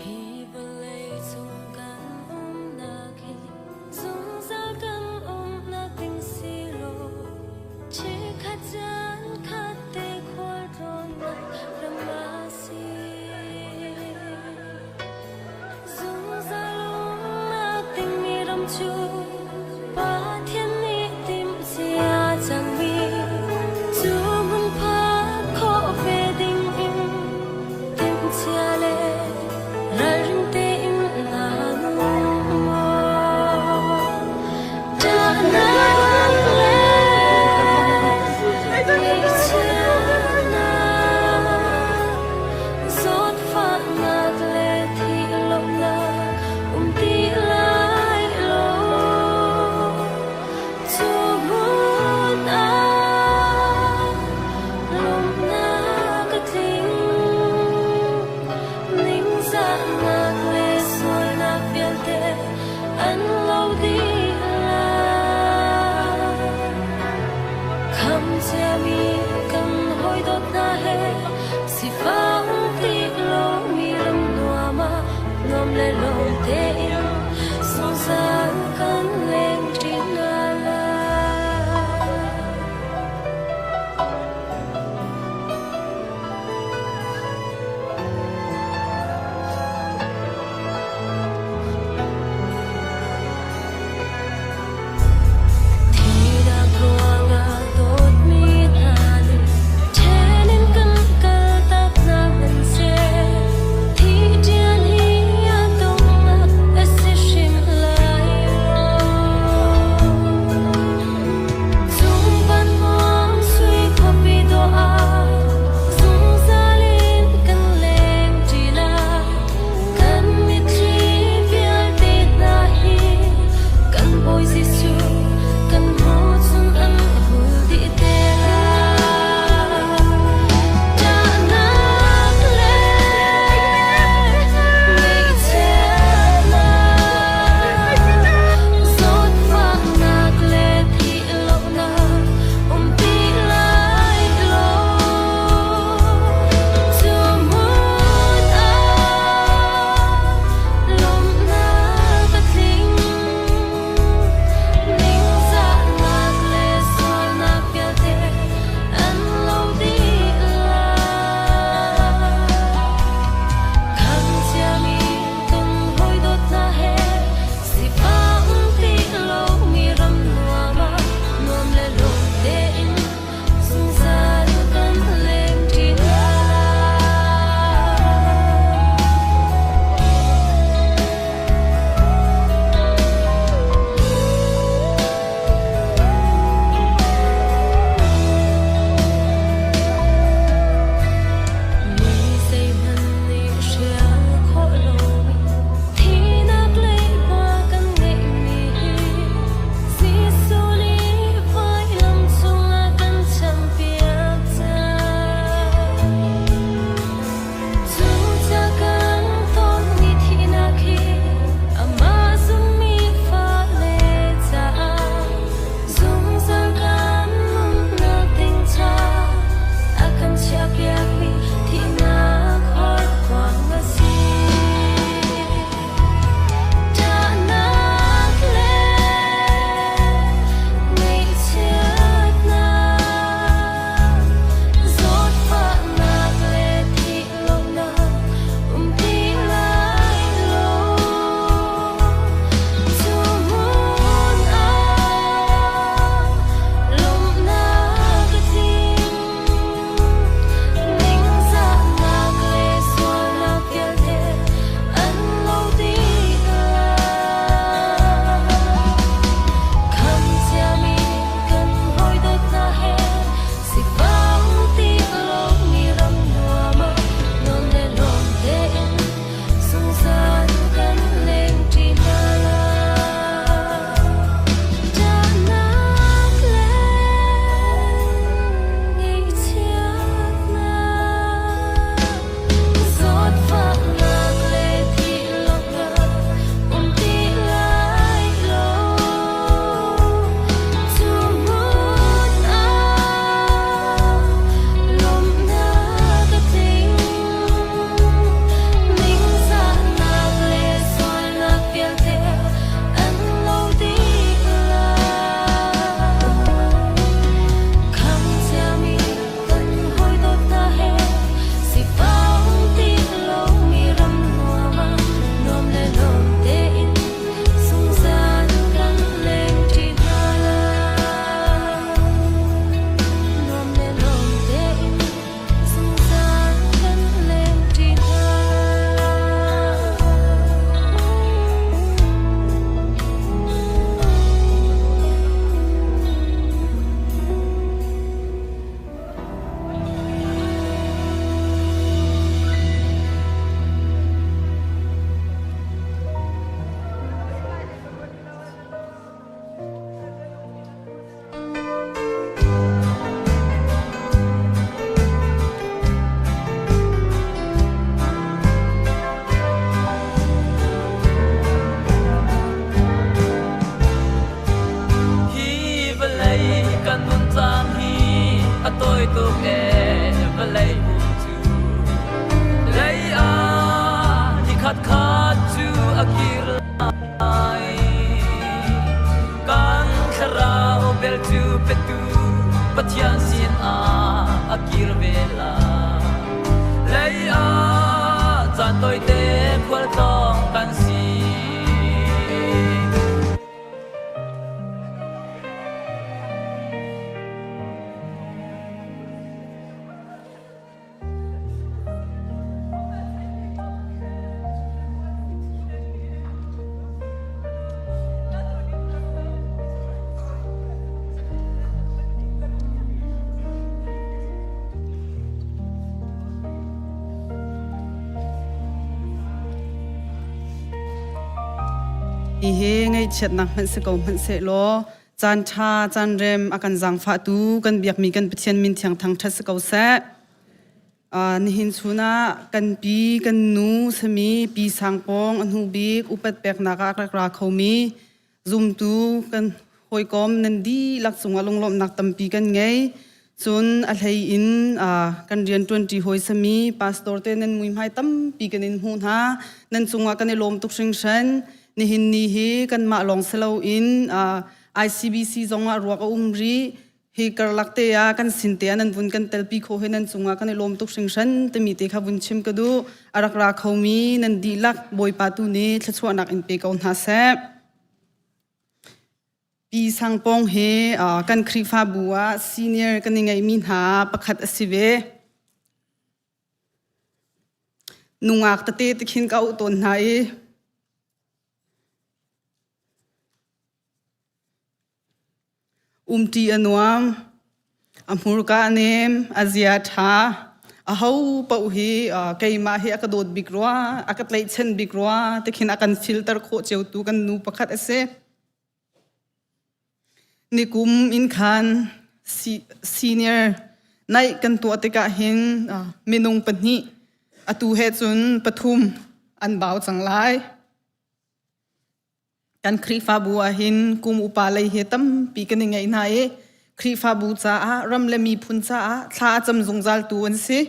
Hi vawlei cung kan umnak hi zungzal kan umnak ding si lo. Chikkhat caan khat te khualtlawnnak ram a si. Zungzal umnak dingmi ram cu Pathian nih timhcia cangmi cu hmun phak khawh ve ding in timhcia le ralring tein naa nuam maw? Ṭahnak le ngaihchiatnak, zawtfahnak le thih lonak um ti lai lo. Cu hmun ah lawmhnak a tling. Ningzahnak le sualnak vialte an lo dih lai. Kham ciami kan hawi dawt hna he sifang ti lomi lam nuam ah nuam le lawm tein zungzal kan leng ṭi hna lai. Kan thlarau bel cu petu Pathian sin ah a kir ve lai. Lei ah caan tawite khualtlawng kan si. Hi ngaihchiatnak hmanh si ko hmanh sehlaw caan ṭha caan rem a kan zaangfahtu kan biakmi kan Pathian min thiang thangṭhat si ko seh. Nihin chun ah kan pi kan nu sami Pi Sang Pawng a hnu bik upat peknak ah rak ra khomi zumtu kan hawikom nan dihlak cungah lunglawmhnak tampi kan ngei. Cun a hlei in kan rian ṭuanṭi hawi sami pastor te nan muihmai tampi kan in hmuh hna. Nan cungah kan i lawm tuk hringhran. Nihin ni hi kanmah lawng si loin ICBC zongah ruak a um rih. Hi karlak te ah kan sin te ah nan vun kan telpi khawh hi nan cungah kan i lawm tuk hringhran timi te kha vun chim ka duh. A rak ra khomi nan dihlak Bawipa tu nih thluachuahnak in pe ko hna seh. Pi Sang Pong hi kan Khrihfabu ah senior kan i ngeihmi hna pakhat a si ve. Nungak tete te khin ka auh tawn hna i Umṭi a nuam, a hmurka a nem, a zia a ṭha. Aho paoh hi keimah hi a ka dawt bik rua, a ka tlaihchan bik rua tikhin a kan filter khawh ciotu kan nu pakhat a si. Nikum in khan senior naih kan tuah tikah hin minung pahnih, atu he cun pathum an bau cang lai. Kan Khrihfabu ah hin kum upa lei he tampi kan i ngeih hna i Khrihfabu caah ram le miphun caah thla a cam zungzaltu an si.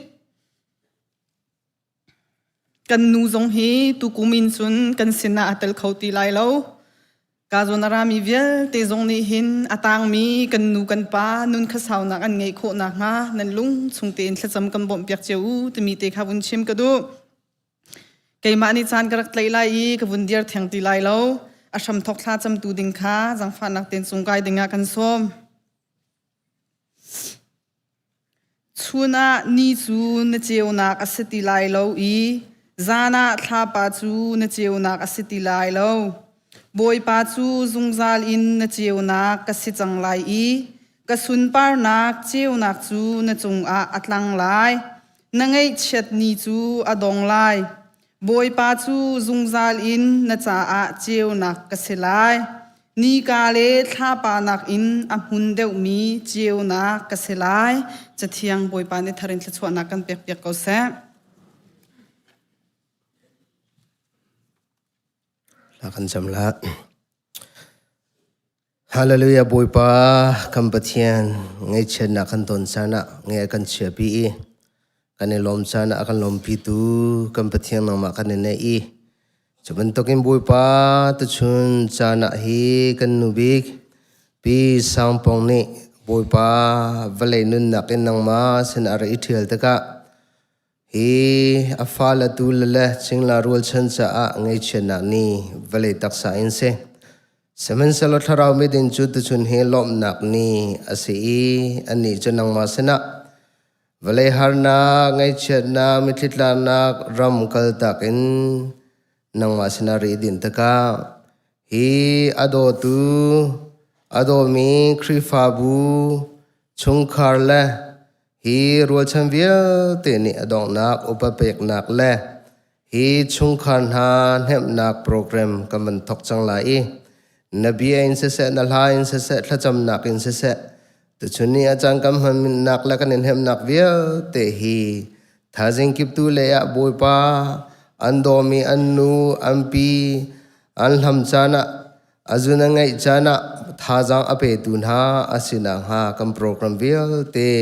Kan nu zong hi tukum in cun kan sinah a tel kho ti lai lo. Ka zawn a rami vialte zong nih hin a tangmi kan nu kan pa nun khasaunak an ngeih khawh nakhnga nan lung chung tein thlacam kan bawmhpiak cio u timi te kha vun chim ka duh. Keimah nih caan ka rak tlaih lai i ka vun dir theng ti lai lo. A hramthawk thla camtu ding kha zaangfahnak tein sungkai dingah kan sawm. Chun ah ni cu na ceunak a si ti lai lo i zan ah thlapa cu na ceunak a si ti lai lo. Bawipa cu zungzal in na ceunak ka si cang lai i ka sunparnak ceunak cu na cungah a tlang lai. Na ngaihchiat ni cu a dong lai. Bawipa cu zungzal in na caah ceunak ka si lai. Nika le thlapa nakin a hmun deuhmi ceunak ka si lai. Cathiang Bawipa nih thar in thluachuahnak kan pekpiak ko seh. Hla kan cam la. Hallelujah Bawipa kan Pathian ngaihchiatnak kan ton caan ah nge kan chiapi i kan i lawm caan ah a kan lawmpitu kan Pathian nangmah kan i neih i cu bantukin Bawipa tuchun caan ah hi kan nu bik Pi Sangpong nih Bawipa vawlei nunnak in nangmah sin a ra i ṭhial tikah Hi a fale tu le cingla rualchan caah ngaihchiatnak ni vawlei taksa in si. Sihmanhsehlaw thlarau miding cu tuchun hi lawmhnak ni a si i annih cu nangmah sinah vawlei harnak, ngaihchiatnak, mitthli tlaknak ram kaltak in nangmah sinah ri din tikah hi a dawtu a dawmi Khrihfabu chungkhar le Hi rualchan vialte nih a donghnak upa peknak le hi chungkhar hna hnemhnak program kan van thawk cang lai i na bia in siseh, na hla in siseh, thlacamnak in siseh, tuchun ni ah caan kan hmannak le kan in hnemhnak vialte hi thaizing kiptu lei ah Bawipa an dawmi an nu, an pi, an hlam caan ah A zun a ngeih caan ah thazaang a petu hna a si nakhnga kan program vialte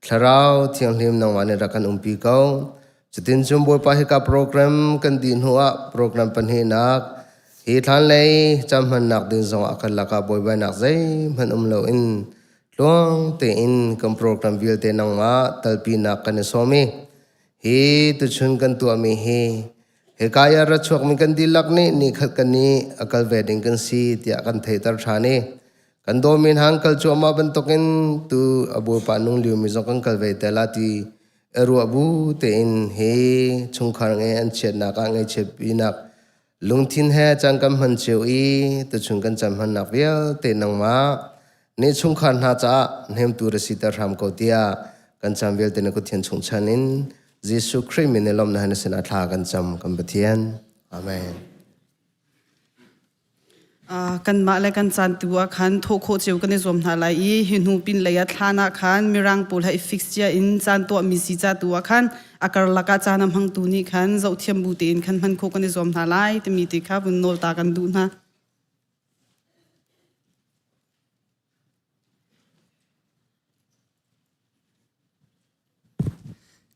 Thlarau Thianghlim nangmah nih rak kan umpi ko. Cutin cun Bawipa hika program kan dih hnuah program pahnihnak Hi thlan lei cam hmannak ding zongah kan lakah buaibainak zeihmanh um loin tluang tein kan program vialte nangmah talpinak kan i sawm i hi tuchun kan tuahmi hi hika i a ra chuakmi kan dihlak nih nikhat kan nih a kal ve ding kan si tiah kan theihter ṭhan i kan dawmi hna an kal cuahmah bantukin tu a Bawipa nung liomi zong kan kal ve te la ti i ruah bu tein hi chungkhar nge an chiatnak ah ngaihchiatpinak lungthin he caan kan hman cio i tuchun kan caan hmannak vialte nangmah nih chungkhar hna caah hnemtu ra siter hram ko tiah kan caan vialte na kuthian chung chan in Jesuh Khrih min i lawmhnak na sinah thla kan cam kan Pathian. Amen. Kanmah le kan caan tu ah khan thawh khawh cio kan i zuam hna lai i hi hnu pin lei ah thlan ah khan mirang pawl he i fix cia in caan tuahmi si ca tu ah khan a karlak ah caan a hmangtu nih khan zohthiam bu tein khan hman khawh kan i zuam hna lai timi ti kha vun nawl ta kan duh hna.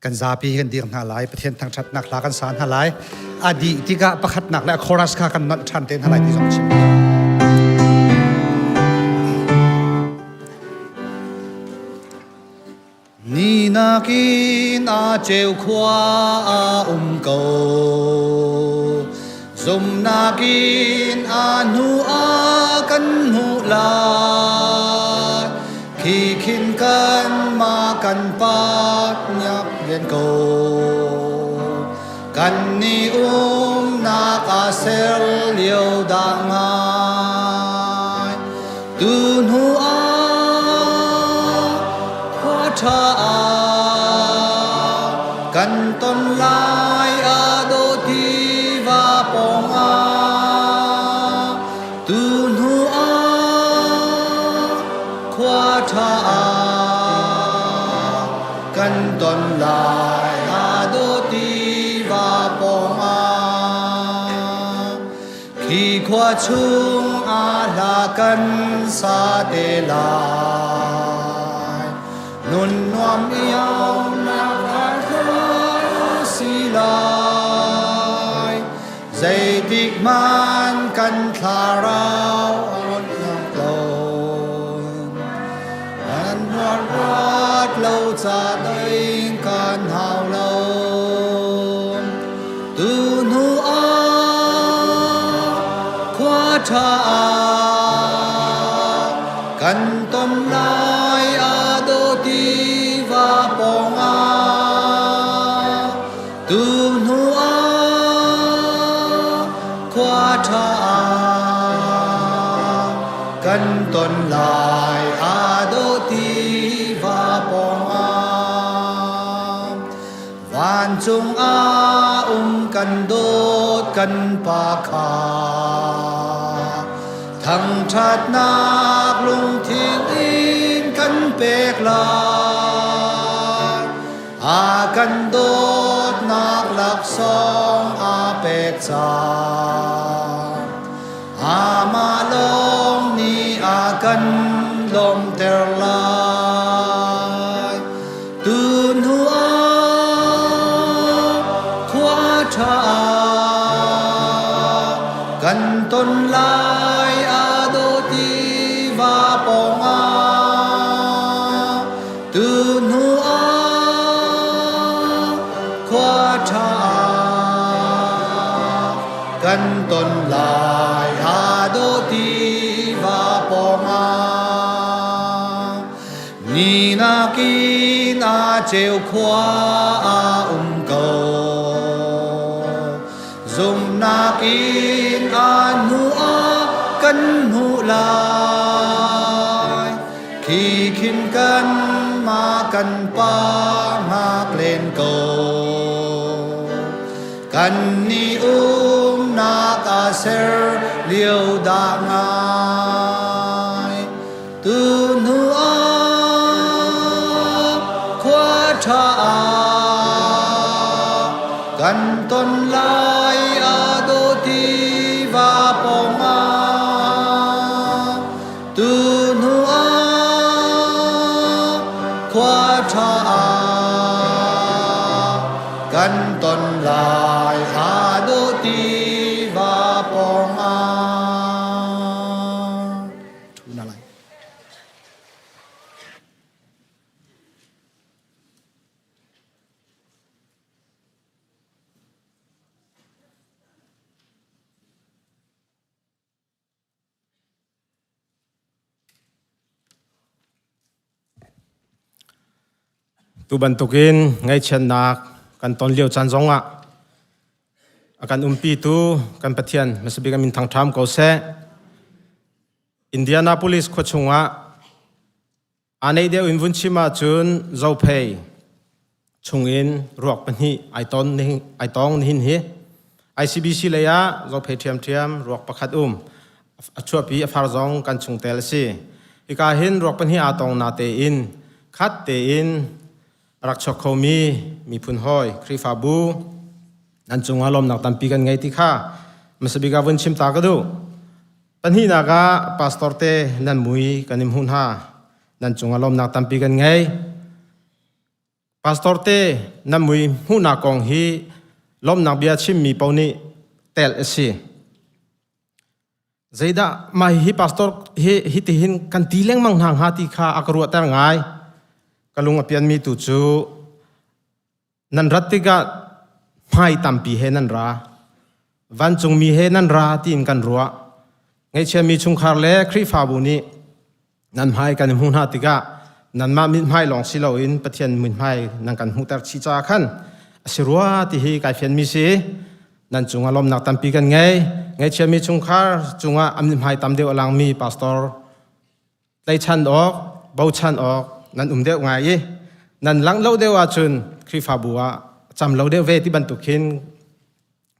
Kan zapi kan dir hna lai, Pathian thangṭhatnak hla kan sa hna lai. A dih tikah pakhatnak le a chorus kha kan nolh ṭhan te hna lai ti zong chim. Ni nakin a ceu khua a um ko, zumnak in a hnu ah kan hmuh lai. Khi khin kan ma kan pat nyak len ko. Kan ni umnak a ser lio dah ngai. Tu hnu ah khua ṭha ah kan ton lai a dawh tiva pawng ah. Tu hnu ah khua ṭha ah kan ton lai aa dawh tiva pawng ah. Khi khua chung ah hla kan sa te lai. Nun nuam iaunak si lai. Zeitik hmanh kan thlarau a nak tawn. An ruat lo ca dai kan hau lo. Tu hnu ah khua ṭha ah kan ton lai a dawh tiva pawng ah. Tu hnu ah khua ṭha ah kan ton lai aa dawh tiva pawng ah. Vancung ah um kan dawt kan Pa kha thangṭhatnak lungthin in kan pek lai. A kan dawtnak laksawng a pek cang. Amah lawng nih a kan lawmhter lai. Tu hnu ah khua ṭha ah kan ton lai aa dawh tiva pawng ah. Tu hnu ah khua ṭha ah kan ton lai aa dawh tiva pawng ah. Ni nakin a ceu khua a um ko. Zumhnak in a hnu ah kan hmuh lai. Khi khin kan mah kan pa hngak len ko. Kan ni umnak a ser lio dah ngai. Tu hnu ah khua ṭha ah kan ton lai a dawh tiva pawng ah. Tu hnu ah khua ṭha ah kan ton lai aa dawh tiva pawng ah. Tu bantukin ngaihchiatnak kan ton lio caan zongah a kan umpitu kan Pathian hmasabik a min thangṭham ko seh. Indianapolis khua chungah aa neih deuh in vun chim ahcun Zophei chungin ruak pahnih ai ton ai tong nihin hi ICBC lei ah Zophei ṭhiamṭhiam ruak pakhat um a chuahpi a far zong kan chungtel a si. Hika hin ruak pahnih aa tong na tein khat tein a rak chuak khomi miphun hawi Khrihfabu nan cungah lawmnak tampi kan ngei ti kha hmasabik ah vun chim ta ka duh. Pahnihnak ah pastor te nan mui kan in hmuh hna. Nan cungah lawmnak tampi kan ngei. Pastor te nan mui hmuhnak kong hi lawmnak bia chimmi paoh nih telh a si. Zeidah mah hi pastor hi hitihin kan ti lengmang hna hnga ti kha a ka ruahter ngai. Ka lung a pianmi tu cu nan rat tikah hmai tampi he nan ra. Vancungmi he nan ra tiin kan ruah. Ngaihchiami chungkhar le Khrihfabu nih nan hmai kan i hmuh hna tikah nanmah mithmai lawng si loin Pathian mithmai nan kan hmuhter chih caah khan a si rua ti hi kai fianmi si. Nan cungah lawmnak tampi kan ngei. Ngaihchiami chungkhar cungah a mithmai tam deuh a langmi pastor tlaichan awk, bochan awk nan um deuh ngai i nan langh lo deuh ahcun Khrihfabu ah cam lo deuh ve ti bantuk khin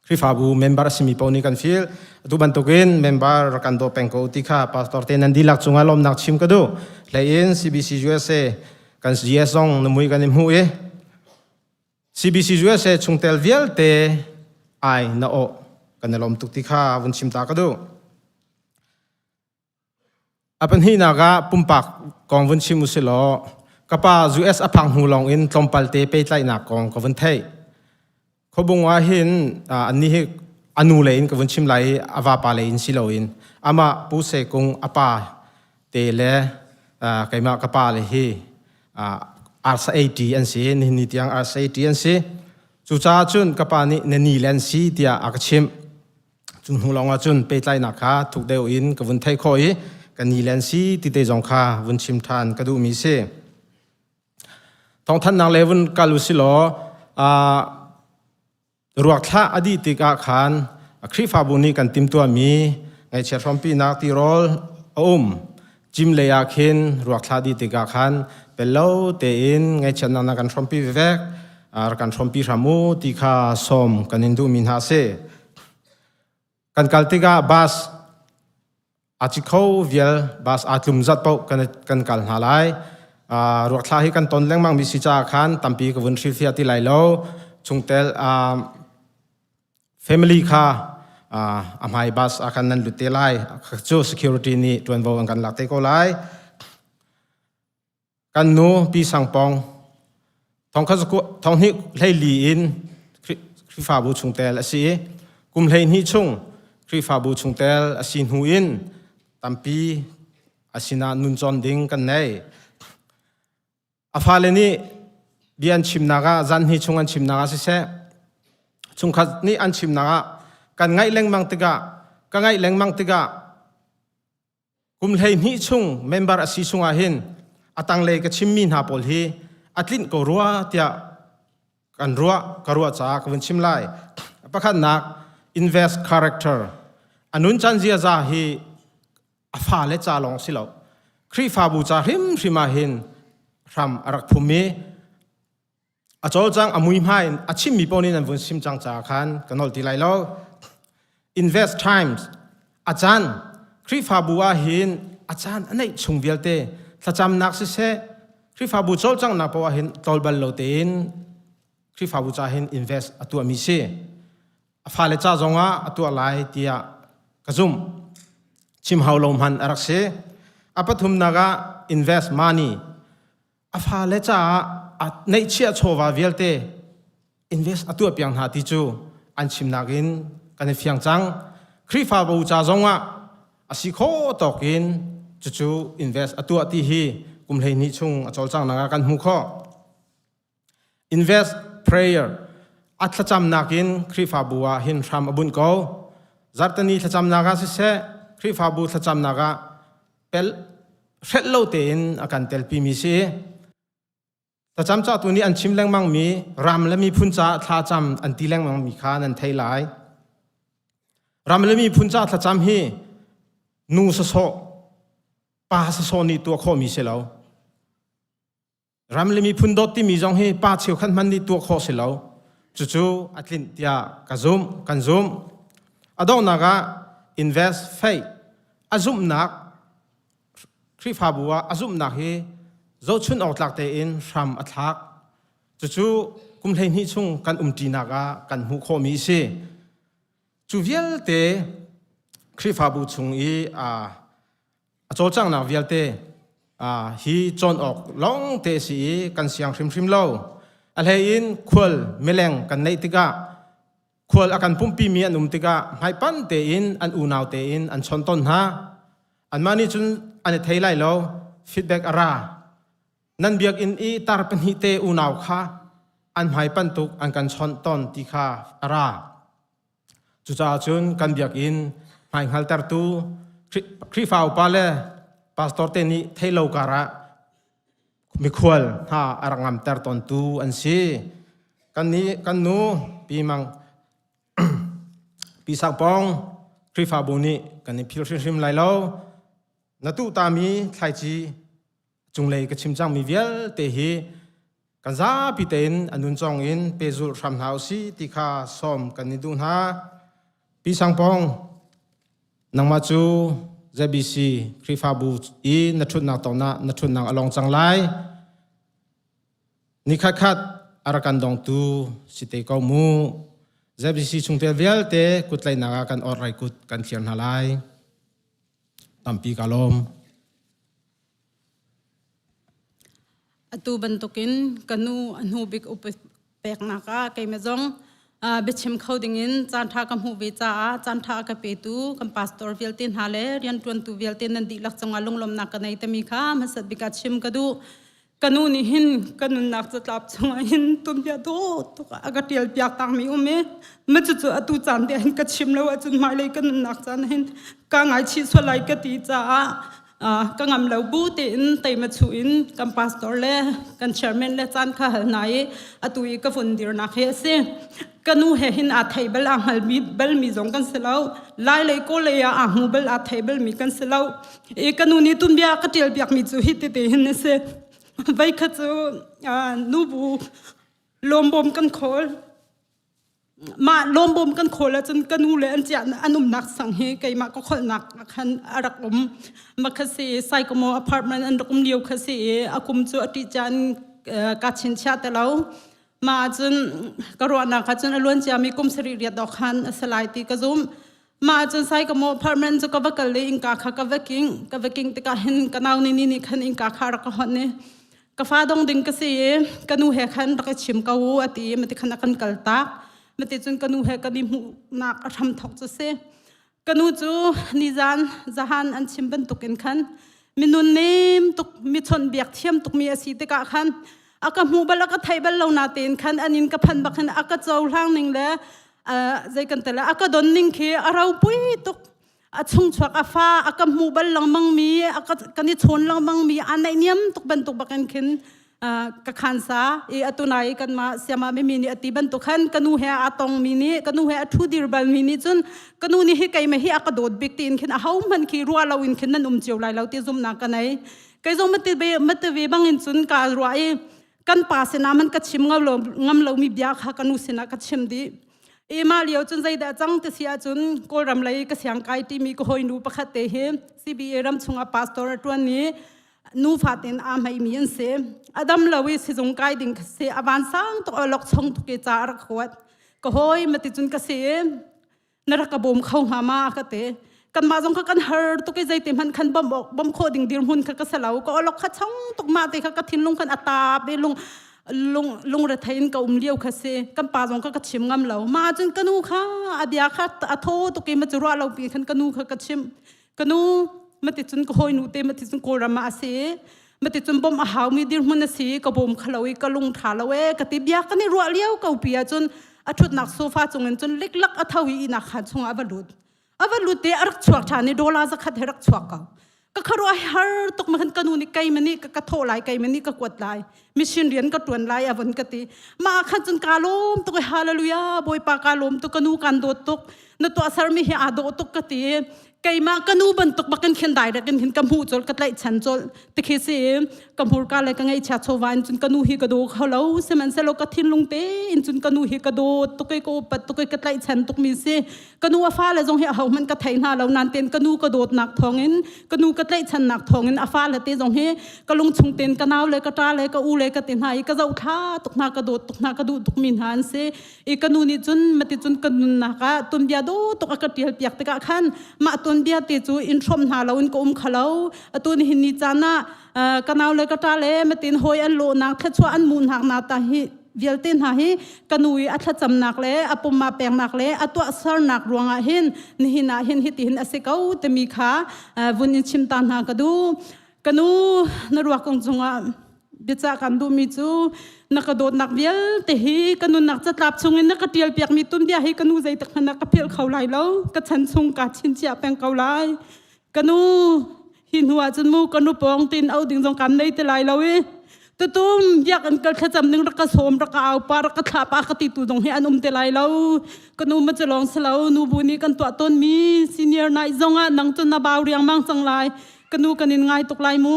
Khrihfabu member a simi paoh nih kan feel. Atu bantukin member rak kan daw peng ko ti kha pastor te nan dihlak cungah lawmnak chim ka duh. Hlei in CBC USA kan GS zong na mui kan i hmuh i CBC USA chungtel vialte ai na awh kan i lawm tuk ti kha vun chim ta ka duh. A pahnihnak ah pumpak kong vun chim usih law ka pa US a phak hnu lawng in tlawmpal te pehtlaihnak kong ka vun theih. Khuabung ah hin annih hi a nu lei in ka vun chim lai i a vapa lei in si loin amah Pu Se Kung a pa te le keimah ka pa le hi arsa ei an si nihin ni tiang arsa ei an si. Cucaah cun ka pa nih na ni le an si tiah a ka chimh. Cu hnu lawng ah cun pehtlaihnak kha thuk deuh in ka vun theih khawh i ka ni le an si ti te zong kha vun chim ṭhan ka duhmi si. Thawngthanhnak le vun kal u si law ruak thlah a dih tikah khan Khrihfabu nih kan timhtuahmi ngaihchiat hrawmpinak tirawl a um. Cim lei ah khin ruak thlah dih tikah khan pello tein ngaihchiatnak na kan hrawmpi vevek rak kan hrawmpi hram u ti kha sawm kan in duhmi hna a si. Kan kal tikah bus a ci kho vial bus aa tlum zat paoh kan kan kal hna lai. Ruak thla hi kan ton lengmang mi si caah khan tampi ka vun hrilhfiah ti lai lo. Chungtel family kha a hmai bus ah khan nan lut te lai. Cu security nih ṭuanvo an kan lak te ko lai. Kan nu Pi Sang Pong thong hnih hleili in Khrihfabu chungtel a si i kum 12 chung Khrihfabu chungtel a si hnu in tampi a sinah nun cawn ding kan nei. A fale nih bia an chimnak ah zan hnih chung an chimnak ah siseh chungkhat nih an chimnak ah kan ngaih lengmang tikah ka ngaih lengmang tikah Kum 12 chung member a si chungah hin a tanglei ka chimmi hna pawl hi a tlinh ko rua tiah kan ruah ka ruah caah ka vun chim lai. Pakhatnak invest character a nuncan ziaza hi a fale ca lawng si lo. Khrihfabu ca hrimhrim ah hin hram a rak phum i a cawlcang a muihmai in a chimmi paoh nih nan vun sim cang caah khan ka nolh ti lai lo. Invest times a caan Khrihfabu ah hin a caan a neih chung vialte thlacamnak siseh Khrihfabu cawlcanghnak paoh ah hin tlol bal lo tein Khrihfabu ca hin invest a tuahmi si. A fale ca zongah a tuah lai tiah ka zumh. Chim hau lo hmanh a rak si. A pathumnak ah invest money a fale caah a neihchiah chawva vialte invest a tuah piak hna ti cu an chimnak in kan i fiang cang. Khrihfabu ca zongah a si kho tawk in cucu invest a tuah ti hi kum 12 chung a cawlcanghnak ah kan hmuh khawh. Invest prayer a thlacamnak in Khrihfabu ah hin hram a bunh ko. Zarhteni thlacamnak ah siseh, Khrihfabu thlacamnak ah pel hrelh lo tein a kan telpimi si. Thlacam cahtu nih an chim lengmangmi ram le miphun caah thlacam an ti lengmangmi kha nan thei lai. Ram le miphun caah thlacam hi nu sawsawh, pa sawsawh nih tuah khawhmi si lo. Ram le miphun dawt timi zong hi pa cheukhat hmanh nih tuah khawh si lo. Cucu a tlinh tiah ka zumh, kan zumh. A donghnak ah invest faith a zumhnak Khrihfabu ah a zumhnak hi zohchun awk tlak tein hram a thlak. Cucu kum 12 chung kan umṭinak ah kan hmuh khawhmi a si. Cu vialte Khrihfabu chung i a cawlcanghnak vialte hi cawn awk lawng te a si i kan siang hrimhrim lo. A hlei in khual mileng kan neih tikah khual a kan pumhpimi an um tikah hmaipanh tein an unau tein an chawnh tawn hna. Anmah nih cun an i thei lai lo, feedback a ra. Nan biakinn i tar pahnih te unau kha an hmaipanh tuk an kan chawnh tawn ti kha a ra. Cucaah cun kan biakinn hmaihngaltertu Khrihfa upa le pastor te nih theih lo karah mikhual hna a rak ngamter tawntu an si. Kan nih kan nu Pi Mang Pi Sang Pong Khrihfabu nih kan in phil hrimhrim lai lo. Na tuh tami thlaici cunglei ka chim cangmi vialte hi kan zapi tein a nuncong in pehzulh hram hna usih ti kha sawm kan i duh hna. Pi Sang Pong, nangmah cu ZBC Khrihfabu i na ṭhutnak tawnah na ṭhutnak a long cang lai. Nikhat khat a rak kan dongtu si te ko mu. ZBC chungtel vialte kuttlaihnak ah kan orhlei kut kan thlir hna lai. Tampi ka lawm. Atu bantukin ka nu a hnu bik upat peknak ah keimah zong biachim kho dingin caanṭha ka hmuh ve caah caanṭha a ka petu kan pastor vialte hna le rianṭuantu vialte nan dihlak cungah lunglawmhnak ka nei timi kha hmasat bik ah chim ka duh. Ka nu nih hin ka nunnak catlap chungah hin tuanbia dawh tuk a ka ṭial piak takmi um i ma cucu atu caan te hin ka chim lo ahcun hmailei ka nunnak caan hin ka ngaichih sual lai ka ti caah ka ngam lo bu tein teima chuh in kan pastor le kan chairman le caan kha hal hna i atu i ka vun dirnak hi a si. Ka nu he hin aa thei bal aa hngal bal mi zong kan si lo. Lai lei kawl lei ah aa hmu bal aa thei bal mi kan si lo. I ka nu nih tuanbia ka ṭial piak mi cu hi tete hin a si. Voikhat cu nubu lawmbawm kan khawl. Mah lawmbawm kan khawl ahcun ka nu le an ciah an umnak sang hi keimah ka kholhnak khan a rak um. Mah kha si Saikamo apartment an rak um lio kha si i a kum cu a ṭih caan ka chinchiah te lo. Mah ahcun ka ruahnak ahcun a luan ciami kum sarih riat awk khan a si lai ti ka zumh. Mah ahcun Saikamo apartment cu ka va kal i innka kha ka va king. Ka va king tikah hin ka nau ni nih khan innka kha a rak ka hawnh i ka fa dong ding ka si i ka nu he khan rak i chim ko u a ti i mati khan a kan kal tak. Mati cun ka nu he kan i hmuhnak a hram thok cu si. Ka nu cu nizan zahan an chim bantukin khan minun nem tuk mi chawnhbiak thiam tukmi a si tikah khan a ka hmu bal a ka theih bal lo na tein khan an in ka phan bak hin a ka cohlang ning le zei kan tele a ka don ning khi a ropui tuk a chungchuak a fa a ka hmu bal lengmang mi a ka kan i chawn lengmang mi a naihniam tuk bantuk bakin khin ka khansa i atunai kanmah siama mimi nih ati bantuk khan ka nu he a tong mi nih ka nu he a thu dir bal mi nih cun ka nu nih hi keimah hi a ka dawt bik tiin khin a ho hmanh khi ruah lo in khin nan um cio lai lo ti zumnak ka nei kei zong mati ve mati ve bangin cun ka ruah i kan pa sinah man ka chim ngam lo ngam lo mi bia kha ka nu sinah ka chim dih i mah lio cun zeidah cang ti si ahcun Kawlram lei ka siang kai timi ka hawinu pakhat te hi CBA ram chungah pastor a ṭuan i nufa tein aa hmeimi an si a dam lo i sizung kai ding ka si a van sang tuk awlok chong tuk i ca a rak huat ka hawi mati cun ka si na rak ka bawm kho hnga ma ka ti kanmah zong kha kan har tuk i zeiti hmanh khan bawmh awk bawmh khawh ding dirhmun kha ka si lo ka awlok kha chong tuk mah te kha ka thinlung khan a tap i lung lung lungrethei in ka um lio kha si kan pa zong kha ka chim ngam lo mah cun ka nu kha a bia kha a thaw tuk i ma cu ruah lo pi khan ka nu kha ka chim ka nu mati cun ka hawinu te mati cun kawlram ah a si mati cun bawmh a haumi dirhmun a si ka bawm kha lo i ka lung ṭha lo e ka ti bia kan i ruah lio ko pi ahcun a ṭhutnak sofa cungin cun liklak a tho i ihnak khaan chungah a va lut a va lut te a rak chuak ṭhan i dollar zakhat he rak chuak ko. Ka kharuah har tuk ma khan ka nu nih kei mani ka ka thawh lai, kei mani ka kuat lai, mission rian ka tuan lai avon ka ti. Ma khan cun ka lawm tuk, hallelujah, Bawipa ka lawm tuk, ka nu kan dawt tuk, na tuah sermi hi aa dawh tuk ka ti. Keimah ka nu bantuk bakin khin direct in hin ka hmuh col, ka tlaihchan col tikhi si. Ka hmurka le ka ngaihchia chawva in cun ka nu hi ka daw kho lo, sihmanhsehlaw ka thinlung te in cun ka nu hi ka dawt tuk i ka upat tuk i ka tlaihchan tuk mi si. Ka nu a fale zong hi aho hmanh ka thei hna lo nan ten ka nu ka dawtnak thawngin, ka nu ka tlaihchannak thawngin a fale te zong hi ka lung chung ten ka nau le ka ṭa le ka u le ka ti hna i ka zohthla tuk hna, ka dawt tuk hna, ka duh tuk mi hna an si. I ka nu nih cun mati cun ka nunnak ah tuanbia dawh tuk a ka ṭial piak tikah khan mah tuanbia te cu in hrawm hna lo in ka um kho lo. Atu nihin ni caan ah ka nau le ka ṭa le matin hawi an lawhnak, thluachuah an muhnak na ta hi vialte hna hi ka nu i a thlacamnak le a pumma peknak le a tuahsernak ruangah hin nihin ah hin hitihin a si ko timi kha vun in chim ta hna ka duh. Ka nu, na ruak kong cungah biacah kan duhmi cu na ka dawtnak vialte hi ka nunnak catlap chungin na ka ṭial piakmi tuanbia hi ka nu zeitik hmanh ah ka philh kho lai lo, ka chan chung kaa chinchiah peng ko lai. Ka nu, hi hnu ah cun mu ka nu pawng tin au ding zong kan nei ti lai lo i tutum biakinn kal thlacam ning rak ka sawm, rak ka au pa, rak ka thlah pa ka ti tu zong hi an um ti lai lo. Ka nu ma cu lawng si lo, nu bu nih kan tuah tawnmi senior night zong ah nang cu na bau riangmang cang lai. Ka nu, kan in ngai tuk lai mu.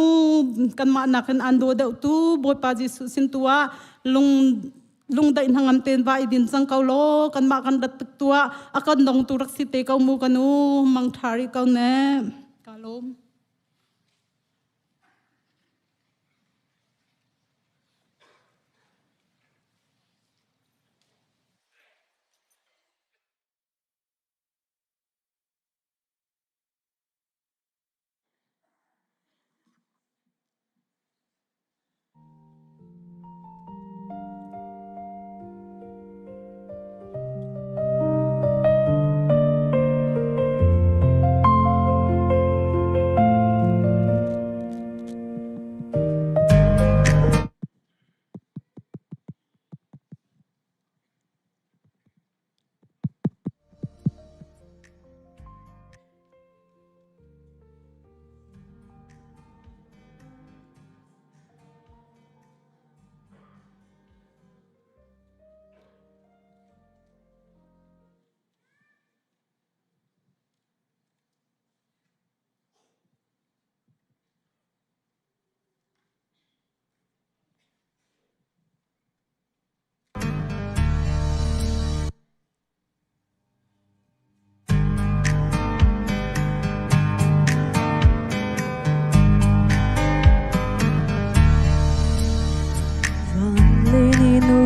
Kanmah nakin an daw deuh tu Bawipa Jesuh sin tu ah lung lungdaih hnangam ten va i din cang ko law, kanmah kan rat tuk tuah a kan dong tu rak si te ko mu. Ka nu, mang ṭha rih ko ne, ka lawm. Nu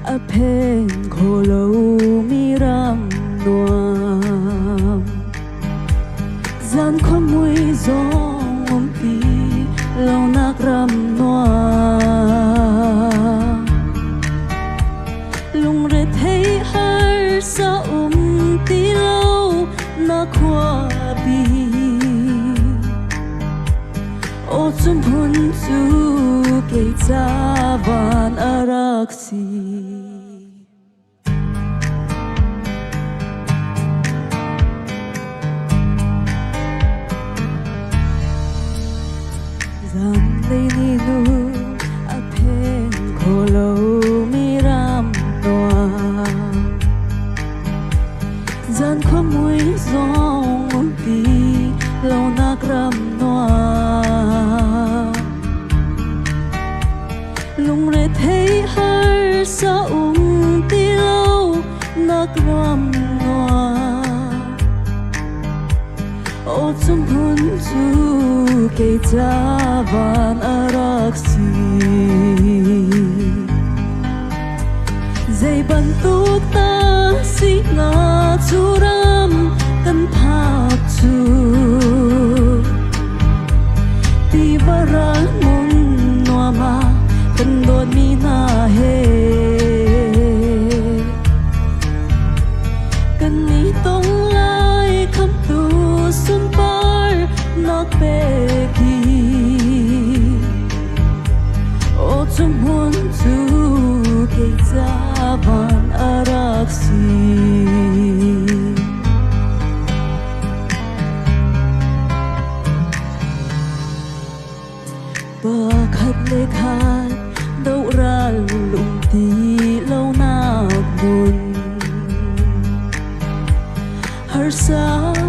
a phen kho lomi ram nuam, zan khua mui zong um ti lonak ram nuam, lungre thei harsa um ti lo na khuapi, aw chun phun cu kei ca van a rak si. Zanlei ni nu a phen kho lomi ram nuam, zan khua mui zong um ti lonak ram nuam, lungre thei harsa um ti lo nak ram nuam, aw chung hun cu kei ca van a rak si. Zei bantuk ta si nga cu ram kan phak cu, tiva ral mun nuam ah kan dawtmi hna he kan i tong lai, khamtu sunpar nak peki, aw cu hmun cu kei ca van a rak si. le khat doral um ti lo nak hmun harsa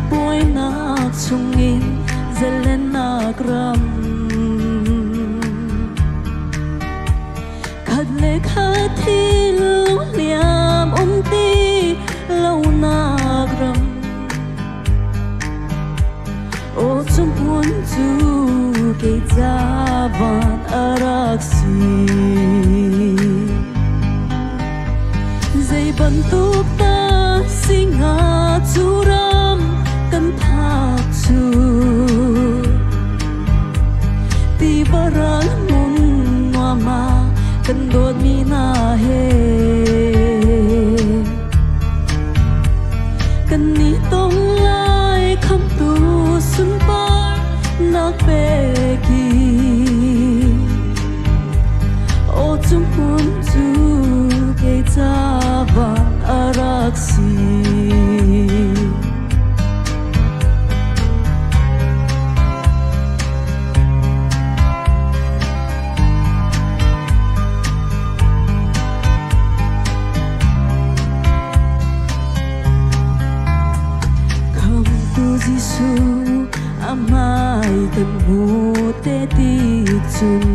buainak chungin zalennak ram khat le khat thil liam um ti lonak ram Aw chungphun cu kei ca van a rak si. Zei bantuk ta si hnga cu ram kan phak cu. Tiva ral hmun nuam ah kan dawtmi hna he. Kan i tong lai khamtu sunpar nak peki. Aw cung hmun cu kei ca van a rak si. Khamtu Jesuh a hmai kan hmu te ti cun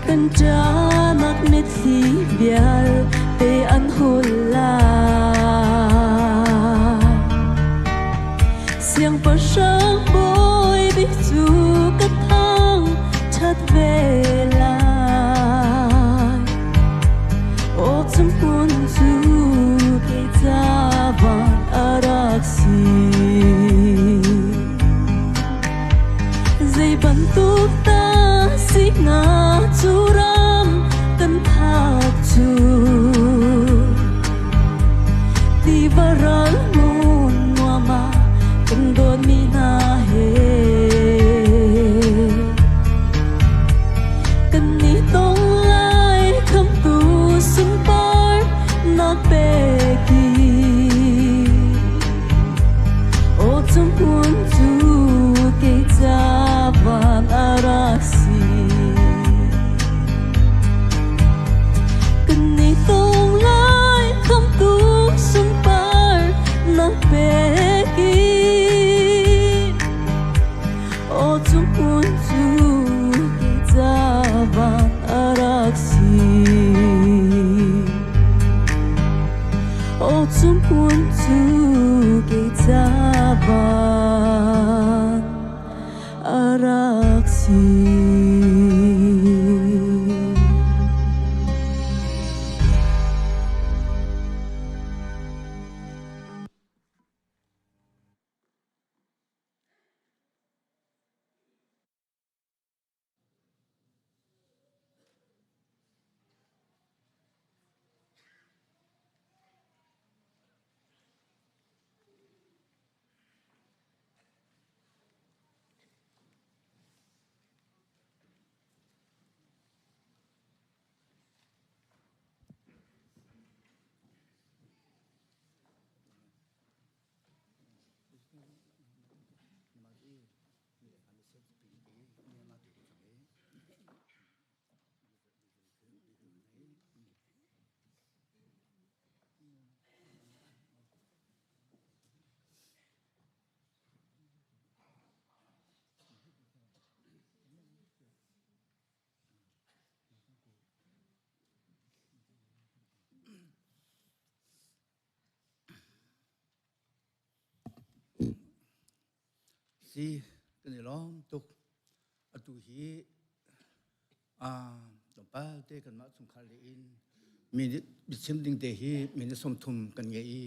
kan ṭanak mitthli vialte an hul lai. Siangpahrang bawi bik cu ka thang ṭhat ve lai. Aw chung hmun cu kei ca van a rak si. Zei bantuk ta si hnga cu ram kan phak cu. Tiva ral hmun nuam ah kan dawtmi hna he kan i tong lai khamtu sunpar nak peki. Aw chung hmun cu kei ca van a rak si. Kan i tong lai khamtu sunpar nak peki. Aw chung hmun cu kei ca van a rak si. Aw chung hmun cu kei ca van a rak si. Si kan i lawm tuk. Atu hi tlawmpal te kanmah chungkhar le in mi biachim ding te hi minute 30 kan ngei i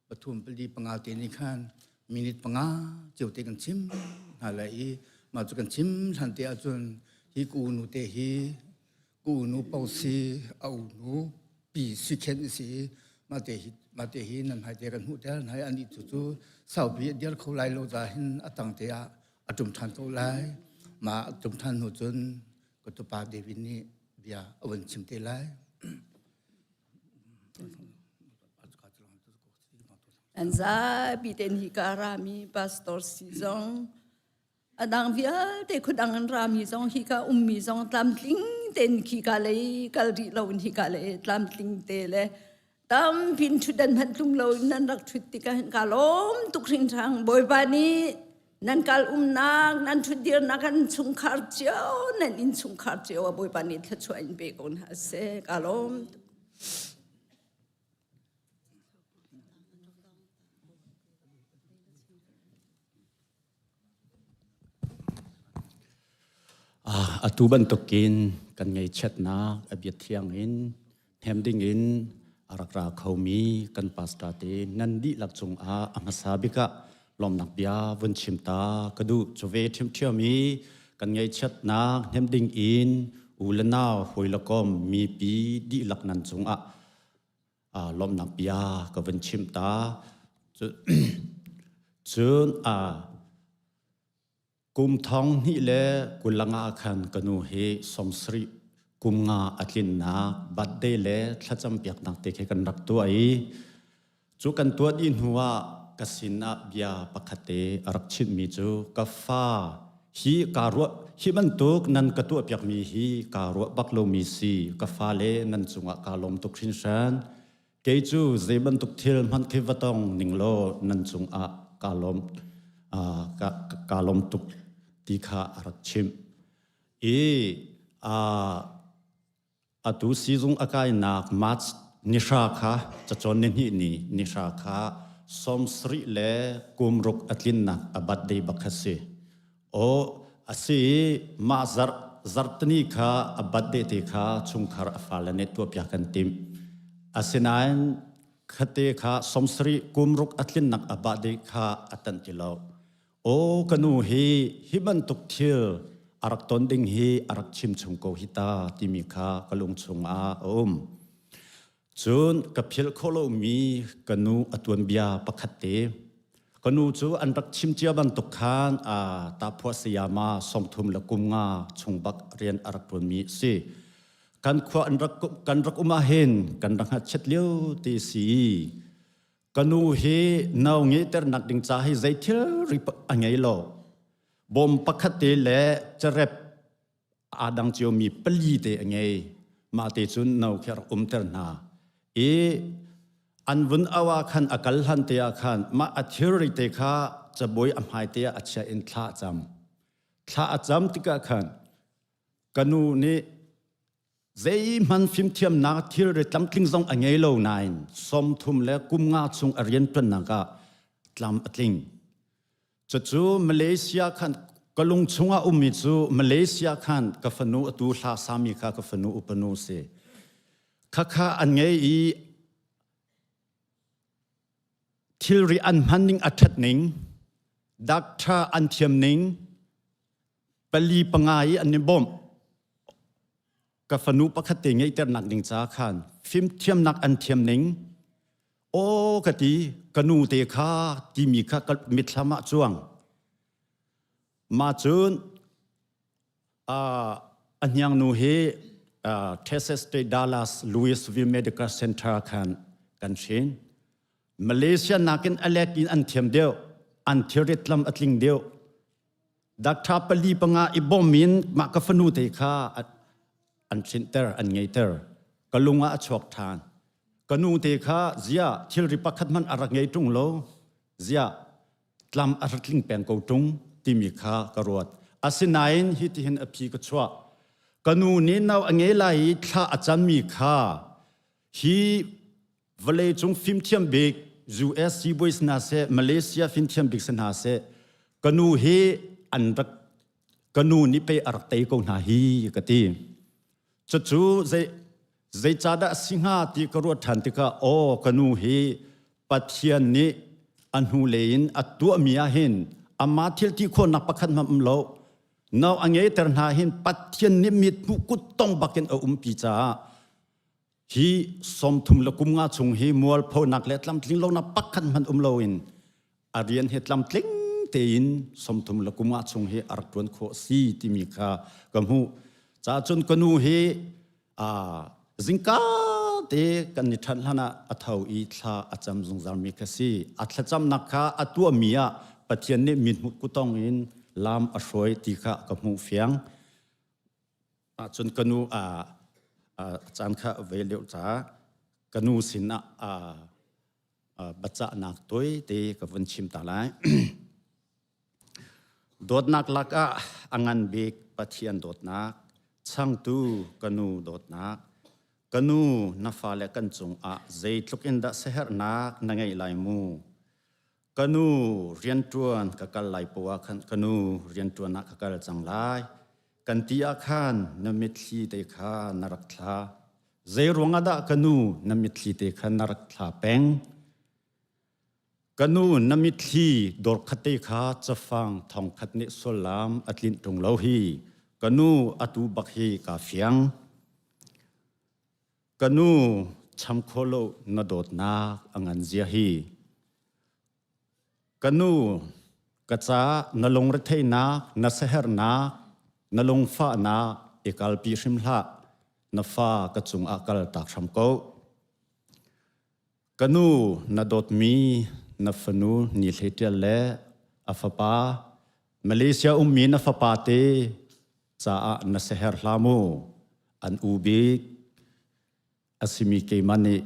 pathum pali panga te nih khan minute panga cio te kan chim hna lai i mah cu kan chim hlan te ahcun hi ku nu te hi ku nu pau si a u nu pi si khen si mah te hi mah te hi nan hmai te kan hmuh ter nai ani cu cu saupi dir kho lai lo za hin a tang te ah a tum than ko lai ma tum than hnu cun ka tupa David nih bia a vun chim te lai. An zapi ten hi ka rami pastor si zong. A dang vialte khuadang an rami zong hika ummi zong tlamtling tein khika lei kal rih lo in hika lei tlamtling te le tampi in ṭhutdan hmanh tlum lo in nan rak ṭhut tikah hin kaa lawm tuk hringhran. Bawipa nih nan kal umnak, nan ṭhutdirnak an chungkhar cio, nan inn chungkhar cio ah Bawipa nih thluachuah in pe ko hna seh. Kaa lawm tuk. Atu bantukin kan ngaihchiatnak a bia thiang in hnem dingin a rak ra khomi kan pastor te nan dihlak cungah a hmasa bik ah lawmnak bia vun chim ta ka duh. Cu ve ṭhiamṭhiam i kan ngaihchiatnak hnem ding in u le nau hawi le kom mipi dihlak nan cungah lawmhnak bia ka vun chimh ta. Cun kum thong hnih le 25 khan ka nu hi 70 kum nga a tlinnak birthday le thlacam piaknak te khi kan rak tuah i cu kan tuah dih hnu ah ka sin ah bia pakhat te a rak chimhmi cu ka fa hi kaa ruah hi bantuk nan ka tuahpiakmi hi kaa ruah bak lomi si ka fale nan cungah kaa lawm tuk hringhran kei cu zei bantuk thil hmanh khi va tong ning law nan cungah kaa lawm kaa lawm tuk ti kha a rak chimh i Atu sizung a kainak March nihra kha cacawn nihnih ni nihra kha 70 le kum ruk a tlinnak a birthday bak kha si. Aw a si i mah zarh zarhtini kha a birthday te kha chungkhar a fale nih tuahpiak kan timh. Asinain khate kha 70 kum ruk a tlinnak a birthday kha a tanh ti lo. Aw ka nu hi hi bantuk thil a rak ton ding hi a rak chim chung ko hi ta timi kha ka lung chungah a um. Cun ka philh khawh lomi ka nu a tuanbia pakhat te. Ka nu cu an rak chim cia bantuk khan tahphuah sayama sawmthum le kum nga chung bak rian a rak ṭuanmi a si. Kan khua an rak kan rak um ahhin kan rak hngatchiat lio ti si. Ka nu hi nau ngeihternak ding ca hi zei thil ri a ngei lo. Bawm pakhat te le carep aa dang ciomi pali te a ngei. Mah te cun no khi a rak umter hna. I an vun au ah khan a kal hlan te ah khan mah a thilri te kha cabuai a hmai te ah a chia in thla a cam. Thla a cam tikah khan ka nu nih Zeihmanh fimthiamnak thilri tlamtling zong a ngei lo nain 30 le kum nga chung a rianṭuannak ah tlam a tling. Cucu Malaysia khan ka lung chungah ummi cu Malaysia khan ka fanu atu hla sami kha ka fanu upanu si. Khakha an ngei i thilri an hman ning a ṭhat ning, doctor an thiam ning, pali panga i an i bawmh. Ka fanu pakhat te ngeihternak ding ca khan fimthiamnak an thiam ning aw ka ti ka nu te kha timi kha ka mitthlam ah cuang ma cun a hniang nu hi Texas State Dallas Louisville Medical Center khan kan hrin Malaysia nakin a lek in an thiam deuh an thilrit lam a tling deuh Doctor pali panga i bawm in mah ka fanu te kha an hrinhter, an ngeiter. Ka lung ah a chuak ṭhan. Ka nu te kha zia thilri pakhat hmanh a rak ngei ṭung lo. Zia tlam a rak tling peng ko ṭung timi kha ka ruat. Asinain hitihin a phi ka chuah. Ka nu nih nau a ngei lai i thla a cammi kha hi Vawleicung fimthiam bik US siibawi si hna seh, Malaysia fimthiam bik si hna seh, ka nu hi an rak ka nu nih pei a rak tei ko hna hi ka ti. Cucu zei zeicahdah a si hnga ti ka ruat ṭhan tikah aw ka nu hi Pathian nih a hnulei in a tuahmi ah hin amah thil ti khawhnak pakhat hmanh um lo no a ngeiter hna hin Pathian nih mithmuh kuttong bakin a umpi caah Hi 30 le kum nga chung hi mualphonak le tlamtling lonak pakhat hmanh um loin a rian hi tlamtling tein 30 le kum nga chung hi a rak ṭuan khawh si timi kha ka hmuh. Ca cun ka nu hi zingka te kan i ṭhan hlan ah a tho i thla a cam zungzal mi kha si. A thlacamnak kha a tuahmi ah Pathian nih mithmuh kutong in lam a hruai ti kha ka hmuh fiang. Ahcun ka nu a caan kha ve lio caah ka nu sinah biacahnak tawite ka vun chim ta lai. Dawtnak lakah a ngan bik Pathian dawtnak, changtu ka nu dawtnak, ka nu na fale kan cungah zeitluk in dah siaherhnak na ngeih lai mu. Ka nu rianṭuan ka kal lai poah khan ka nu rianṭuan ah ka kal cang lai. Kan ti ah khan na mitthli te kha na rak thla. Zei ruangah dah ka nu na mitthli te kha na rak thla peng? Ka nu na mitthli dor khat te kha cafang thong khat nih sullam a tlinh ṭung lo hi. Ka nu atu bak hi kaa fiang. Ka nu cham kho lo na dawtnak a ngan zia hi. Ka nu ka ca na lungretheihnak, na siaherhnak, na lungfahnak i kalpi hrim hlah. Na fa ka cungah kal tak hram ko. Ka nu na dawtmi na fanu Ni Hlei Ṭial le a fapa Malaysia ummi na fapa te caah na siaherh hlah mu. An u bik a simi keimah nih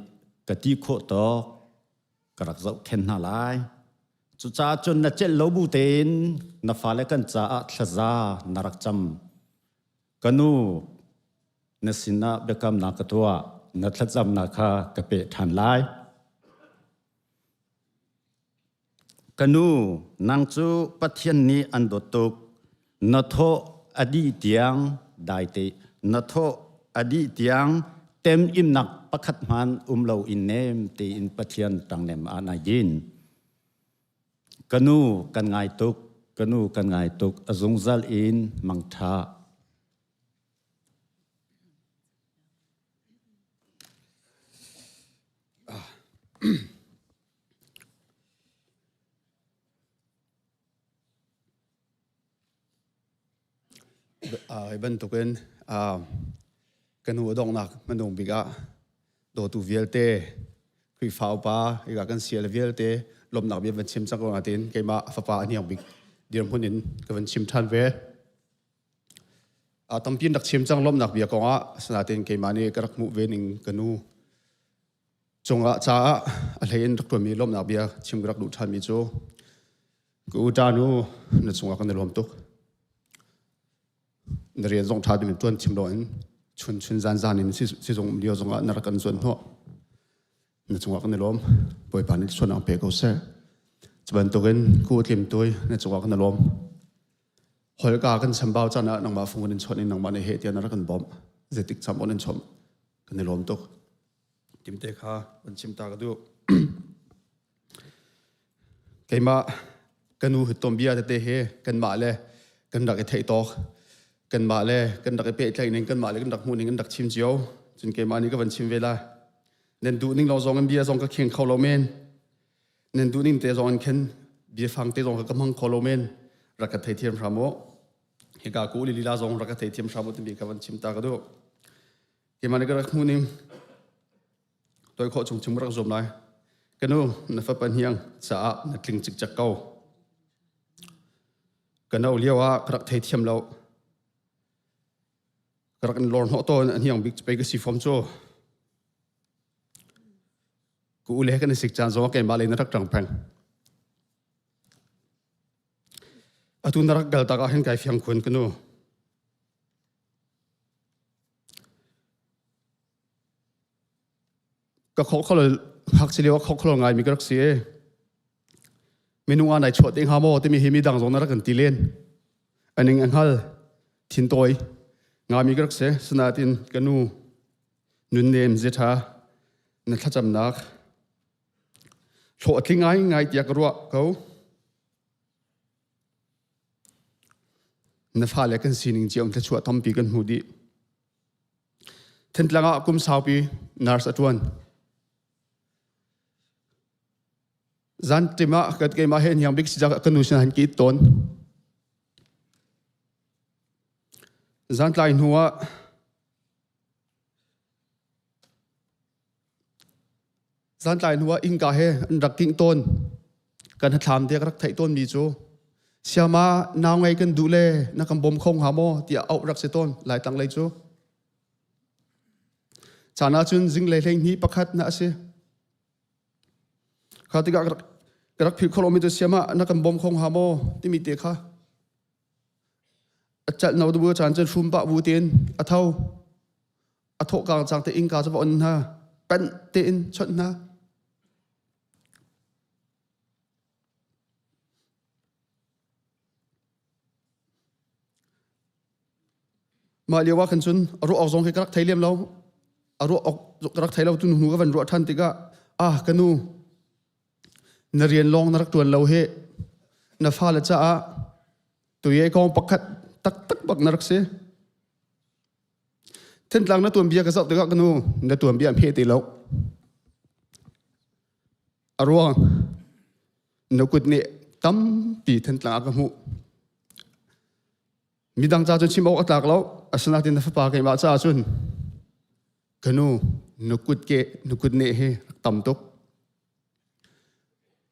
ka ti khawh tawk ka rak zohkhenh hna lai. Cucaah cun na celh lo bu tein na fale kan caah thlaza na rak cam. Ka nu, na sinah biakamnak ka tuah, na thlacamnak kha ka peh ṭhan lai. Ka nu, nang cu Pathian nih an dawt tuk. Na thaw a dih tiang daite na thaw a dih tiang temimnak pakhat hmanh um lo in nem tein Pathian ṭangnem ah nai din. Ka nu kan ngai tuk, ka nu kan ngai tuk, a zungzal in mangṭha. Hi bantukin ka nu a donghnak hmanung bik ah dawtu vialte Khrihfa upa hika kan sial vialte lawmhnak bia van chim cang ko nain keimah a fapa a hniang bik dirhmun in ka van chim ṭhan ve. Tampi in rak chim cang lawmhnak bia kong ah asinain keimah nih ka rak hmuh ve ning ka nu cungah caah a hlei in rak ṭuanmi lawmhnak bia chim ka rak duh ṭhanmi cu ka u ṭa nu na cungah kan i lawm tuk. Na rian zong ṭha ding in ṭuan chim loin chun chun zan zan in sizung um lio zongah na rak kan zuan hnawh. Na cungah kan i lawm. Bawipa nih suan ang pe ko seh. Cu bantukin ku tlim tui na cungah kan i lawm. Holka kan chambau caan ah nangmah fung in chawnh in nangmah nih heh tiah na rak kan bawmh. Zeitik cam on in chawmh kan i lawm tuk. Timte kha van chim ta ka duh. Keimah ka nu huttom bia tete he kanmah le kan rak i theih tawk kanmah le kan rak i pehtlaih ning kanmah le kan rak hmuh ning kan rak chim cio cun keimah nih ka van chim ve lai nan duh ning lo zong in bia zong ka kheng kho lo men nan duh ning te zong in khin biafang te zong ka hmang kho lo men rak ka theithiam hram u hika ku li lila zong rak ka theithiam hram u timi ka van chim ta ka duh keimah nih ka rak hmuh ning Toi khawh chung chung rak zuam lai. Ka nu, na fapa hniang caah na tling cikcek ko. Ka no lio ah ka rak theithiam lo. Ka rak in lor hnawh tawn a hniang bik pei ka si fom cu. Ka u le kan i sik caan zong keimah lei na rak ṭang peng. Atu na rak gal tak ah hin kai fiang khun ka nu. Ka khokholol ngakchia lio ah khokholol ngaimi ka rak si i minung ah nai chuah te hnga maw timi hi midang zong na rak kan ti len. Aning a hngal thintawi ngami ka rak si. Sinain ka nu nunnem ziaṭha na thlacamnak hlawh a tling ngaingai tiah ka ruah ko. Na fale kan sining cio thluachuah tampi kan hmu dih. Thantlang ah kum saupi nurse a ṭuan. Zan ṭim ah keimah he hniang bik si ka nu sin han ki tawn. Zan tlai hnu ah Zantlai hnu ah innka he an rak kingh tawn. Kan hnathlam te ka rak theih tawnmi cu. Siama nau ngei kan duh le na kan bawm kho hnga maw tiah auh rak si tawn Laitlang lei cu. Caan ahcun zinglei 12 pakhat na a si. Kha tikah ka rak philh kho lomi cu siama na kan bawm kho hnga maw timi te kha a calh no bu caan cun hrum pah bu tein a tho a thawh kang cang te innka cu va on hna panh tein chawnh hna. Mah lio ah khan cun a ruah awk zong khi ka rak thei lem lo. A ruah awk ka rak thei lo tu hnu ka van ruah ṭhan tikah ah ka nu na rian lawng na rak ṭuan lo hi na fale caah tuye kong pakhat taktak bak na rak si. Thentlang na tuanbia ka zoh tikah ka nu na tuanbia an pheh ti lo. A ruang na kut nih tampi Thentlang ah ka hmuh. Midang ca cun chim awk a tlak lo. Asinain na fapa keimah caah cun ka nu na kut ke na kut neh hi rak tam tuk.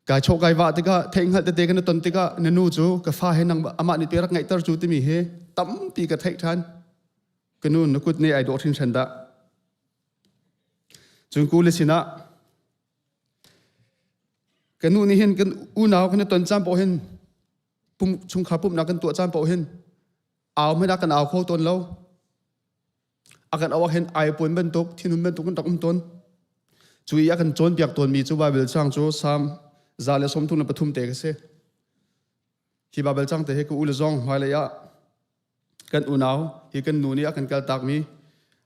Kai chawh kai vah tikah theihhngalh tete kan i ton tikah na nu cu ka fa he nang amah nih te rak ngaihter cu timi hi tampi ka theih ṭhan. Ka nu na kut nih ai dawh hringhran dah. Cun ku le sinah ka nu nih hin kan unau kan i ton caan paoh hin pum chungkhar pumhnak kan tuah caan paoh hin au hmanh ah kan au kho tawn lo. A kan auh ah hin ai puan bantuk thinhun bantuk kan rak um tawn. Cu i a kan cawnpiak tawnmi cu Baibal cang cu Salm 133 te ka si. Hi Baibal cang te hi ka u le zong hmailei ah kan unau hi kan nu nih a kan kaltakmi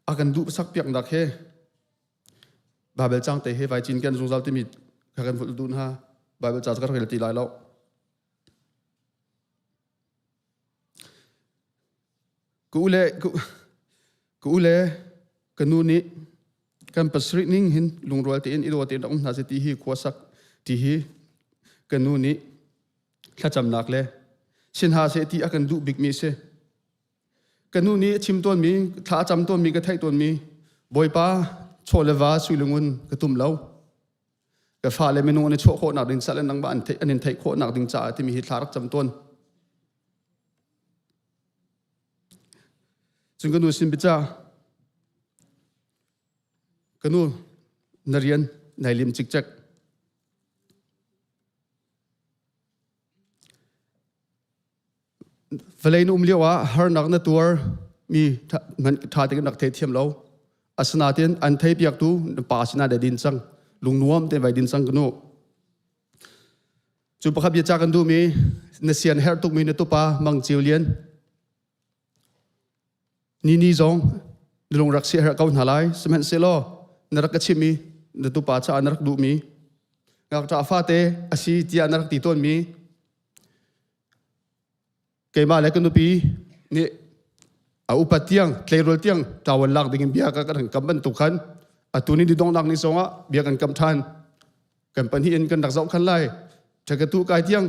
a kan duh sak piaknak he Baibal cang te he vai cin kan zungzal timi kha kan vulh duh hna. Baibal ca cu ka rel ti lai lo. Ka u le ka u le ka nu nih kan pasarih ning hin lungrual tein i daw tein rak um hna seh ti hi khuasak ti hi ka nu nih thlacamnak le sin hna seh ti a kan duh bikmi a si. Ka nu nih a chim tawnmi, thla a cam tawnmi ka theih tawnmi Bawipa chaw le va sui le ngun ka tum lo. Ka fale minung an i chuah khawhnak ding ca le nangmah an theih an in theih khawhnak ding caah timi hi thla rak cam tawn. Cun ka nu sin bica ka nu na rian nai lim cikcek. Vawlei na um lio ah harnak na tuar mi ṭha tein rak theithiam lo. Asinain an theipiaktu na pa sinah dai din cang. Lungnuam tein vai din cang ka nu. Cu pakhat bia ca kan duhmi na sian herh tukmi na tupa Mang Ceu Lian Ni ni zong na lung rak siaherh ko hna lai. Sihmanhsehlaw na rak ka chimh i na tupa caah na rak duhmi ngakṭah fate a si tiah na rak ti tawnmi keimah le ka nupi nih a upat tiang tleirawl tiang ṭawan lak dingin bia ka kan kam bantuk khan atu ni donghnak ni zongah bia kan kam ṭhan. Kan pahnih in kan rak zoh khan lai. Ṭhakatu kai tiang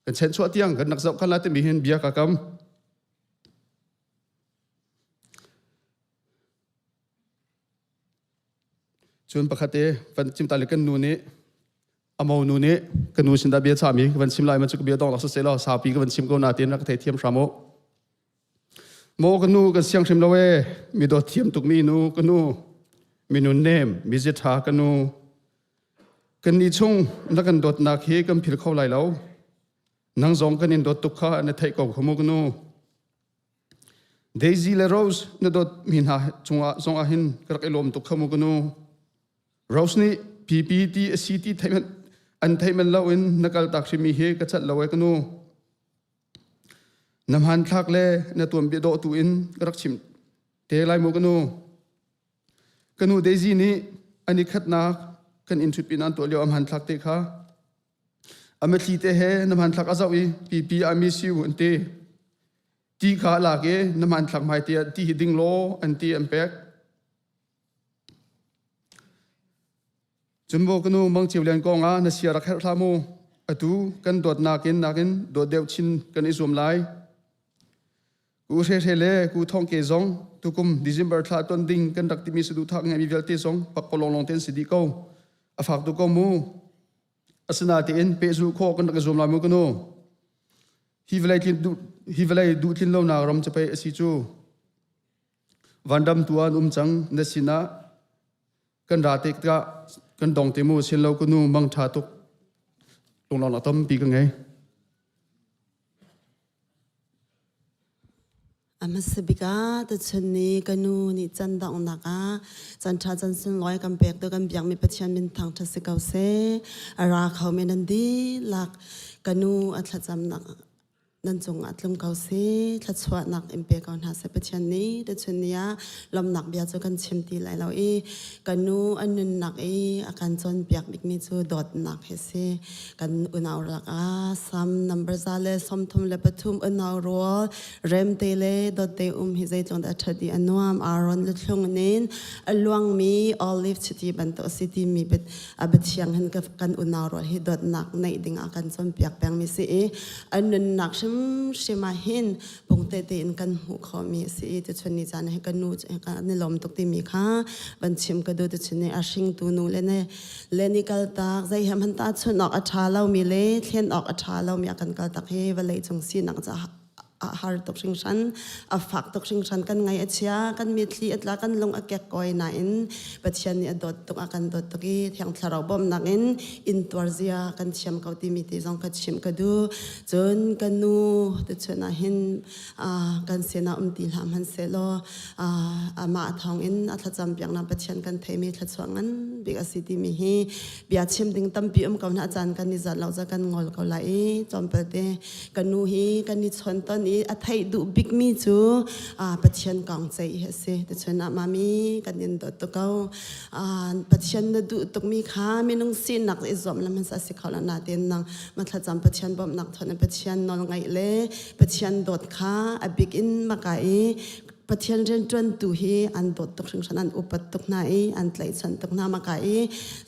kan chenchuah tiang kan rak zoh khan lai timi hin bia ka kam. Cun pakhat te van chim ta le kan nu nih amo nu nih ka nu sin dah bia chami ka van chim lai man cu ka bia dong lak seh law saupi ka van chim ko na tin rak thei thiam hram u. Maw ka nu kan siang hrim lo e mi dawt thiam tuk mi nu ka nu mi nun nem mi zia tha ka nu kan ni chung na kan dawtnak hi kan phil kho lai lo nang zong kan in dawt tuk kha na theih ko kha mu ka nu Daisy le Rose na dawt mi hna cungah zongah hin ka rak i lawm tuk kha mu ka nu. Rose nih PP ti a si ti theih an theih man loin na kal tak hrimi hi ka chat lo e ka nu. Na hmanthlak le na tuanbia dawh tu in ka rak chim te lai mu ka nu. Ka nu Daisy nih an i khatnak kan inn ṭhutpi nan tuah lio a hmanthlak te kha A mitthli te he na hmanthlak a zoh i pipi I miss you an ti. Ti kha a lak i na hmanthlak hmai te ah ti hi ding law an ti an pek. Cun maw ka nu Mang Ceu Lian kong ah na sia rak herh hlah mu. Atu kan dawtnak in nakin dawt deuh chin kan i zuam lai. Ku Hre Hre le Ku Thawng Ke zong tukum December thla ton ding kan rak timi saduhthah ngeimi vialte zong pakpalawng lawng te an si dih ko. A fak tuk ko mu. Asinain pehzulh khawh kan rak i zuam lai mu ka nu. Hi vawlei tlin duh hi vawlei duh tlin lonak ram cu pei a si cu. Vanram tu ah an um cang na sinah kan ra te tikah kan dong te mu sin lo ka nu mang ṭha tuk lunglawmhnak tampi ka ngei. A hmasa bik ah tuchun ni ka nu nih can donghnak ah can ṭha can sunglawi kan pek tu kan biakmi Pathian min thangṭhat si ko seh. A ra kho mi nan dihlak ka nu a thlacamnak nan cungah tlung ko seh. Thluachuahnak in pe ko hna seh Pathian nih tuchun ni ah lawmhnak bia cu kan chim ti lai lo i ka nu a nunnak i a kan cawnpiak bikmi cu dawtnak hi si. Kan unau lakah Sam number 133 unau rual remte le dawtte um hi zeitluk dah a ṭhat i a nuam Aaron luthlung in a luangmi olive chiti bantuk a si timi a biathiang hin kan unau rual hi dawtnak neih ding ah kan cawnpiak pengmi si i a nunnak hrimhrim ah hin pungte tein kan hmuh khawhmi a si i tuchun ni caan hi ka nu kan i lawm tuk timi kha van chim ka duh tuchun ni a hringtu nu le ne le ni kaltak zei he hmanh ta chun awk a ṭha lomi le thlen awk a ṭha lomi a kan kaltak hi vawlei cung sinak caah a har tuk hringhran a fak tuk hringhran kan ngaih a chia kan mitthli a tla kan lung a kek koi nain Pathian nih a dawt tuk a kan dawt tuk i Thiang Thlarau bawmhnak in intuar zia kan thiam ko timi ti zong ka chimh ka duh cun ka nu tuchun ah hin kan sinah um ti hlah hmanhsehlaw amah thawngin a thlacam piaknak Pathian kan theimi thluachuah ngan bik a si timi hi bia chim ding tampi um ko hna caan kan i zat lo ca kan ngol ko lai i tlawmpal te ka nu hi kan i chawn ton i a theih duh bikmi cu Pathian kong ceih hi a si tuchun ah mami kan in dawt tuk ko Pathian na duh tukmi kha minung sinak i zuam lam hmasa si kho lo nain nang ma thlacam Pathian bawmhnak thawng in Pathian nawl ngaih le Pathian dawt kha a bik in maka i Pathian rianṭuantu hi an dawt tuk hringhran an upat tuk hna i an tlaihchan tuk hna maka i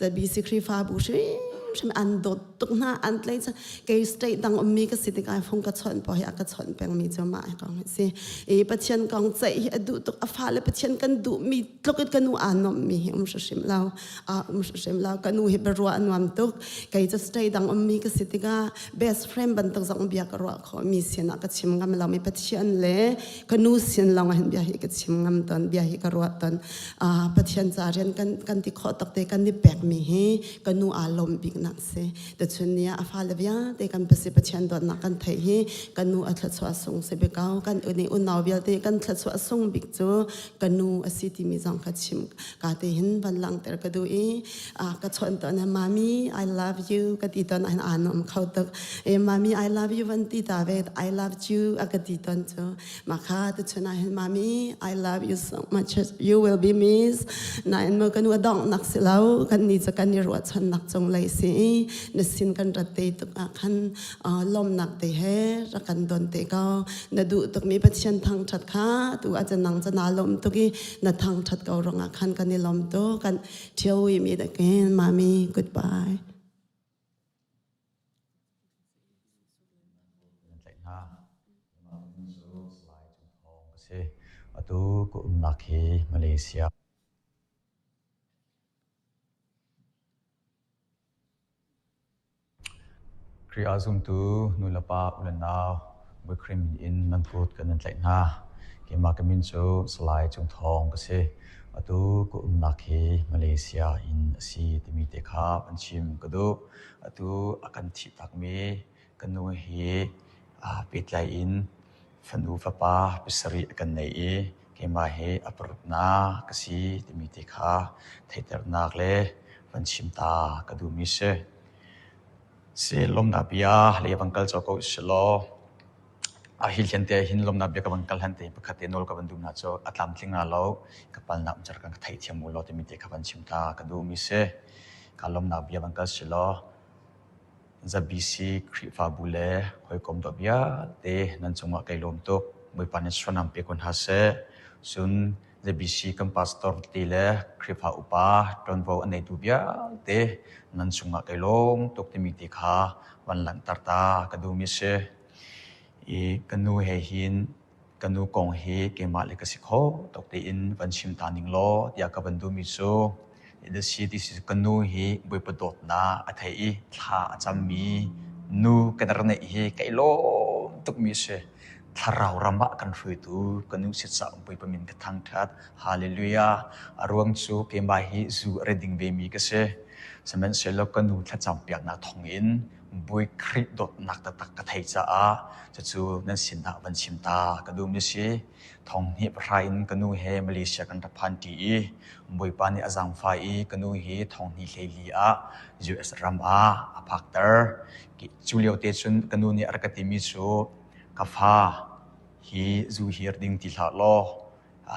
ZBC Khrihfabu hrimhrim an dawt tuk hna an tlaihchan kei state dang ummi ka si tikah fung ka chawnh paoh hi a ka chawnh pengmi cu mah kong hi si i Pathian kong ceih hi a duh tuk a fale Pathian kan duhmi tluk in ka nu aa nuamhmi hi um hrimhrim lo aa um hrimhrim lo ka nu hi biaruah a nuam tuk kei cu state dang ummi ka si tikah best friend bantuk zong bia ka ruah khawh mi sinah ka chim ngam lo mi Pathian le ka nu sin lawng ah hin bia hi ka chim ngam ton bia hi ka ruah ton Pathian ca rian kan kan ti khawh tuk te kan i pek mi hi ka nu aa lawm bik nak si tuchun ni ah a fale vialte kan pasi Pathian dawtnak kan theih hi kan nu a thluachuah sung si bik ko kan uni unau vialte kan thluachuah sung bik cu ka nu a si timi zong ka chim ka te hin van langhter ka duh i ka chawnh tawn mami I love you ka ti tawn ah aa nuam kho tuk e mami I love you van ti ta ve I love you a ka ti tawn cu mah kha tuchun ah hin mami I love you so much you will be missed nain mo ka nu a dongh nak si lo kan ni cu kan i ruahchan nak cung lei si i na sin kan rat te tuk ah khan lawmnak te he rak kan don te ko na duh tukmi Pathian thangṭhat kha tu ah cun nang cu naa lawm tuk i na thangṭhat ko ruangah khan kan i lawm tuk kan till we meet again mommy goodbye Atu ka umnak hi Malaysia Khrih ah zumtu nulepa u le nau Bawi min in nan kut kan in tlaih hna. Keimah ka min cu Salai Cung Thawng ka si. Atu ka umnak hi Malaysia in a si timi te kha van chim ka duh. Atu a kan thih takmi ka nu hi aa pehtlai in fanu fapa pasarih a kan nei i keimah hi a paruknak ka si timi te kha theihternak le van chim ta ka duhmi si. Si lawmnak bia lei van kal cawk ko usilaw a hi hlian te hin lawmnak bia ka van kal hlan te pakhat te nawl ka van duh hna cu a tlamtling nga lo ka palnak umcar kan ka theithiam u law timi te kha van chim ta ka duhmi si. Ka lawmnak bia van kal silaw ZBC Khrihfabu le hawikom dawt vialte nan cungah kai lawm tuk. Bawipa nih suanam pe ko hna seh. Cun ZBC kan pastor te le Khrihfa upa ṭuanvo a neitu vialte nan cungah kai lawm tuk timi te kha van langhter ta ka duhmi si. I ka nu he hin ka nu kong hi keimah le ka si kho tuk tiin van chim ta ning law tiah ka van duhmi cu si ti si ka nu hi Bawipa dawtnak a thei i thla a cammi nu kan rak neih hi kai lawm. tukmi a si. Thlarau ram ah kan hruaitu ka nu sitsa Bawipa min ka thangṭhat. Hallelujah. A ruang cu keimah hi zu a ri ding vemi ka si. Sihmanhsehlaw ka nu thlacam piaknak thawngin Bawi Khrih dawtnak taktak ka thei caah cucu nan sinah van chim ta ka duhmi a si. Thong hnih pahra in ka nu he Malaysia kan rak phan ṭi i Bawipa nih a zaangfah i ka nu hi thong hnih hleili ah US ram ah a phakter. Cu lio te cun ka nu nih a rak ka timi cu ka fa hi zu hi rak ding ti hlah law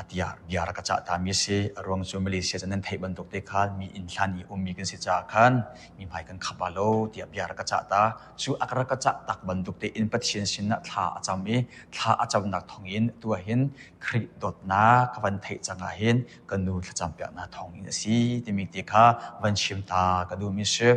tiah bia rak ka cah tami a si. A ruang cu Malaysia cu nan theih bantuk te khan mi inn hlan i ummi kan si caah khan mi hmai kan khap ah lo tiah bia rak ka cah ta. Cu a rak ka cah tak bantuk tein Pathian sinah thla a cam i thla a camnak thawngin tu ah hin Khrih dawtnak ka van theih cang ah hin ka nu thlacam piaknak thawngin a si timi ti kha van chim ta ka duhmi si.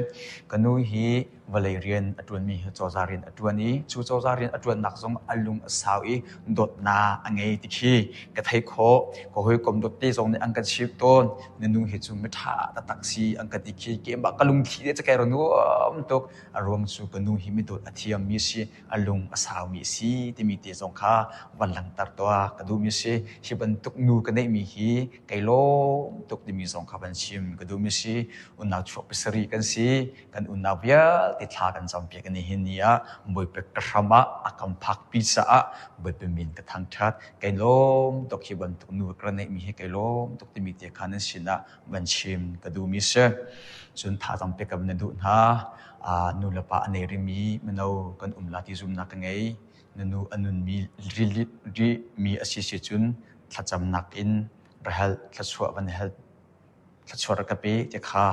Ka nu hi vawlei rian a ṭuanmi hi cozah rian a ṭuan i cu cozah rian a ṭuannak zong a lung a sau i dawtnak a ngei ti khi ka theih khawh. Ka hawikom dawtte zong nih an kan chimh tawn. Na nu hi cu miṭha taktak si an ka ti khi keimah ka lungthli te cu kai ra nuam tuk. A ruang cu ka nu hi midawt a thiammi si, a lung a saumi a si timi te zong kha van langhter tuah ka duhmi a si. Hi bantuk nu ka neihmi hi kei lawm tuk timi zong kha van chim ka duhmi a si. Unau chuak pasarih kan si. Kan unau vialte thla kan campiak i nihin ni ah Bawipa ka hram ah a kan phakpi caah Bawipa min ka thangṭhat. Kei lawm tuk hi bantuk nu ka neihmi hi kei lawm tuk timi te kha nan sinah van chim ka duhmi si. Cun thazaang pek ka van duh hna. Nu le pa a nei rimi mino kan um la ti zumnak ka ngei. Na nu a nunmi rimi a si si cun thlacamnak in rahel thluachuah van hel thluachuah rak ka pe ti kha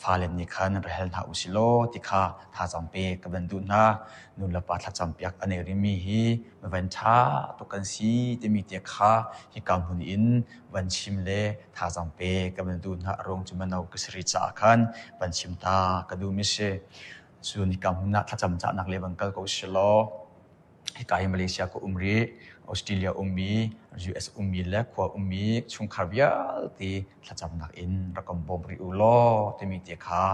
fale nih khan ra hal hna usih law ti kha thazaang pek ka van duh hna. Nu le pa thlacam piak a nei rimi hi van ṭha tuk kan si timi te kha hika hmun in van chim le thazaang pek ka van duh hna. A ruang cu mano ka si rih caah khan van chim ta ka duhmi si. Cun hika hmun ah thlacam cahnak le van kal ko usih law hika hi Malaysia ka um rih, Australia ummi, US ummi le khua ummi chungkhar vialte thlacamnak in rak kan bawm rih u law timi te kha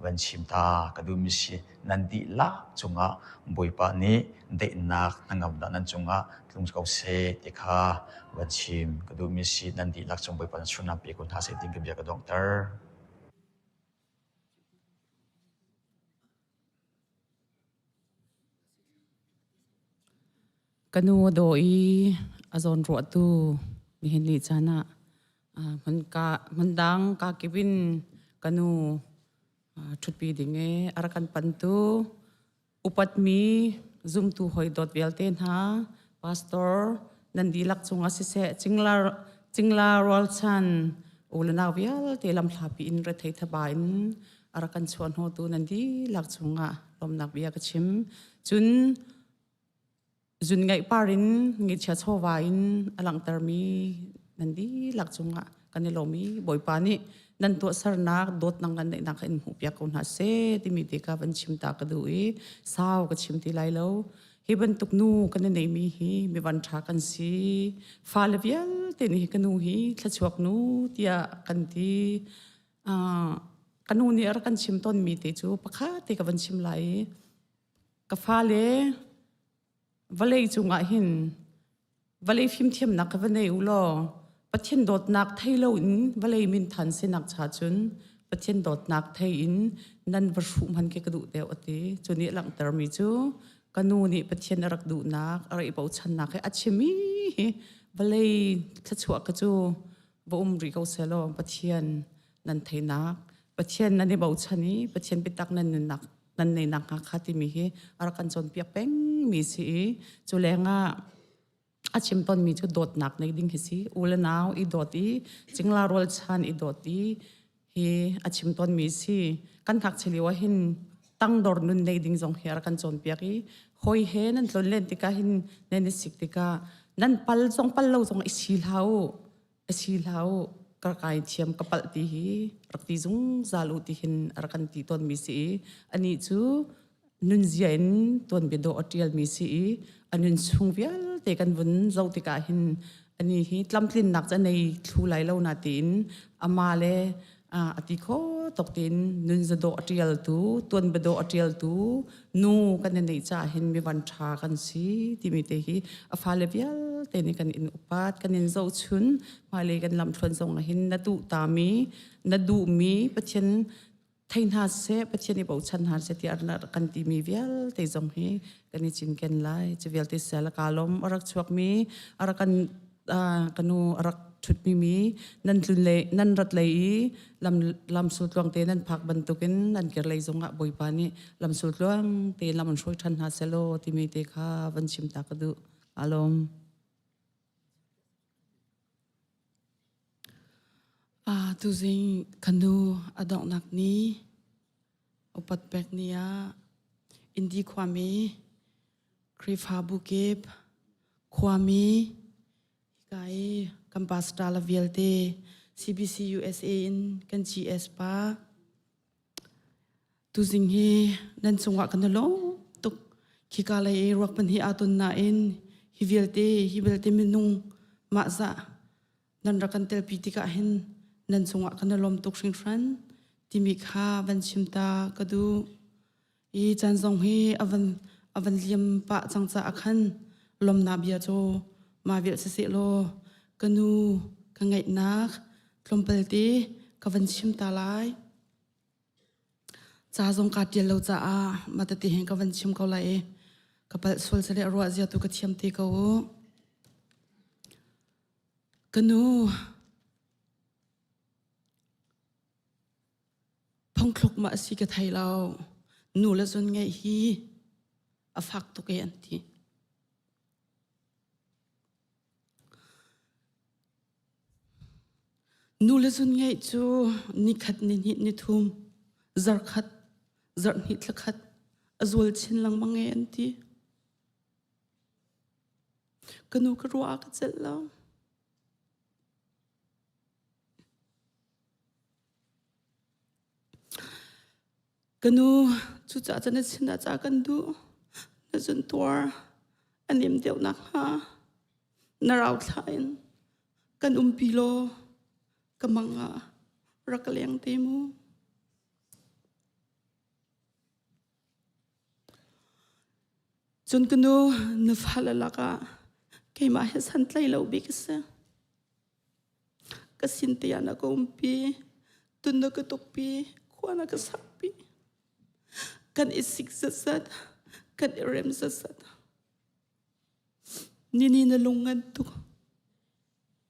van chim ta ka duhmi si. Nan dihlak cungah Bawipa nih daihnak hnangamnak nan cungah tlung ko seh ti kha van chim ka duhmi si. Nan dihlak cung Bawipa nih sunlam pe ko hna seh tiin ka bia ka donghter. Ka nu a daw i a zawnruahtu nihin ni caan ah hmundang kakip in ka nu ṭhutpi ding i a rak kan pantu upatmi zumtu hawi dawt vialte hna pastor nan dihlak cungah siseh cingla rualchan u le nau vialte lamhlapi in rethei thaba in a rak kan chuahhnawhtu nan dihlak cungah lawmnak bia ka chim. Cun zun ngaih par in ngichia chawva in a langhtermi nan dihlak cungah kan i lawm i Bawipa nih nan tuahsernak dawtnak nan neihnak kha in hmuhpiak ko hna seh timi te kha van chim ta ka duh i sau ka chim ti lai lo. Hi bantuk nu kan i neihmi hi mi van ṭha kan si. Fale vialte nih hi ka nu hi thluachuak nu tiah kan ti. Ka nu nih a rak kan chim tawnmi te cu pakhat te ka van chim lai i ka fale vawlei cungah hin vawlei fimthiamnak ka va nei u law Pathian dawtnak thei loin vawlei minthan sinak cha cun Pathian dawtnak thei in nan va hruh hman khi ka duh deuh a ti. Cu nih a langhtermi cu ka nu nih Pathian a rak duhnak a rak i bochannak he a chimi hi vawlei thluachuah ka cu va um rih ko selaw Pathian nan theinak Pathian nan i bochan i Pathian biatak nan nunnak nan neinak hnga kha timi hi a rak kan cawnpiak pengmi si i cu lengah a chim tawnmi cu dawtnak nei ding hi si u le nau i dawt i cingla rualchan i dawt i hi a chim tawnmi si kan ngakchia lio ah hin tangdor nun nei ding zong hi a rak kan cawnpiak i hawi he nan tlon len tikah hin nan i sik tikah nan pal zong pal lo zong i si hlah u a si hlah u ka kai thiam ka palh ti hi rak ti zungzal u ti hin a rak kan ti tawnmi si i anih cu nunzia in tuanbia dawh a ṭialmi si i a nun chung vialte kan vun zoh tikah hin ani hi tlamtlinnak cu a nei thlu lai lo na tiin ama le a ti kho tok tin nun zado a tial tu tuan bado a tial tu nu kan nei cha hin mi van tha kan si timi te hi a fale vialte nih kan in upat kan in zohchun hmailei kan lamthluan zong ah hin na duh tami na duhmi Pathian thei hna seh Pathian i bochan hna seh tiah kan timi vialte zong hi kan i cinken lai cu vialte sel ka lom a rak chuakmi a rak kan kanu a rak ṭhutmi mi nan tlun le nan rat lei i lam lamsul tluang te nan phak bantukin nan kir lei zongah Bawipa nih lamsul tluang te lam an hruai ṭhan hna selaw timi te kha van chim ta ka duh. Alom. Ah tuzing kanu a donghnak ni upat pek ni ah Indi khuami Khrihfabu kip khuami Hika i kan pastor le vialte CBC USA in kan GS pa tuzing hi nan cungah kan i lawm tuk. Khika lei i ruak pan hi aa ton nain hi vialte hi vialte minung mah zah nan rak kan telpi tikah hin nan cungah kan i lawm tuk hringhran timi kha van chim ta ka duh. Hi caan zong hi a van a van liam pah cang caah khan lawmnak bia cu mah vial siseh law ka nu ka ngaihnak tlawmpal te ka van chim ta lai. Ca zong kaa ṭial lo caah mah tete hin ka van chim ko lai i ka palh sual sile a ruah zia tu ka thiam te ko u. Ka nu Phungthluk ma a si ka thei lo. Nu le zun ngeih hi a fak tuk e an ti. Nu le zun ngeih cu nikhat ni hnih ni thum zarkhat zarhhnih thlakhat a zual chin lengmang e an ti. Ka nu ka ruah ah ka celh lo. Ka nu, cucaah cun na sinah ca kan duh. Na zuntuar a nem deuh nakhnga na rauthla in kan umpi law ka mang ah rak ka leng te mu. Cun ka nu, na fale lakah keimah hi santlai lo bik a si. Ka sin te ah na ka umpi, tun na ka tukpi, khua na ka sakpi. Kan i sik zatzat, kan i rem zatzat. Nini na lung ngan tuk,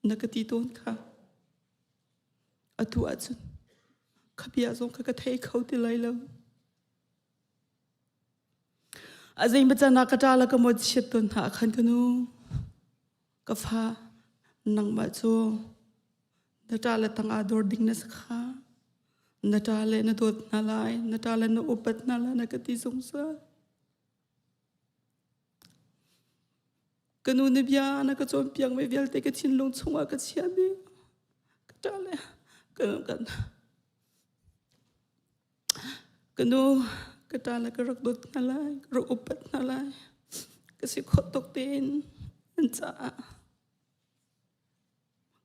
na ka ti tawn kha. Atu ahcun ka bia zong kha ka thei kho ti lai lo. A zeimacan ah ka ṭa le ka mawt chiat tawn hna ah khan ka nu. Ka fa, nangmah cu na ṭa le tangah dor ding na si kha. Na ṭa le na dawt hna lai, na ṭa le na upat hna lai na ka ti zungzal. Ka nu na bia na ka cawnpiak mi vialte ka thinlung chungah ka chia dih. Ka ṭa le ka nu kan Ka nu, ka ṭa le ka rak dawt hna lai, ka rak upat hna lai. Ka si khawh tawk tein an caah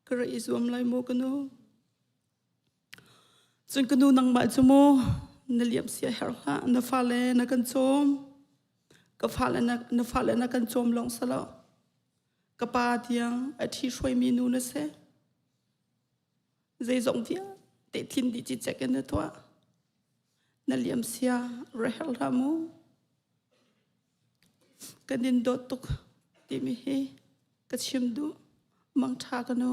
ka rak i zuam lai mu ka nu. Cun ka nu nangmah cu mu na liam sia herh hlah, na fale na kan cawm. Ka fale na, na fale na kan cawm lawng salo. Ka pa tiang a ṭhi hruaimi nu na si. Zeizong vialte thin dih cicek in na tuah. Na liam sia ra herh hlah mu. Kan in dawt tuk timi hi ka chim duh. Mangṭha ka nu.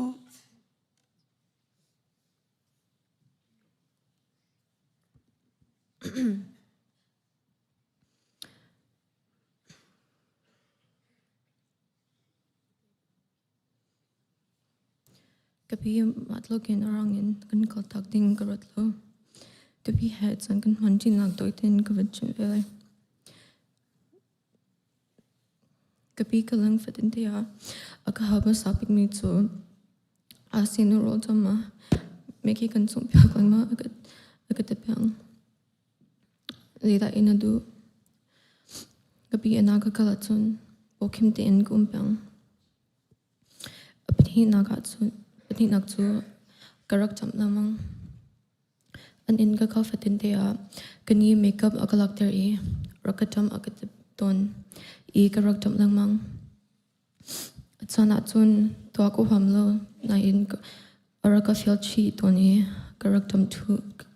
Ka pi mah tluk in a rang in kan kaltak ding ka ruat lo. Ka pi he cun kan hman ṭinak tawi tein ka van chimh ve lai. Ka pi ka lang fatin te ah a ka hal hmasa bikmi cu a sin rawl cam ma meki kan sungh piak lengmang a ka a ka ti peng. Zeidah in a duh? Ka pi a ka kal ahcun pawkhim tein ka um peng. A pahnihnak ahcun pahnihnak cu ka rak camh lengmang. An inn ka kal fatin te ah ka ni makeup a ka lakter i rak ka ṭamh a ka ti tawn i ka rak ṭamh lengmang. A caan ahcun tuah ka huam lo nain a rak ka fial chih tawn i ka rak ṭamh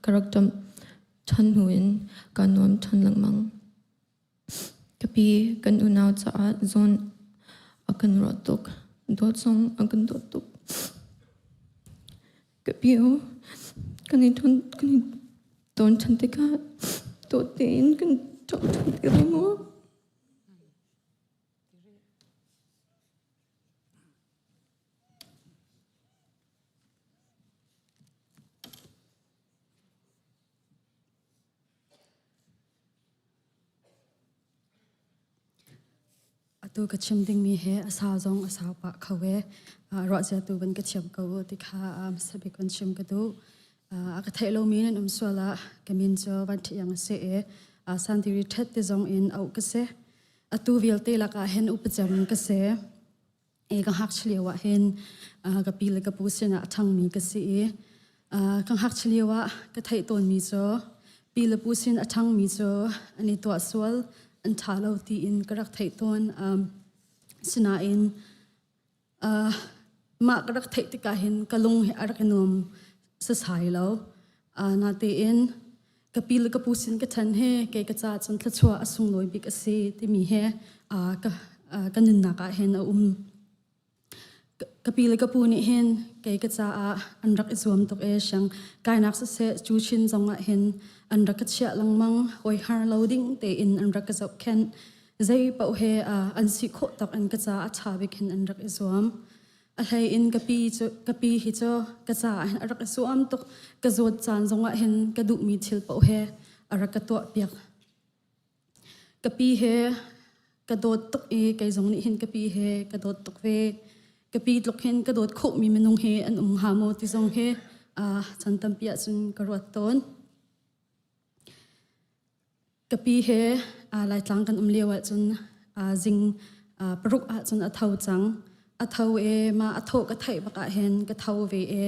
ka rak ṭamh ṭhan hnu in kaa nuam ṭhan lengmang. Ka pi kan unau caah zawn a kan ruah tuk. Dawt zong a kan dawt tuk. Ka pi u, kan i ṭhawn kan i tawn ṭhan tikah dawt tein kan ṭap ṭhan te lai maw? Atu ka chim dingmi hi a sau zong a sau pah kho e. Ruahcia tu van ka thiam ko u ti kha sabik van chim ka duh. A ka theih lomi nan um sual ah ka min cu van ṭhiang a si i santiri ṭhet ti zong in auh ka si. Atu vialte lakah hin upacem ka si. E ka ngakchia lio ah hin ka pi le ka pu sinah a ṭhangmi ka si i ka ngakchia lio ah ka theih tawnmi cu pi le pu sin a ṭhangmi cu an i tuah sual an ṭha lo tiin ka rak theih tawn. Sinain mah ka rak theih tikah hin ka lung hi a rak i nuam sasai lo. Natein ka pi le ka pu sin ka ṭhan he kei ka ca cun thluachuah a sunglawi bik a si timi he ka, ka nunnak ah hin a um. Ka pi le ka pu nih hin kei ka caah an rak i zuam tuk e siang kainak siseh cu chin zong ah hin an rak ka chiah lengmang hawi har lo ding tein an rak ka zohkhenh zei paoh he an si khawh tak in ka caah a ṭha bik hin an rak i zuam. A hlei in ka pi cu ka pi hi cu ka caah hin a rak i zuam tuk. Ka zawt caan zongah hin ka duhmi thil paoh he a rak ka tuahpiak. Ka pi he ka dawt tuk i kei zong nih hin ka pi he ka dawt tuk ve. Ka pi tluk hin ka dawt khawhmi minung hi an um hnga maw ti zong hi chan tampi ahcun ka ruat tawn. Ka pi he Laitlang kan um lio ahcun zing paruk ahcun a tho cang. A tho i mah a thawh ka theih bak ah hin ka tho ve i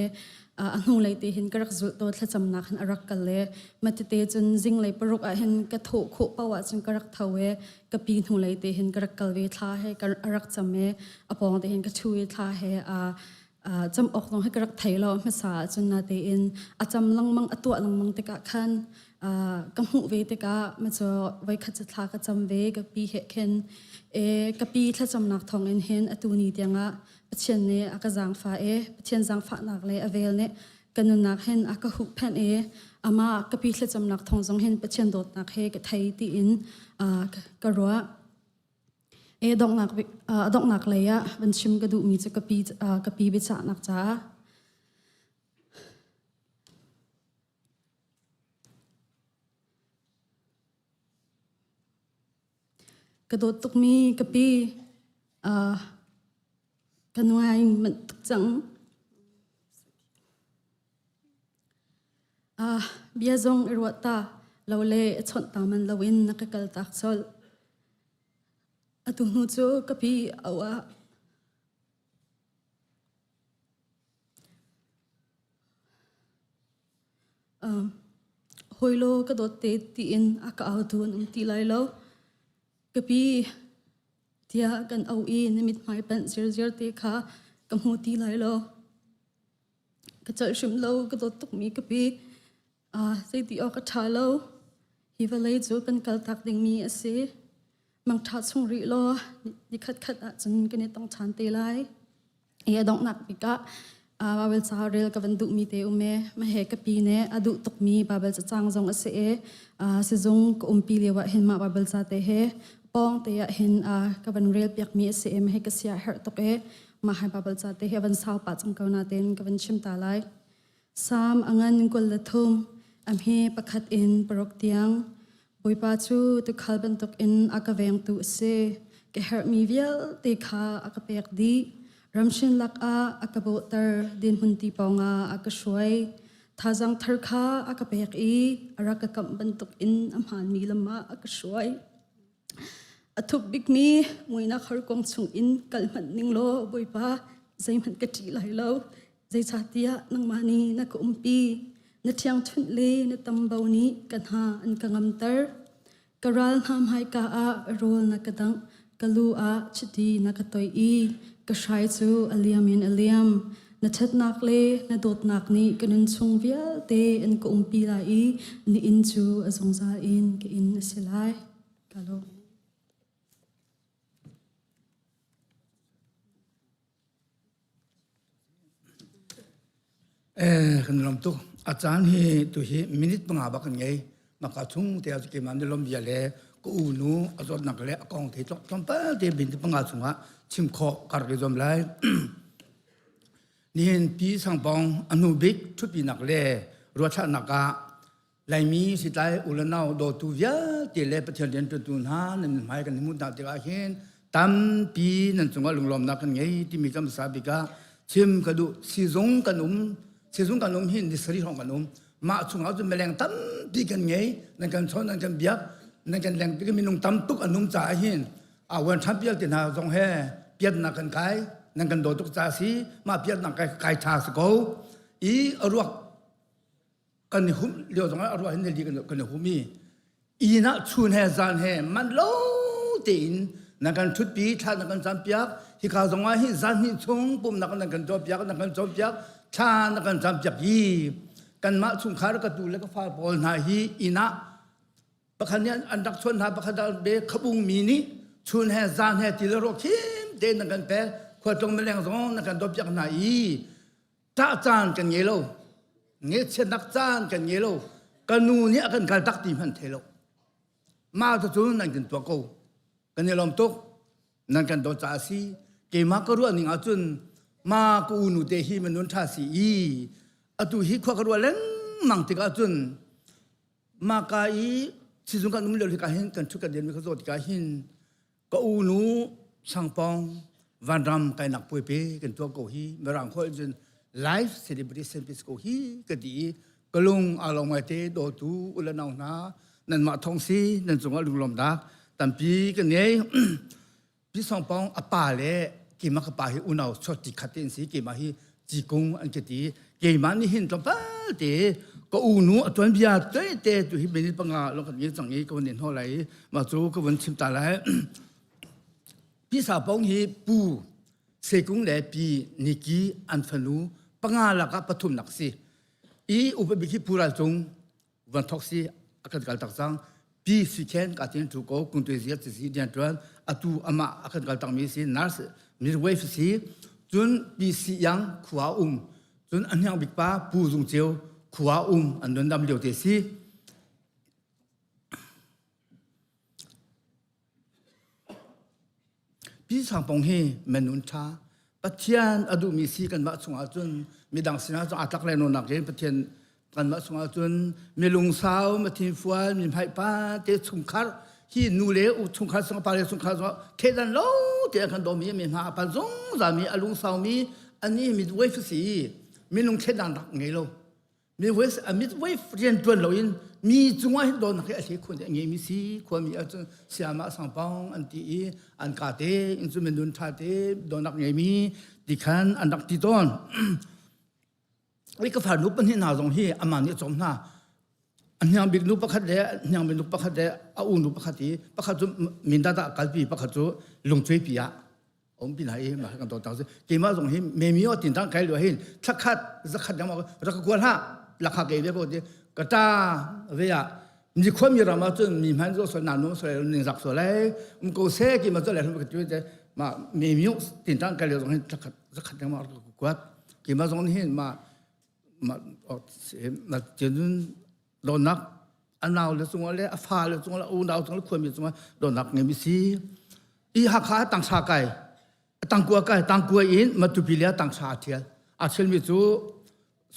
a hnulei te hin ka rak zulh tawn thlacamnak hin a rak kal i matete cun zinglei paruk ah hin ka thawh khawh paoh ahcun ka rak tho i ka pi hnulei te hin ka rak kal ve thla he ka rak cam i a pawng te hin ka ṭhu i thla he cam awk zong hi ka rak thei lo hmasa ahcun natein a cam lengmang a tuah lengmang tikah khan ka hmuh ve tikah macu voikhat cu thla ka cam ve ka pi he khin e ka pi thlacamnak thawngin hin atu ni tiangah Pathian nih a ka zaangfah i Pathian zaangfahnak le a vel nih ka nunnak hin a ka huhphenh i amah ka pi thlacamnak thawng zong hin Pathian dawtnak he ka thei tiin ka ruah. E donghnak donghnak lei ah van chim ka duhmi cu ka pi ka pi biachahnak caah ka dawt tukmi ka pi ka nuai manh tuk cang. Bia zong i ruah ta lo le i chawnh ta man loin na ka kal tak colh. Atu hnu cu ka pi au ah hawi law ka dawt te tiin a ka autu an um ti lai lo. Ka pi tiah kan au i na mithmai panh zirziar te kha ka hmu ti lai lo. Ka celh hrim lo, ka dawt tukmi ka pi. Zeiti awk a ṭha lo. Hi vawlei cu kan kaltak dingmi a si. Mangṭha chung rih law nikhat khat ahcun kan i tong ṭhan te lai. I a donghnak bik ah Baibal ca rel ka van duhmi te um e. Mahe ka pi nih a duh tukmi Baibal cacang zong a si i sizung ka umpi lio ah hin mah Baibal ca te he pawng te ah hin ka van rel piakmi a si i mahe ka sia herh tuk i Mah hi Baibal ca te hi a van sau pah cang ko nain ka van chim ta lai. Salm a ngan 23, a hme pakhat in paruk tiang. Bawipa cu tuukhal bantukin a ka vengtu a si. Ka herhmi vialte kha a ka pek dih. Ramhrin lakah a ka bawhter, dinhmun ti pawngah a ka hruai. Thazang thar kha a ka pek i a rak ka kamh bantukin a hmaanmi lam ah a ka hruai. A thup bikmi muinak harkong chungin kal hmanh ning law Bawipa zeihmanh ka ṭih lai lo. Zeicahtiah nangmah nih na ka umpi. Na ṭhiangṭhunh le na tambo nih ka hna an ka ngamter. Ka ral hna hmaika ah rawl na ka dangh, ka lu ah chiti na ka toih i ka hrai cu a liam in a liam. Na ṭhatnak le na dawtnak nih ka nun chung vialte an ka umpi lai i na inn cu a zungzal in ka inn a si lai. Ka lawm. Eh, kan lawm tuk. A caan hi tu hi minute panga bak kan ngei. Maka chung te ah keimah ni lawm bia le ka u nu a zawtnak le a kong te tlawmpal te minute panga chungah chim khawh kar ke zuam lai. Nihin pi sangpong a hnu bik ṭhutpinak le ruahthlahnak ah Laimi sitlai u le nau dawtu vialte le Pathian rianṭuantu hna nan hmai kan hmuh hna tikah hin tampi nan cungah lunglawmnak kan ngei timi kan hmasa bik ah chim ka duh. Sizung kan um sizung kan um hin ni sarih hrawng kan um. Mah chungah cun mileng tampi kan ngei. Nan kan chawn nan kan biak nan kan leng tik minung tam tuk an um caah hin a wan ṭhan pial te hna zong he piatnak kan kai nan kan daw tuk ca si mah piatnak kai kai ṭha si ko i a ruak kan i humh lio zongah a ruah hin li kan i hum i inn ah chun he zan he man lo tein nan kan ṭhutpi thla nan kan campiak hika zongah hin zan hnih chung pumnak nan kan tuahpiak nan kan cawnpiak thla nan kan campiak i kanmah chungkhar ka tu le ka fa pawl hna hi inn ah pakhat nih an rak chawnh hna pakhat be khabung mi nih chun he zan he ti le rawh khim tein nan kan pek khualtlung mileng zong nan kan dawpiak hna i Ṭah caan kan ngei lo. Ngaihchiatnak caan kan ngei lo. Ka nu nih a kan kal tak ti hmanh thei lo. Mah cu nan kan tuah ko. Kan i lawm tuk. Nan kan dawt caah a si. Keimah ka ruah ning ahcun ma ka unu te hi minun ṭha si i atu hi khua ka ruah lengmang tik ahcun maka i sizung kan um lio hika hin kan ṭhut kan den mi ka zawt tikah hin Ka unu Sangpong vanram kainak puai pe kan tuah ko hi mirang holh cun life celebration pe ko hi ka ti i ka lung aa lawm ngai te dawtu ule nau hna nanmah thong si nan cungah lunglawmnak tampi ka ngei. Pi Sangpong a pa le keimah ka pa hi unau chuakṭi khat te an si keimah hi cikung an ka ti keimah nih hin tlawmpal te ka unu a tuanbia te tu hi minute panga long kan ngei cang i ka van in hnaw lai i mah cu ka van chim ta lai pi Sapong hi pu Sekung le pi Niki an fanu panga lakah pathum nak si i upa bik hi Pu Ral Cung van thok si a kan kal tak cang pi si khen ka tin tu ko kung tu zia chi si dian tuan atu ama a kan kal tak mi si nurse midwife si cun pi si yang khua um cun a hniang bik pa pu zung cheu khua um an don dam lio te si Pi Sangpong hi menun ṭha Pathian a duhmi si kanmah chungah cun midang sinah cun aa tlak le nawn in Pathian kanmah chungah cun mi lungsau mi thinfual mi hmaipa te chungkhar hi nu le u chungkhar sung pa le chungkhar zong thehdan lo te an kan dawmi mi hna a pan zungzal mi a lungsau mi ani midwife si minung thledan rak ngei lo midwife a midwife rian tuan loin mi cungah hin dawtnak hi a hle khun a ngeimi si khuami ahcun siama sangpong an ti i an ka te in cu minun tha te dawtnak ngeimi ti khan an rak ti tawn i ka farnu pahnih hna zong hi amah nih a cawm hna a hniang bik nu pakhat le hniang bik nu pakhat le a u nu pakhat i pakhat cu mindat ah kalpi pakhat cu lungcuai pi ah om pi na i ma kan to tang keimah zong hi me mi o tin tang kai lo hin thlakhat zakhat dang rak kual ha lakha ke ve ko ti ka ta ve ya ni khwa mi ram ah cun mi hman zo so na no so ning zak so lai um ko se ki ma zo le ka tu te ma me mi tin tang kai lo zong hin thlakhat zakhat dang ma rak kuat keimah zong hin ma ma ma cun dawtnak a nau le cungah le a fa le cungah le unau cungah le khuami cungah dawtnak ngeimi si i Hakha tangsa kai tangkua kai tangkua in Matupi le tangsa a thial a thialmi cu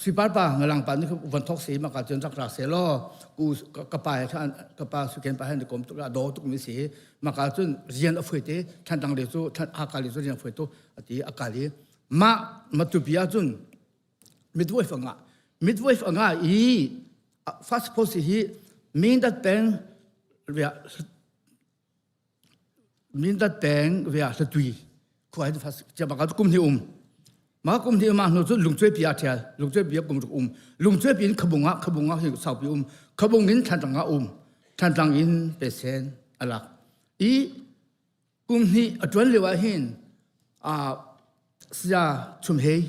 Sipar pa ngalang pa nih van thok se maka cun rak ra se law ku ka pa he ka pa suken pa he ni kom tuk la do tuk mi si maka cun rian a fuai te than dang le cu than Hakha le cu rian fuai tu ati akali ma Matupi ah cun midwife a ngah midwife a ngah i first post hi Mindat peng via Mindat peng via hlatui khua hi first chiabak kum ni um. Ma kum hnih ma hnu cu lungcuai pi ah ṭhial. Lungcuai pi ah kum ruk um. Lungcuai pi in khabung ah khabung ah saupi um. Khabung in Thlantlang ah um. Thlantlang in pesen a lak. I kum hnih a ṭuan lio ah hin saya Chum Hei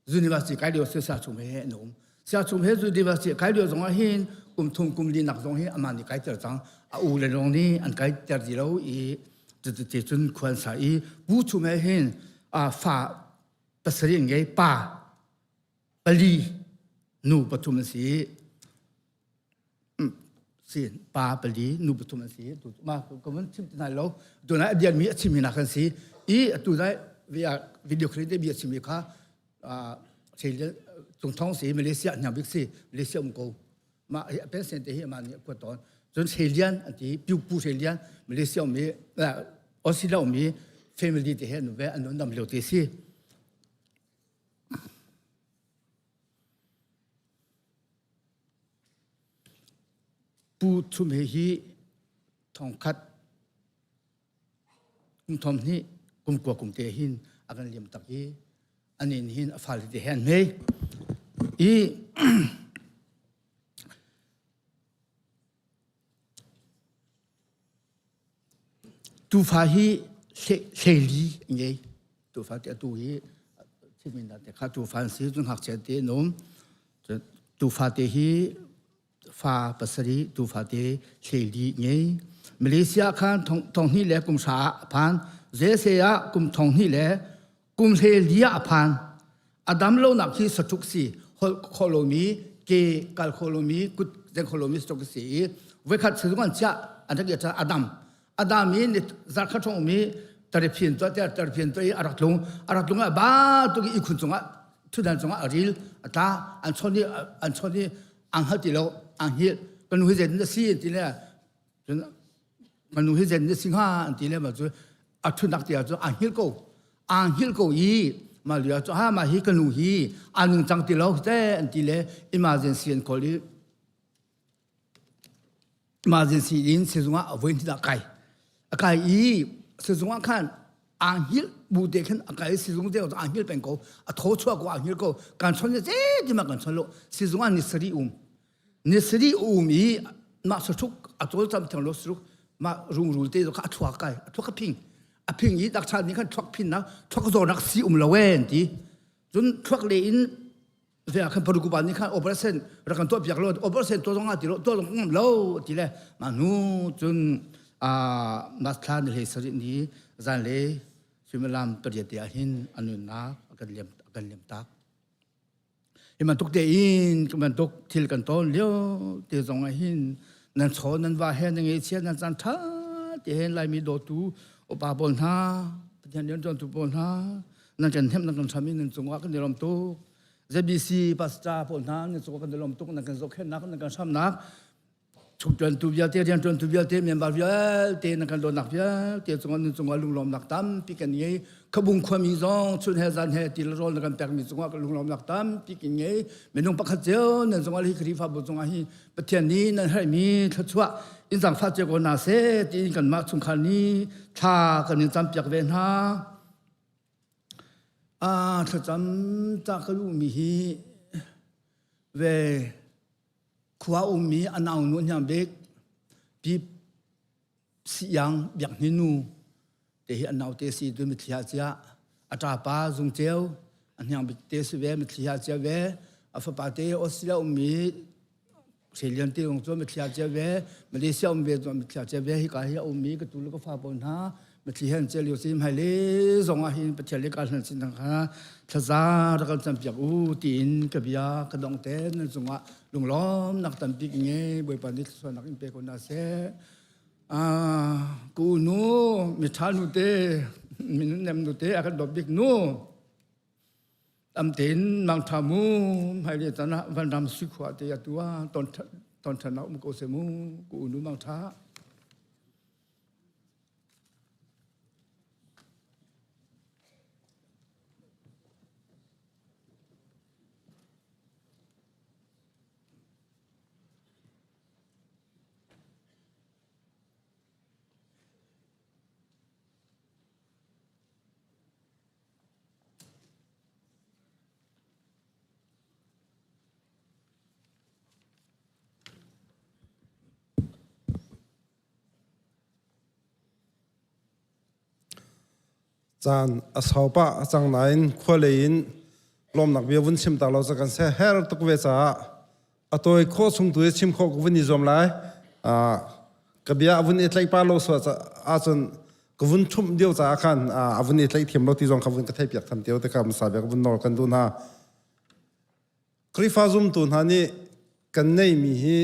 University kai lio saya Chum Hei an um. Saya Chum Hei University kai lio zong ah hin kum thum kum li nak zong hi amah nih kai ter cang. A u le zong nih an kai ter ti lo i cuti cun khuan sa i Pu Chum Hei hin fa pasarih an ngei pa pali nu pathum an si si pa pali nu pathum an si tu ma ka van chim ti lo tu nai a dian mi a chim mi nak kan si i atu nai video clip te bia chim mi kha Cungthong si Malaysia hna bik si Malaysia um ko ma pension te hi ama nih kuat tawn cun Shelian an ti Piu Pu Shelian Malaysia um i Australia um i family te he an ve an nam lio te si Pu Chum he hi thongkhat kum thom hnih kum kua kum te hin a kan liam tak i anin hin a fale te he an hmei i Tuufa hi hleili a ngei. Tuufa te atu hi thimi na te kha tuufa an si cun ngakchia te an um. Tuufa te hi fa pasarih tuufa te hleili ngei. Malaysia khan thong hnih le kum hra ah a phan. Zese ah kum thong hnih le kum hleili ah a phan. A dam lonak hi saṭuk si holh kho lomi ke kal kho lomi kut zeng kho lomi saṭuk si i voikhat sizung an chiah an rak i a dam a dam i zarkhat hrawng um i tariphin tuah tiah tariphin tuah i a rak tlung a rak tlung ah ba tuk i ihkhun cungah ṭhutdan cungah a ril a tla an chon i an chon i ang hal ti lo ang hil ka nu hi zeitin a si ti le Cun ka nu hi zen na si hnga an ti le ma cu a ṭhunak ti ah cun aa hngilh ko. Aa hngilh ko i mah lio ah cun ha mah hi ka nu hi aa nungcang ti lo te an ti le emergency an call i emergency in sizung ah a voi hnih dah kai. A kai i sizung ah khan aa hngilh bu te khan a kai sizung te aa hngilh peng ko. A thaw chuah ko aa hngilh ko. Kan chon ce ti ma kan chon lo. Sizung ah ni sarih um. Ni sarih um i mah sahruk a cawlcam theng lo saruk mah rungrul te kha a thuak kai a thuak a phing a phing i dakcha nih khan thuak phin nak thuak zawnak si um lo e an ti cun thuak le in ve ah khan paruku pa nih khan operation rak kan tuah piak lo operation tuah zong ah ti lo tuah zong ngam lo ti le mah hnu cun a masthla ni hlei sarih ni zan le suimilam pariat te ah hin a nunnak a kan liam a kan liam tak Hi bantuk tein cu bantuk thil kan tawn lio te zong ah hin nan chaw nan va he nan ngeihchiat nan caan ṭha te hen Laimi dawtu upa pawl hna Pathian rianṭuantu pawl hna nan kan hnemh nan kan hram i nan cungah kan i lawm tuk. ZBC pastor pawl hna nan cungah kan i lawm tuk nan kan zohkhenhnak nan kan hramnak Chungṭuantu vialte, rianṭuantu vialte, member vialte, nan kan dawtnak vialte cungah nan cungah lunglawmnak tampi kan ngei. Khabung khuami zong chun he zan he til rawl na kan pekmi cungah lunglawmnak tampi kan ngei. Minung pakhat cio nan cungah hi Khrihfabu cungah hi Pathian nih nan herhmi thluachuah in zaangfah cio ko hna seh tiin kanmah chungkhar nih thla kan in campiak ve hna. Ah, thlacam ca ka duhmi hi ve Khua ummi a naunu hniang bik Pi Siang Biak Hni nu te hi an naute si tu mitthli ah cia a ṭapa Zung Ceu a hniang bik te si ve mitthli ah cia ve a fapa te Australia ummi Australian te zong cu mitthli ah cia ve Malaysia um ve cu mitthli ah cia ve hika hi a ummi ka tu le ka fa pawl hna Mitthli he an cel lio si hmailei zong ah hin Pathian le ka hlan sin kha thlaza rak kan campiak u tiin ka bia ka dong te nan cungah lunglawmnak tampi ka ngei Bawipa nih thluachuahnak in pe ko hna seh. Ah, ku nu mitha nu te minun nem nu te a kan dawt bik nu tam tein mangtha mu hmailei tan ah vanram sui khua te atu ah ton ton than um ko se mu ku nu mangtha Caan a sau pah a cang nain khua lei in lawmnak bia vun chim ta lo ca kan se her tuk ve caah a tawi khawh chung tu i chim khawh ka vun i zuam lai. Ka bia a vun i tlaih pa lo suah ahcun ka vun ṭhumh dio caah khan a vun i tlaih thiam lo ti zong kha vun ka theih piak than tio te kha hmasa bia ka vun nawl kan duh hna. Khrihfa zumtu hna nih kan neimi hi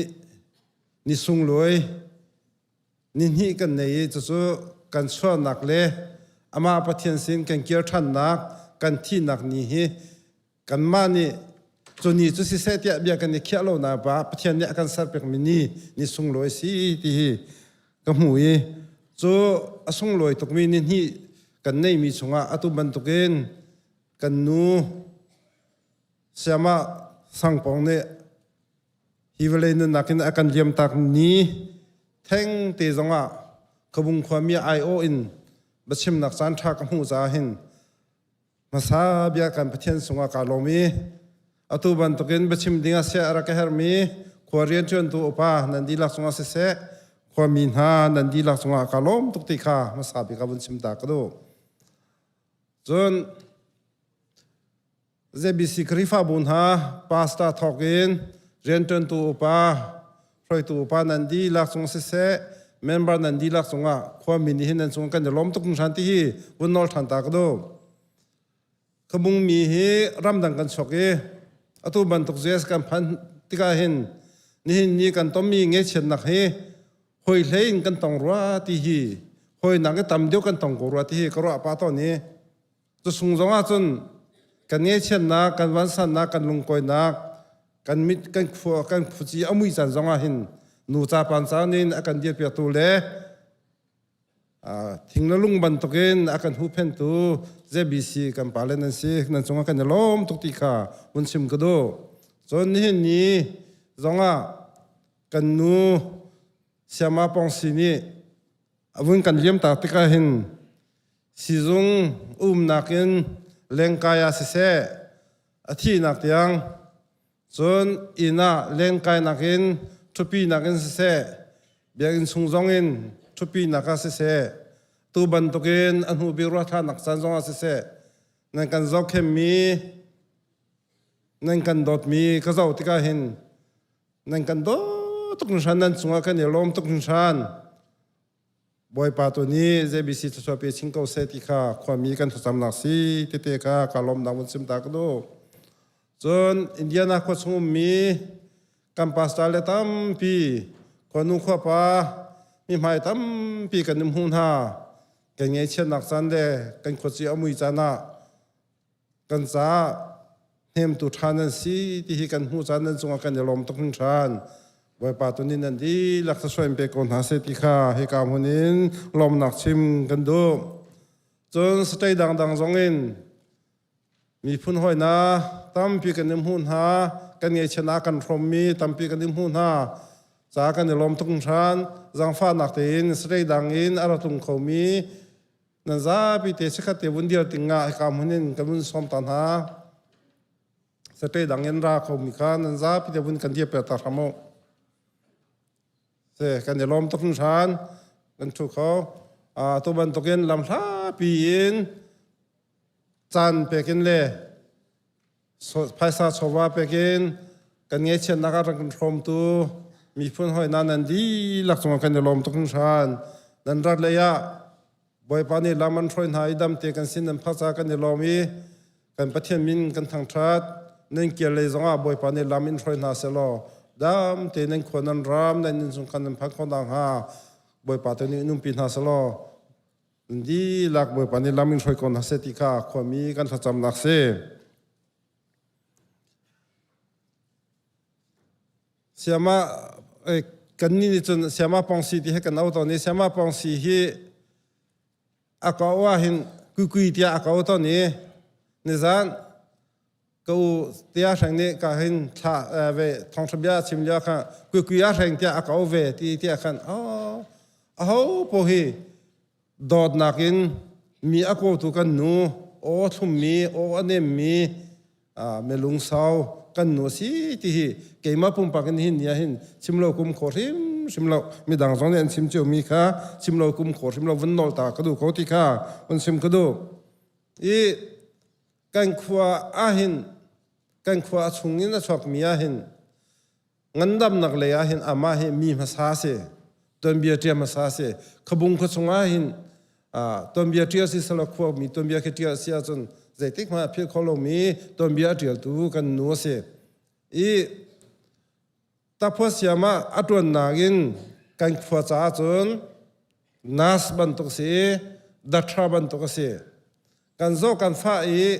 ni sunglawi ni hnih kan nei i cucu kan chuahnak le amah Pathian sin kan kir ṭhannak kan thihnak ni hi kanmah nih cu ni cu siseh tiah bia kan i khiah lo nak pa Pathian nih a kan serpiakmi ni ni sunglawi si ti hi ka hmu i cu a sunglawi tukmi ni hnih kan neimi chungah atu bantukin kan nu Siamah Sangpong nih hi vawlei nunnak in a kan liamtak ni theng te zongah Khabung khuami aiawh in biachimnak caan ṭha ka hmuh caah hin hmasa bia kan Pathian sungah kaa lawm i atu bantukin biachim ding ah siah a rak ka herhmi khua rianṭuantu upa nan dihlak cungah siseh khuami hna nan dihlak cungah kaa lawm tuk ti kha hmasa bik ah vun chim ta ka duh. Cun ZBC Khrihfabu hna pastor thawk in rianṭuantu upa, hruaitu upa nan dihlak cung siseh, member nan dihlak cungah khuami nih hin nan cung kan i lawm tuk hringhran ti hi vun nawl ṭhan ta ka duh. Khabung mi hi ramdang kan chuak i atu bantuk US kan phan tikah hin nihin ni kan tonmi ngaihchiatnak hi hoi hlei in kan tong rua ti hi hoi nak i tam deuh kan tong ko rua ti hi ka ruah pah tawn i Cu sung zong ah cun kan ngaihchiatnak, kan vansannak, kan lungkawinak, kan mit kan khua kan khuaci a mui caan zong ah hin nu ca pan caan in a kan dirpiaktu le thing le lung bantukin a kan huhphentu ZBC kan pale nan si nan cungah kan i lawm tuk ti kha vun chim ka duh. Cun nihin ni zongah kan nu Siama Pongsi nih a vun kan liamtak tikah hin Sizung umnak in lengkai ah siseh, a thihnak tiang, cun inn ah lengkainak in ṭhupinak in siseh, biakinn chung zong in ṭhupinak ah siseh, tu bantukin a hnu bik ruahthlahnak caan zong ah siseh, nan kan zohkhenhmi, nan kan dawtmi ka zoh tikah hin nan kan dawt tuk hringhran, nan cungah kan i lawm tuk hringhran. Bawipa tu nih ZBC thluachuah pe chin ko seh ti kha khuami kan thlacamnak si tete kha ka lawmnak vun chim ta ka duh. Cun Indiana khua chung ummi kan pastor le tampi khuanu khuapa mihmai tampi kan um hmu hna. Kan ngaihchiatnak caan le kan khuaci a mui caan ah kan caah hnemtu ṭha nan si ti hi kan hmuh caan nan cungah kan i lawm tuk hringhran. Bawipa tu nih nan dihlak thluachuah in pe ko hna seh ti kha hika hmun in lawmnak chim kan duh. Cun state dangdang zong in miphun hawina tampi kan i hmuh hna, kan ngaihchiatnak kan hrawmmi tampi kan i hmuh hna. Ca kan i lawm tuk hringhran. Zaangfahnak tein state dang in a ra tlung khomi Nan zapi te chikkhat te vun dir ting ah hika hmun in kan vun sawm ta hna. Sate dang in ra khomi kha nan zapi te vun kan dir pe ta hram u. Se kan i lawm tuk hringhran kan thu kho. Tu bantukin lam hlapi in caan pekin le phaisa chawva pekin kan ngaihchiatnak ah rak kan hrawmtu miphun hawi hna nan dihlak cungah kan i lawm tuk hringhran. Nan rat lei ah Bawipa nih lam an hruai hna i damte kan sin nan phak caah kan i lawm i kan Pathian min kan thangṭhat. Nan kir lei zongah Bawipa nih lam in hruai hna sehlaw damte nan khua nan ram nan innchungkhar nan phak khawh nakhnga Bawipa tu nih in umpi hna sehlaw nan dihlak Bawipa nih lam in hruai ko hna seh ti kha khuami kan thlacamnak si. Siama kan nih nih cun Siama Pongsi ti hi kan au tawn i Siama Pongsi hi a ka ah hin kuikui tiah a ka au tawn i nizan ka u tia hreng nih ka hin thla ve thawngṭha bia chim lio kha kuikui a hreng tiah a ka au ve ti tiah khan oh aho po hi dawtnak in mi a kawtu kan nu aw thlummi aw a nemmi melung sau kan nu a si ti hi keimah pumpak in hin ni ah hin chim lo kum kho hrim hrim lo midang zong nih an chim cio mi kha chim lo kum kho hrim lo vun nawl ta ka duh ko ti kha vun chim ka duh. I kan khua ahhin kan khua a chung in a chuakmi ahhin ngandamnak lei ahhin amah hi mi hmasa si tuanbia ṭia hmasa si khabung khua chung ahhin tuanbia ṭial si selaw khua mi tuanbia khi ṭial si ahcun zeitik hmanh a philh kho lomi tuanbia a ṭialtu kan nu a si i Taphuasiam ah a ṭuannak in kan khua caah cun nurse bantuk a si i doctor bantuk a si. Kan zaw kan fah i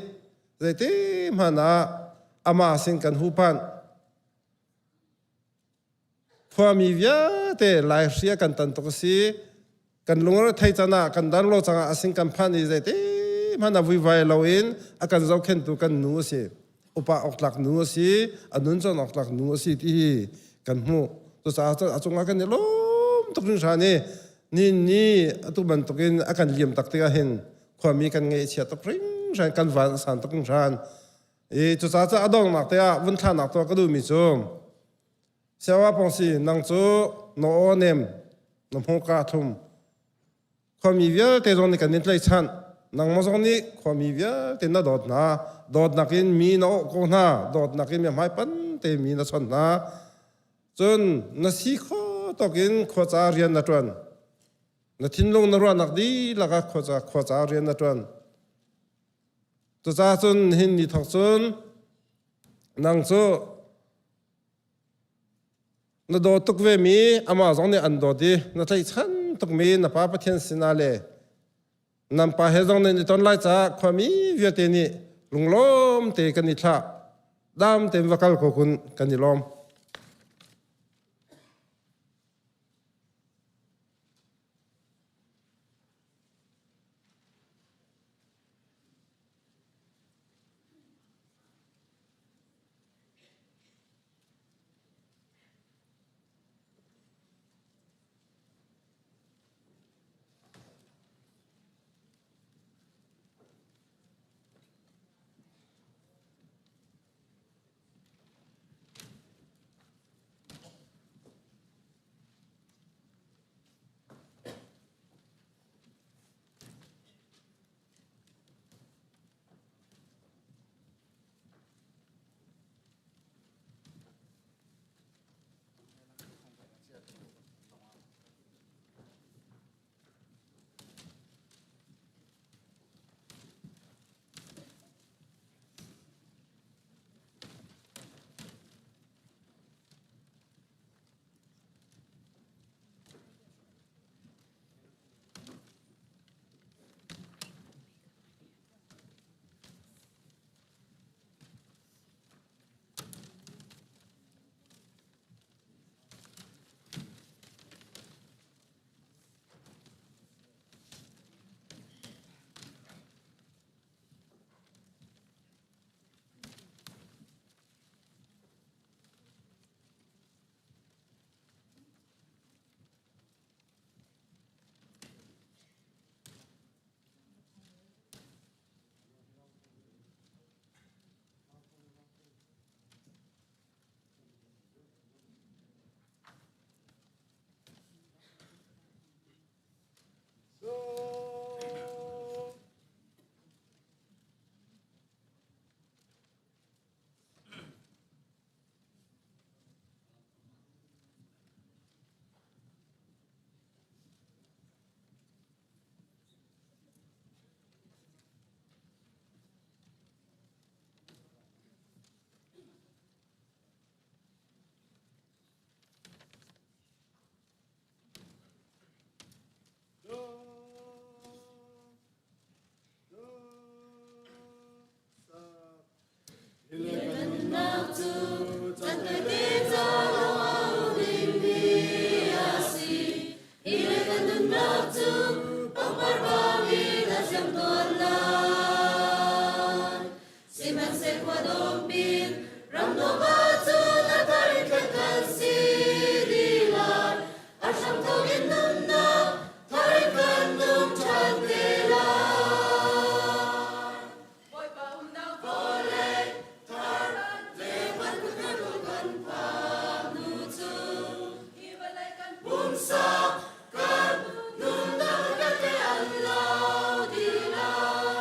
zeiti hmanh ah amah sin kan huhpanh. Khuami vialte laihri a kan tan tuk a si. Kan lungre thei can ah kan dan lo cangah a sin kan phanh i zeiti hmanh ah vuivai loin a kan zohkhenhtu kan nu a si. Upa awktlak nu a si, a nun cawn awktlak nu a si ti hi kan hmuh. Cucaah cun a cungah kan i lawm tuk hringhran i ni ni atu bantukin a kan liam tak tikah hin khuami kan ngaihchia tuk hringhran, kan van a san tuk hringhran. I cucaah cun a donghnak te ah vun thlahnak tuah ka duhmi cu Siawa pongsi nang cu na aw nem na hmurka thlum khuami vialte zong nih kan in tlaihchanh nangmah zong nih khuami vialte na dawt hna dawtnak in mi na awh ko hna dawtnak in mi hmaipan te mi na chawnh hna cun na si kho tawk in khuaca rian na ṭuan na thinlung na ruahnak dihlak ah khuaca khuaca rian na ṭuan cucaah cun hin ni thawk cun nang cu Na dawt tuk vemi amah zong nih an dawt i na tlaihchan tukmi na Pa Pathian sinah le nan pa he zong nan i ton lai caah khuami vialte nih lunglawm te kan i thlah. Dam tein va kal ko kun kan i lawm. Nunnak cu chan tete ca lawng dingmi a si. Hi le kan nunnak cu pangpar bangin a siam tuan lai. Sihmanhseh khua dawmpin ram nuam ahcun a thar in thlen kan si dih lai. A hramthawk in nunnak thar in kan nung ṭhan te lai. Bawipa umnak vawlei thar le kan kan phak hnu cu hi vawlei kan pumsa kan nunnak vialte an lo dih lai.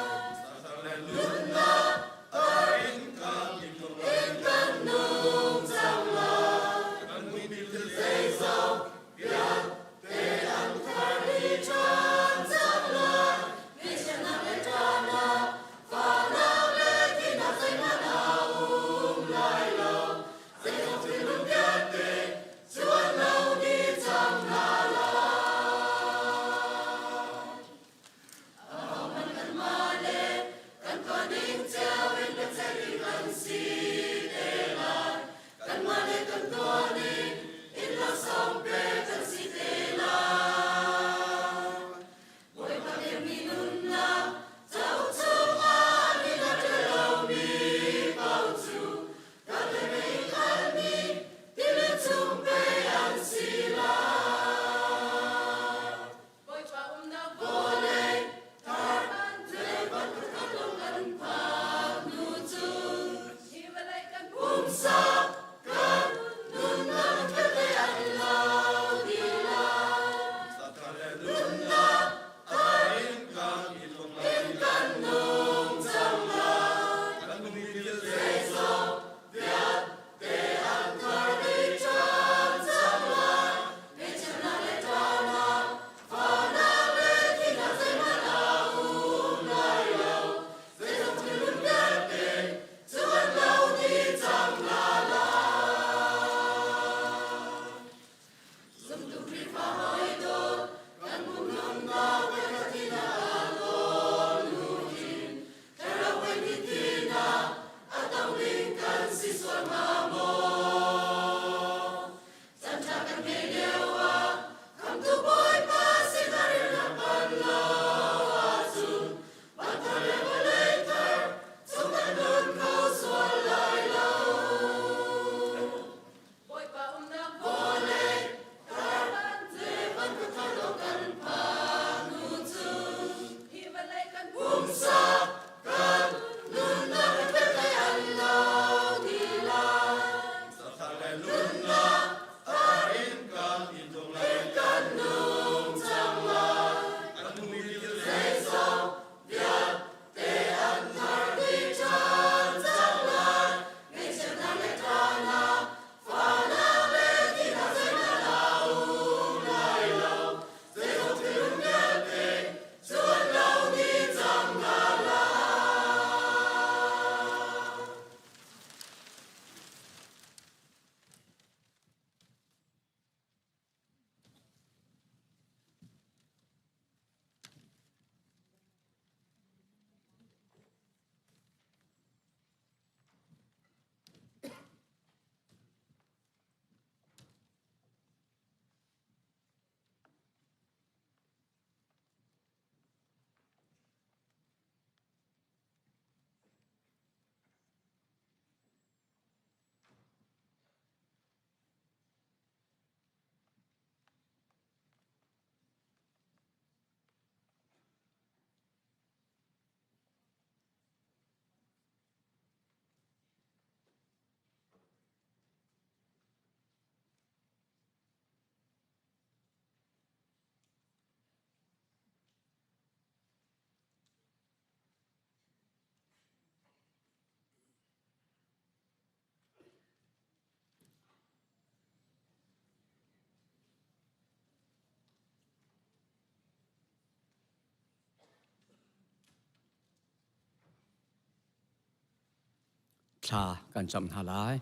Thla kan cam hna lai.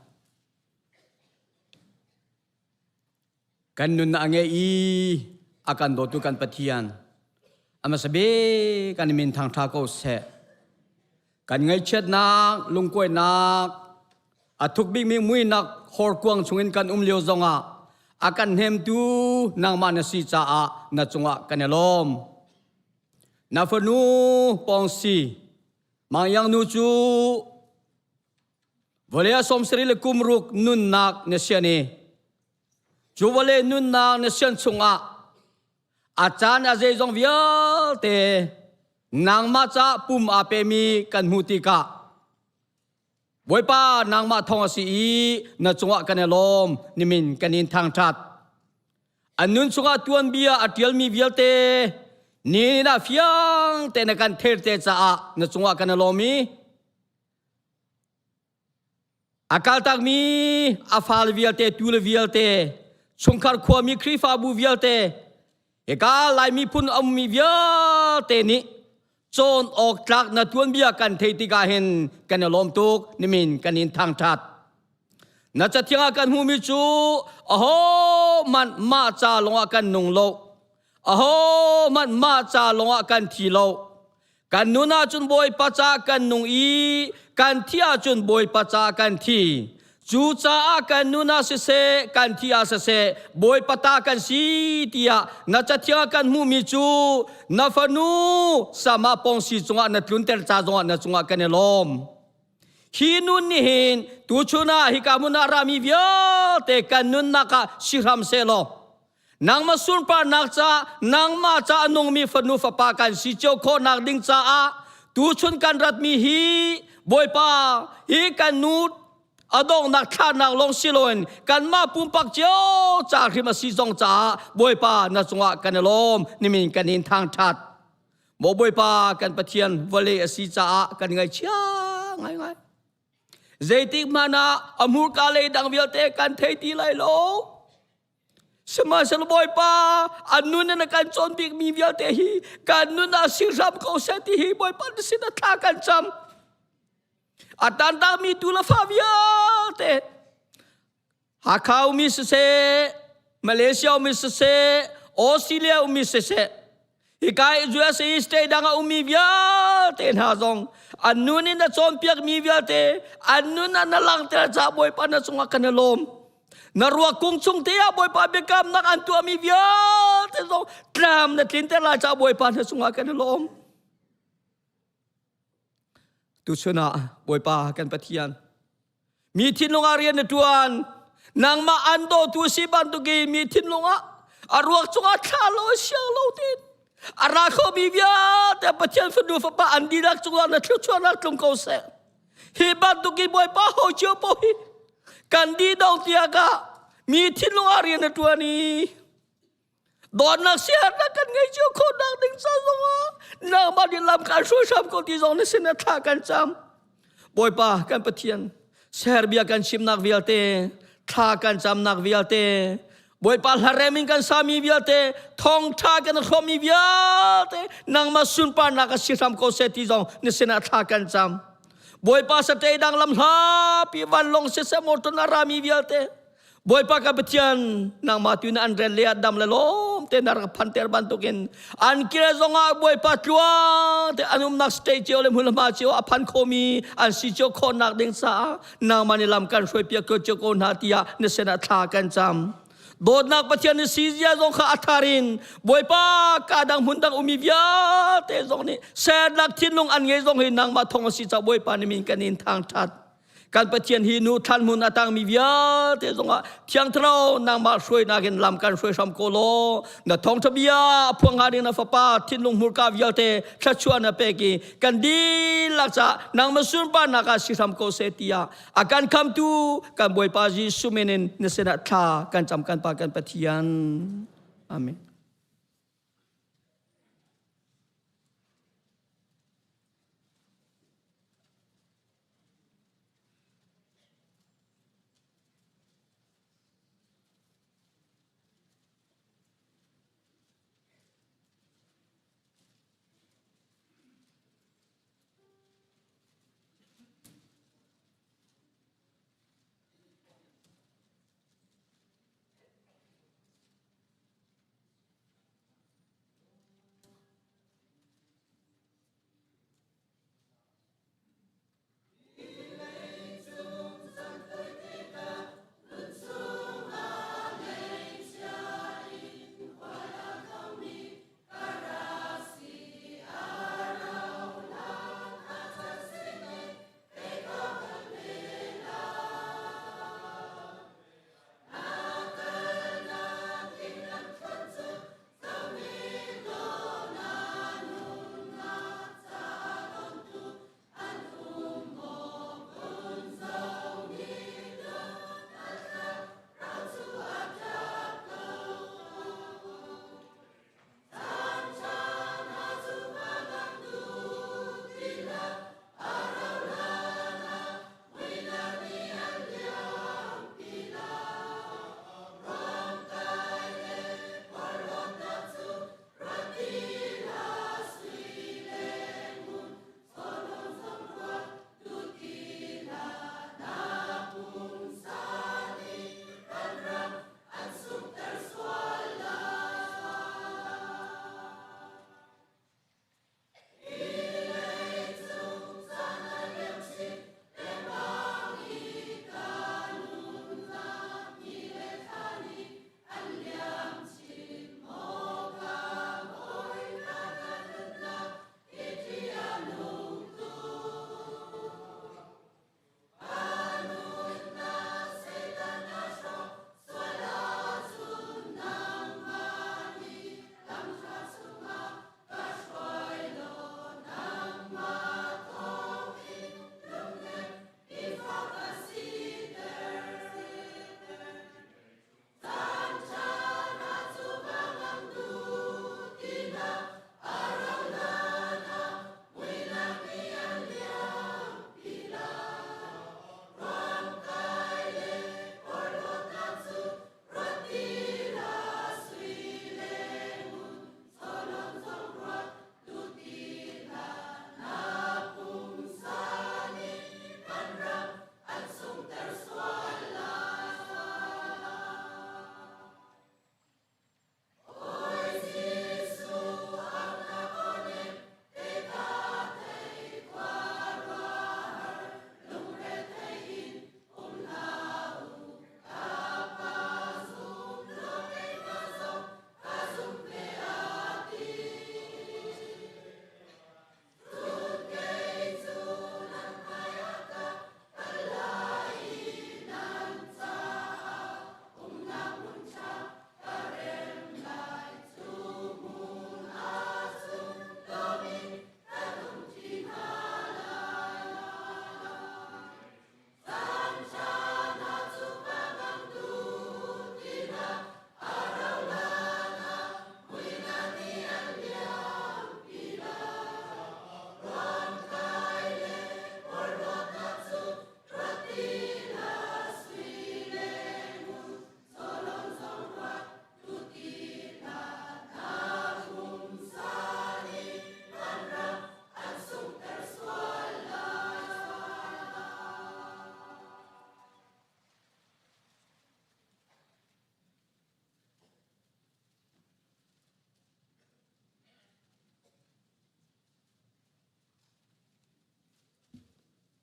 Kan nun a ngei i a kan dawtu kan Pathian a hmasa bik kan min thangṭha ko seh. Kan ngaihchiatnak, lungkuainak, a thuk bikmi muinak horkuang chungin kan um lio zongah a kan hnemtu nangmah na si caah na cungah kan i lawm. Na fanu Pawngsi Mangyang nu cu vawlei ah 70 le kum ruk nunnak na sian i cu vawlei nunnak na sian chungah a caan a zeizong vialte nangmah caah pum aa pemi kan hmuh tikah Bawipa nangmah thawng a si i na cungah kan i lawm nimin kan in thangṭhat. An nun chungah tuanbia a ṭialmi vialte ni na fiang te na kan therte caah na cungah kan i lawm i A kaltakmi a fale vialte, tule vialte, chungkhar khuami Khrihfabu vialte, hika Lai miphun a ummi vialte nih cawn awk tlak na tuanbia kan theih tikah hin kan i lawm tuk nimin kan in thangṭhat. Na cathiang ah kan hmuhmi cu ahohmanh mah ca lawngah kan nung lo, ahohmanh mah ca lawngah kan thi lo, Kan nun ahcun Bawipa ca kan nung i kan thi ahcun Bawipa ca kan thi. Cucaah kan nun ah siseh, kan thi ah siseh, Bawipa ta kan si tiah na cathiang ah kan hmuhmi cu na fanu sama pongsi cungah na tlunter ca zongah na cungah kan i lawm. Hi nun nih hin tuchun ah hika hmun ah rami vialte kan nunnak ah si hram sehlaw Nangmah sunparnak ca, nangmah ca a nungmi fanu fapa kan si cio khawhnak ding caah tuchun kan ratmi hi Bawipa hi kan nu a donghnak thlahnak lawng si loin kanmah pumpak cio ca hrim a si zong caah Bawipa na cungah kan i lawm nimin kan in thangṭhat. Maw Bawipa kan Pathian vawlei a si caah kan ngaihchia ngaingai. Zeitik hmanh ah a hmurka lei dang vialte kan thei ti lai lo. Sihmanhsehlaw Bawipa, an nun in a kan cawn bikmi vialte hi kan nun ah si hram ko seh ti hi Bawipa na sin ah thla kan cam. A tantakmi tu le fa vialte Hakha ummi siseh, Malaysia ummi siseh, Australia ummi siseh, Hika i USA state dang a ummi vialte hna zong an nun in na cawnpiakmi vialte an nun ah na langhter caah Bawipa na cungah kan i lawm. Na ruak kung chung te ah Bawipa biakamnak an tuahmi vialte zong tlam na tlinter lai caah Bawipa na cungah kan i lawm. Tuchun ah Bawipa kan Pathian mi thinlung ah rian na ṭuan nangmah an dawtu si bantukin mi thinlung ah a ruak cungah thla lo siang lo tin a ra khomi vialte Pathian fanu fapa an dihlak cungah na thluachuahnak tlung ko seh hi bantukin Bawipa ho cio po hi kan di dong tiah ka mi thinlung ah rian na ṭuan i Dawtnak siaherhnak kan ngei cio khawhnak ding ca zongah nangmah nih lam kan hruai hram ko ti zong na sin ah thla kan cam. Bawipa kan Pathian, Serbia kan chimnak vialte, thla kan camnak vialte, Bawipa hlarem in kan sami vialte, thawngṭha kan hrawmmi vialte, nangmah sunparnak a si hram ko seh ti zong na sinah thla kan cam. Bawipa satei dang lam hlapi vanlawng siseh motor na rami vialte, Bawipa ka Pathian nangmah tu na an rel le dam le lawm te na rak phanter bantukin an kir zongah Bawipa tluang te an umnak state cio le hmunhma cio a phan khomi an si cio khawhnak ding caah nangmah nih lam kan hruai piak ko cio ko hna tiah na sinah thla kan cam. Dawtnak Pathian ni si zia zong kha a thar in Bawipa ka dang hmun dang umi vialte zong nih sernak thinlung an ngei zong hi nangmah thong a si ca Bawipa ni min kan in thangthat. Kan Pathian hi nu thlan hmun a tangmi vialte zongah Thiang Thlarau nangmah hruainak in lam kan hruai hram ko law na thawngṭha bia a phuang hnga ding na fapa thinlung hmurka vialte thluachuah na pek i kan dihlak caah nangmah sunparnak ah si hram ko seh tiah a kan khamtu kan Bawipa Jesuh min in na sinah thla kan cam kan Pa kan Pathian. Amen.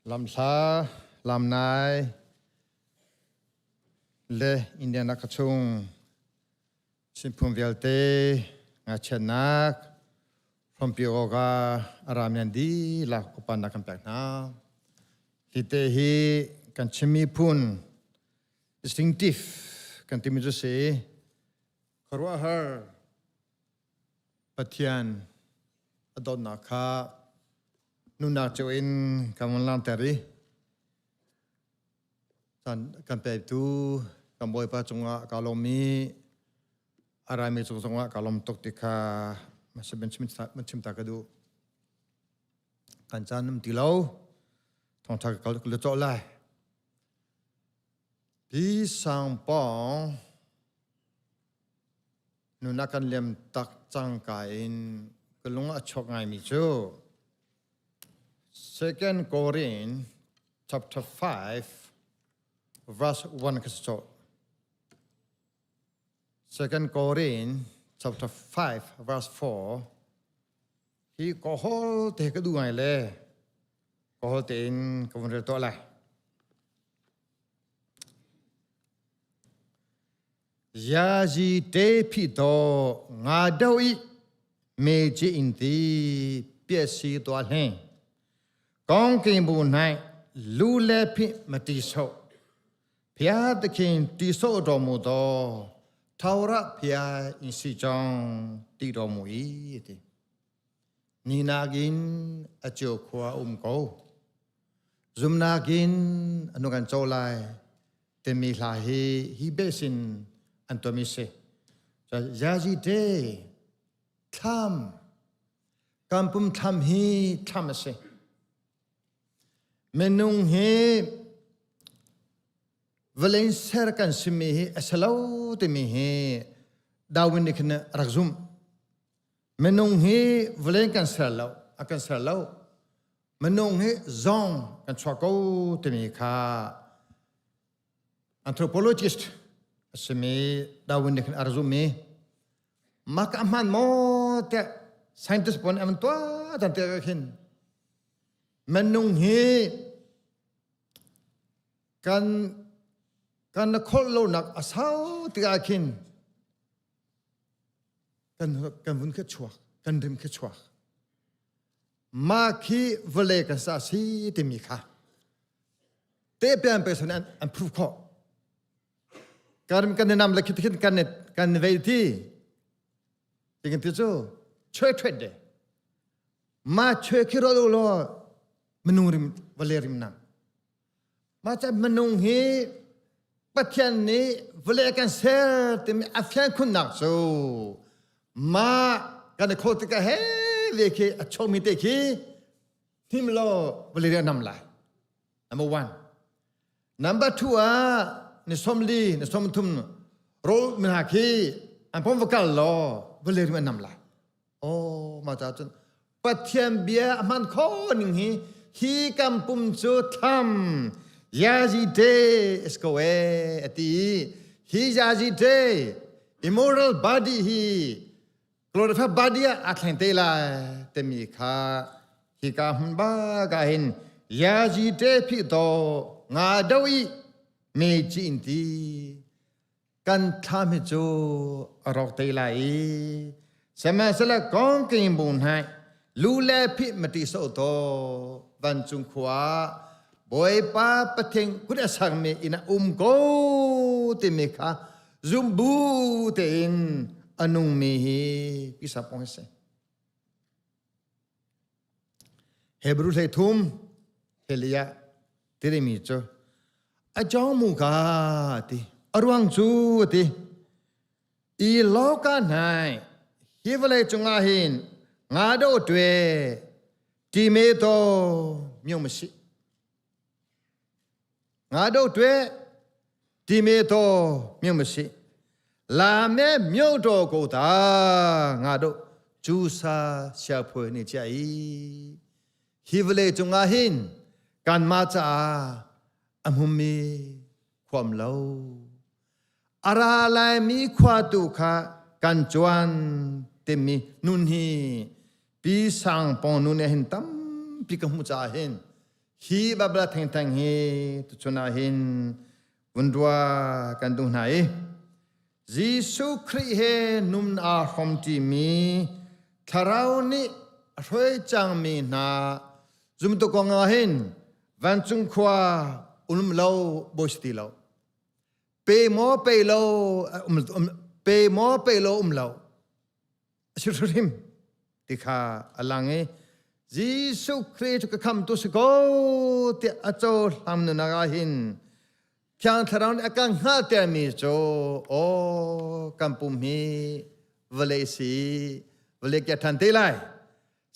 Lamhla, lamnai le Indiana ka chung Chinphun vialte ngaichiatnak hrawmpi awkah a rami an dihlak upatnak kan pek hna. Hi te hi kan Chin miphun distinctive kan timi cu si. Khuaruahhar Pathian a dawtnak kha nunnak cio in kan vun langhter i caan kan pektu kan Bawipa cungah kaa lawm i a raimi cung zongah kaa lawm tuk ti kha man chim ta ka duh. Kan caan um ti lo. Thawngṭha ka kal cawh lai. Pi Sang Pawng Nun a kan liam tak cangka in ka lung a chuak ngaimi cu Second Korin chapter 5 verse 1 ka si cawh. Second Korin chapter 5 verse 4 hi ka hol te ka duh ngai le ka hol tein ka vun rel tuah lai. Yazi te phi to nga do i me chi in ti pia si to hle kong king bu nai lu le phi ma ti so phia te khin ti so do mu to thawra phia in si chong ti do mu i ti ni nagin a chiu khua um ko zumnak in anu kan cho lai timi hla hi hi besin an tuahmi si. Yazi te thlam kan pum thlam hi thlam a si. Minung hi vawlei ser kan simi hi a si lo timi hi Darwin nih khin a rak zumh. Minung hi vawlei kan ser lo, a kan ser lo. Minung hi zong kan chuak ko timi kha anthropologist a simi Darwin nih khan a rak zumh i mah ka hmaan maw tiah scientist pawl nih an tuah tan tiah khin minung hi kan kan kholh lonak a sau tikah khin kan kan vun kha chuak kan rim kha chuak mah khi vawlei kan sa si timi kha te pian pe sun an proof khawh kan kan nam le khit khin kan kan vei ti tingin ti cu choi thwet de ma choi khi ro lo minung rim vawlei rim na Mah ca minung hi Pathian nih vawlei a kan ser timi a fian khunnak cu mah kan i khawh tikah he ve khi a chuakmi te khi hnim law vawlei a nam lai. Number one. Number two ah ni 40 ni 30 rawl mi hna khi an pom va kal law vawlei rim a nam lai. Oh, mah ca cun Pathian bia a hman kho ning hi hi kan pum cu tham yazi te is ko e ati hi yazi te immoral body hi glorified body ah aa thleng te lai temi kha hi ka hmun ba ka hin yazi te phi to nga do i me chi in ti Kan thlam hi cu a rawk te lai i sihmanhsehlaw kawngking bu hnai lu le phih mati so to vancung khua Bawipa Pathian kut a sakmi inn ah um ko timi kha zumbu tein a nungmi hi pisa pong si. Hebrew hlei thum helia tirimi cu a jong mu ka ti a ruang cu ti i loka hnai hi vawlei cungah hin nga do twe ti me to myung ma si nga do twe ti me to myung ma si la me myo to ko ta nga do chu sa sia phoi ni chia i Hi vawlei cungah hin kanmah caah a hmummi khuam lo. A ra laimi khua tu kha kan cuan timi nun hi Pi Sang Pong nu nih hin tampi ka hmuh caah hin. Hi Babla thengtheng hi tuchun ah hin vun rua kan duh hna i Jesuh Khrih he num aa hrawmṭimi thlarau nih a hruai cangmi hna zumtu kong ah hin vancung khua um lo bawi si ti lo. Pe maw pe lo um, pe maw pe lo um lo. A si hrim ti kha a lang i Jesuh Khrih cu ka khamtu si ko tiah a cohlang nunak ah hin Thiang Thlarau nih a kan hngalhtermi cu aw kan pum hi vawlei si vawlei kia ṭhan te lai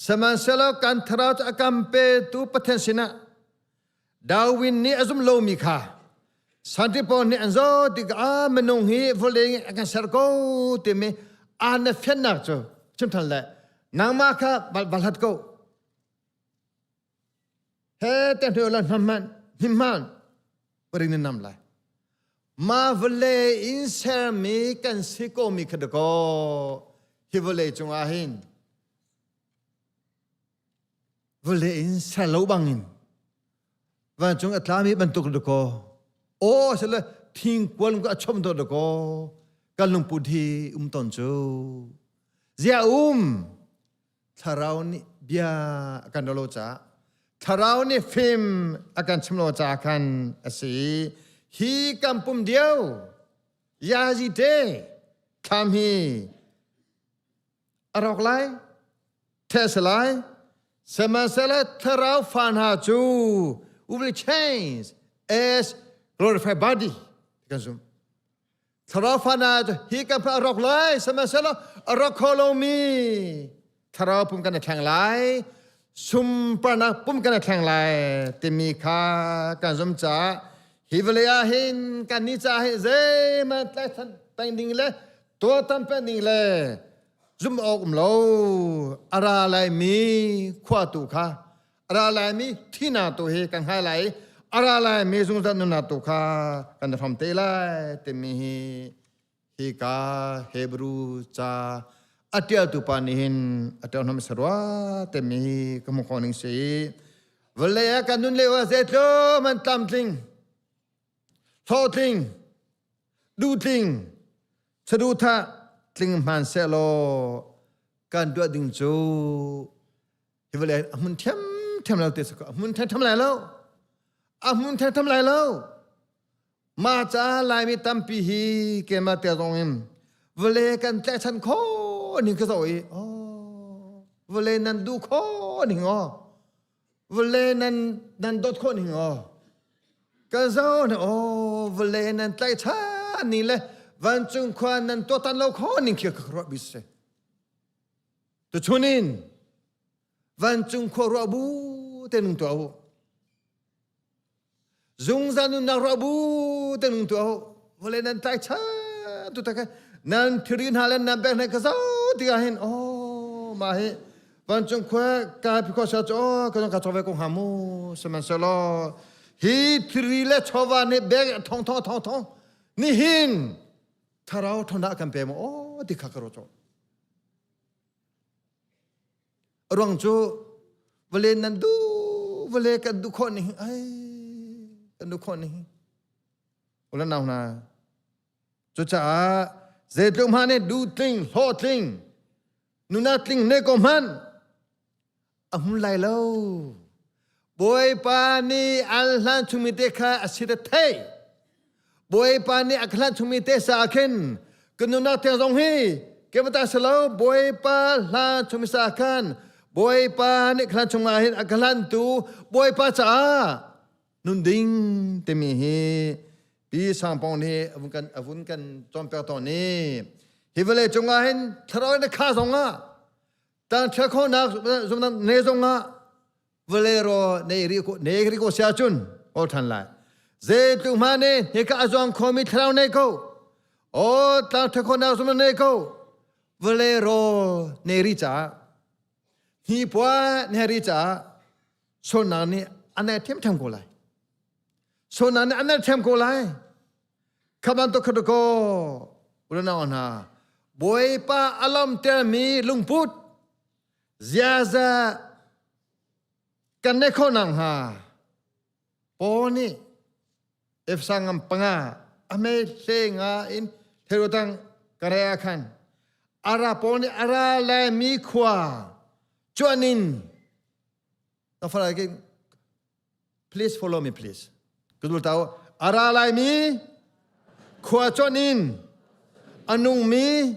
sihmanhsehlaw kan thlarau cu a kan petu Pathian sinah Darwin nih a zum lomi kha Santi pawl nih an zoh tikah minung hi vawlei a kan ser ko timi aan na fiannak cu chim ṭhan le nangmah kha va hlat ko he te hnu la hman hman paring na nam lai ma vawlei in sermi kan si ko mi kha ko hi vawlei cungah hin vawlei in ser lo bangin vancung a tlami bantuk dakaw aw sile thingkual ka chom do dakaw kan lungput hi um ton cu zia um thlarau nih bia a kan lo ca thlarau nih fim a kan chim lo ca khan a si hi kan pum dio yazi te thlam hi a rawk lai theh si lai sihmanhsehlaw thlarau fa hna cu will change as glorified body kan zumh thlarau fa hna cu hi kan a rawk lai sihmanhsehlaw a rawk kho lomi thlarau pum kan i thleng lai sumparnak pum kan i thleng lai timi kha kan zum caah hi vawlei ah hin kan ni caah hi zeihmanh tlaihchan peng ding le tuahtan peng ding le zum awk um lo a ra laimi khua tu kha a ra laimi thina tu hi kan hngai lai a ra laimi zungzal nunnak tu kha kan hram te lai timi hi hi ka Hebrew ca a ṭialtu pa nih hin a ṭial hnam sarua timi hi ka hmuh khawh ning si vawlei ah kan nun lio ah zeitlum an tlamtling hlawhtling duhtling saduhthah tling hman sehlaw kan tuah ding cu hi vawlei a hmun ṭhiamṭhiam lo te a hmun ṭhiamṭhiam lai lo a hmun ṭhiamṭhiam lai lo ma ca laimi tampi hi keimah te zong in vawlei kan tlaihchan kho ning ka zoh i oh vawlei nan duh kho ning aw vawlei nan nan dawt khawh ning aw ka zo na aw vawlei nan tlaihchan ni le vancung khua nan tuahtan lo kho ning khi ka ruah bi si tuchun in vancung khua ruah bu te nung tuah u Zungzal nunnak ruah bu te nung tuah u. Vawlei nan tlaichan tu tak nan thiri hna le nan bek hna ka zo tikah hin oh mah hi vancung khua ka pi kho sa cu ka zong ka chawve ko hnga mu sihmanhsehlaw hi thiri le chawva nih bek thong thong thong thong nihin thlarau thondah kan pe mu oh ti kha ka ro cho Ruang cu vale nan duh vale kan duh khawh ning ai kan duh khawh ning ula nau hna cucaah zeitluk hmanh nih duh tling hlawh tling nuna tling ne ko hmanh a hmun lai lo Bawipa nih al hlan chungmi te kha a si thei Bawipa nih a ka hlan chungmi te sa ah khin ka nunnak tiang zong hi kemata si lo Bawipa hlan chungmi sa ah khan Bawipa nih ka hlan chungah hin a ka hlantu Bawipa caah nun ding timi hi Pi Sangpong nih a vun kan a vun kan cawnpiak tawn i hi vawlei cungah hin thlarau in kha zongah tang ṭhia khawhnak zumnak ne zongah vawlei ro nei ri ko nei ri ko sia cun ol ṭhan lai zeitluk hma ne hika a zuang khomi thlarau nei ko o tlang ṭha khawhnak zumnak nei ko vawlei ro nei ri caah hnipuan nei ri caah sualnak nih a nei ṭhiamṭhiam ko lai sualnak nih a nei ṭhiam ko lai kha bantuk kha ko unau hna Bawipa a lawmtermi lungput ziaza kan neih khawh nakhnga. Paul nih Efesa ngam panga ame hle nga in therotang karea khan ara Paul nih ara lai mi khua chuanin na fara ke please follow me please kudul tau ara lai mi khua chuanin anung mi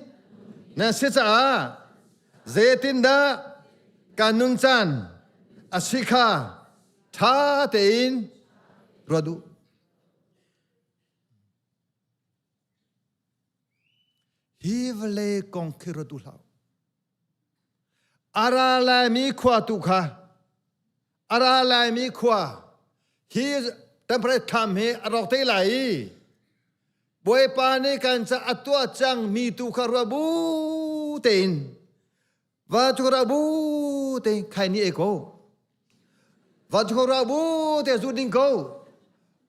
na si caah zeitindah kan nun caan a si kha ṭha tein ruat u. Hi vawlei kong khi ruat u hlah. A ra laimi khua tu kha a ra laimi khua hi temperate thlam hi a rawk te lai i Bawipa nih kan ca a tuah cang mi tu kha ruah bu tein va cu ra bu te khai ni e ko va cu ra bu te zu ding ko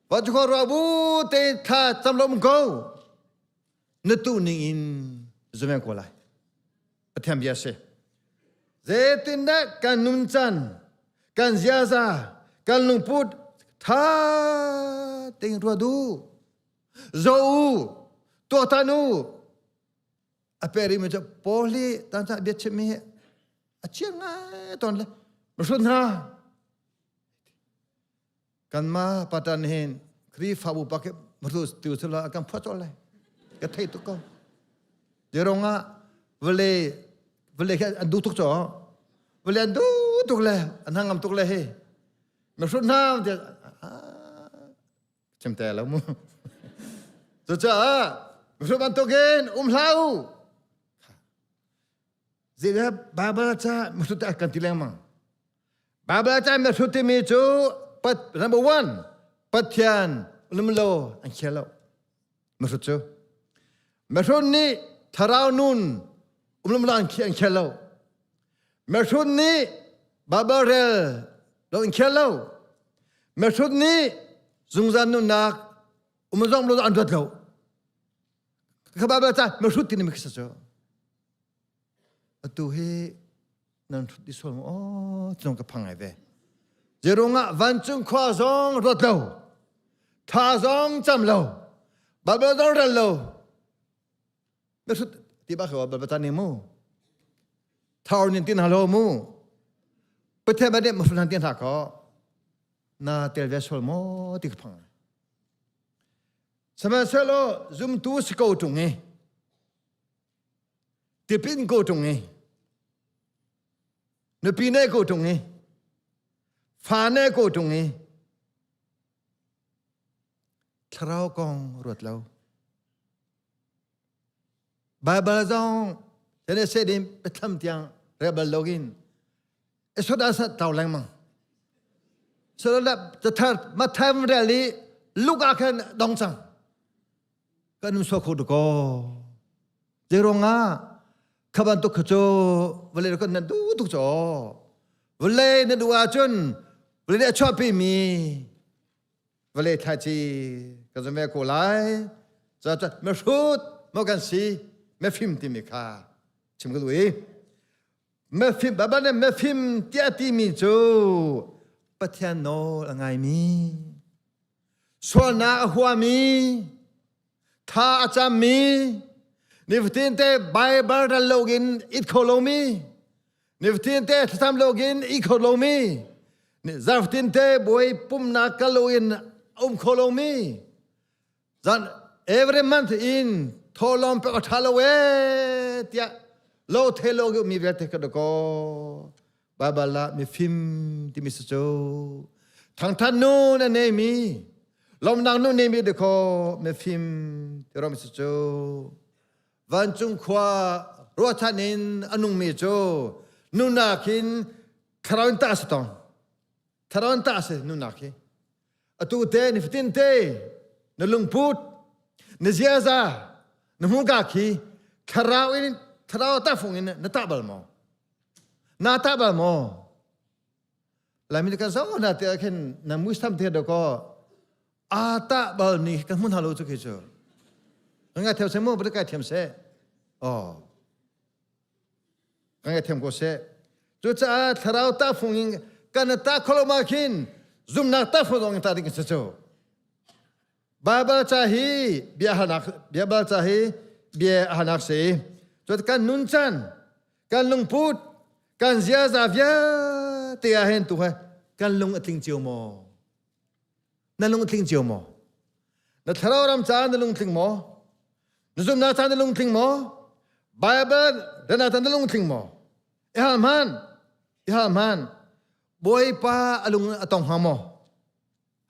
va cu ra bu te tha cham lom ko na tu ning in zumen ko lai Pathian bia si. Zeitindah kan nuncan, kan ziaza, kan lungput tha tein ruat u. Zo u, tuaktan u. A peri mi cu Paul hi tan ca bia chimmi hi a chiang ngai tawn le mahrun hna. Kanmah patan hin Khrihfabu pakip matu tu sula kan phuah cawlh lai. Ka thei tuk ko. Jerong ah vale vale khi an duh tuk cho. Vale an duh tuk le an hangam tuk le hi. Ma hrut hna te chim te lo mu. Cucaah hrut bantukin um hlah u. Zeidah Bible ca mahrut kan ti lengmang. Bible ca mahrut timi cu pat number one Pathian lumlo an khel lo. Mahrut cu. Mahrut nih thlarau nun umlum lo an khel lo. Mahrut nih Bible rel lo an khel lo. Mahrut nih zungzal nunnak umzong lo an ruat lo. Ka Bible ca mahrut timi khi cu. Atu hi nan hrut di sual maw cung ka phang ai ve. Jerungah vancung khua zong ruat lo, tha zong cam lo, Bible zong rel lo. Na hrut ti ba khawa Bible ni mu. Thar nin tin halo mu. Pathian ba nih mahrut han tin hna ko. Na tel ve sual maw ti ka phang. Sihmanhsehlaw zumtu si ko ṭung i tipin ko ṭung i nupi ne ko ṭung i fa ne ko ṭung i thlarau kong ruat lo Bible zong tene se din biathlam tiang rebel login esot asat tau lengmang so la tathar matham rel i luk ah khan dong cang kan um so kho ko Zeirungah kha bantuk kha cu vawlei kan nan duh tuk caw. Vawlei na duh ahcun vawlei nih a chuahpimi vawlei thlaici ka zum ve ko lai. Cucaah mihrut maw kan si, mifim timi kha chim ka duh i mifim Baibal nih mifim tiah timi cu Pathian nawl a ngaimi, sualnak a huami, tha a cammi nifatin te Baibal ral loin it kho lomi nifatin te thlacam loin i kho lomi zarhfatin te bawi pumnak kal loin um kho lomi zan every month in tholom pe tha lo e tiah lo the lo mi vialte ka ko Baibal ah mifim timi si cu thangthat nun a neimi lawmnak nun neimi dekaw mifim ti rom si cu vancung khua ruahchan in a nungmi cu nunak hin thlarau in tah si tong thlarau in tah si nunak hi atu te nifatin te na lungput na ziaza na hmuka khi thlarau in thlarau tahfung in na tah bal maw Na tah bal maw? Laimi kan zo na te khin na muisam te do ko a tah bal ni kan hmun halo chu khi chu. Ngai thiam se mu ba kai thiam se. Oh. Ngai thiam ko se. Cu caah thlarau ta fung in kan ta kholoma khin. Zumnak tak zong in ta ding si cu. Bible ca hi bia hanak Bible ca hi bia hanak si. Cun kan nun chan, kan lungput, kan ziaza vialte ah hin tu kan lung a tling cio maw? Na lung a tling cio maw? Na thlarau ram caah na lung tling maw? Na zumnak caah na lung tling maw? Bible dana ta na lung tling maw? I hal hman, i hal hman. Bawipa a lung a tong hnga maw?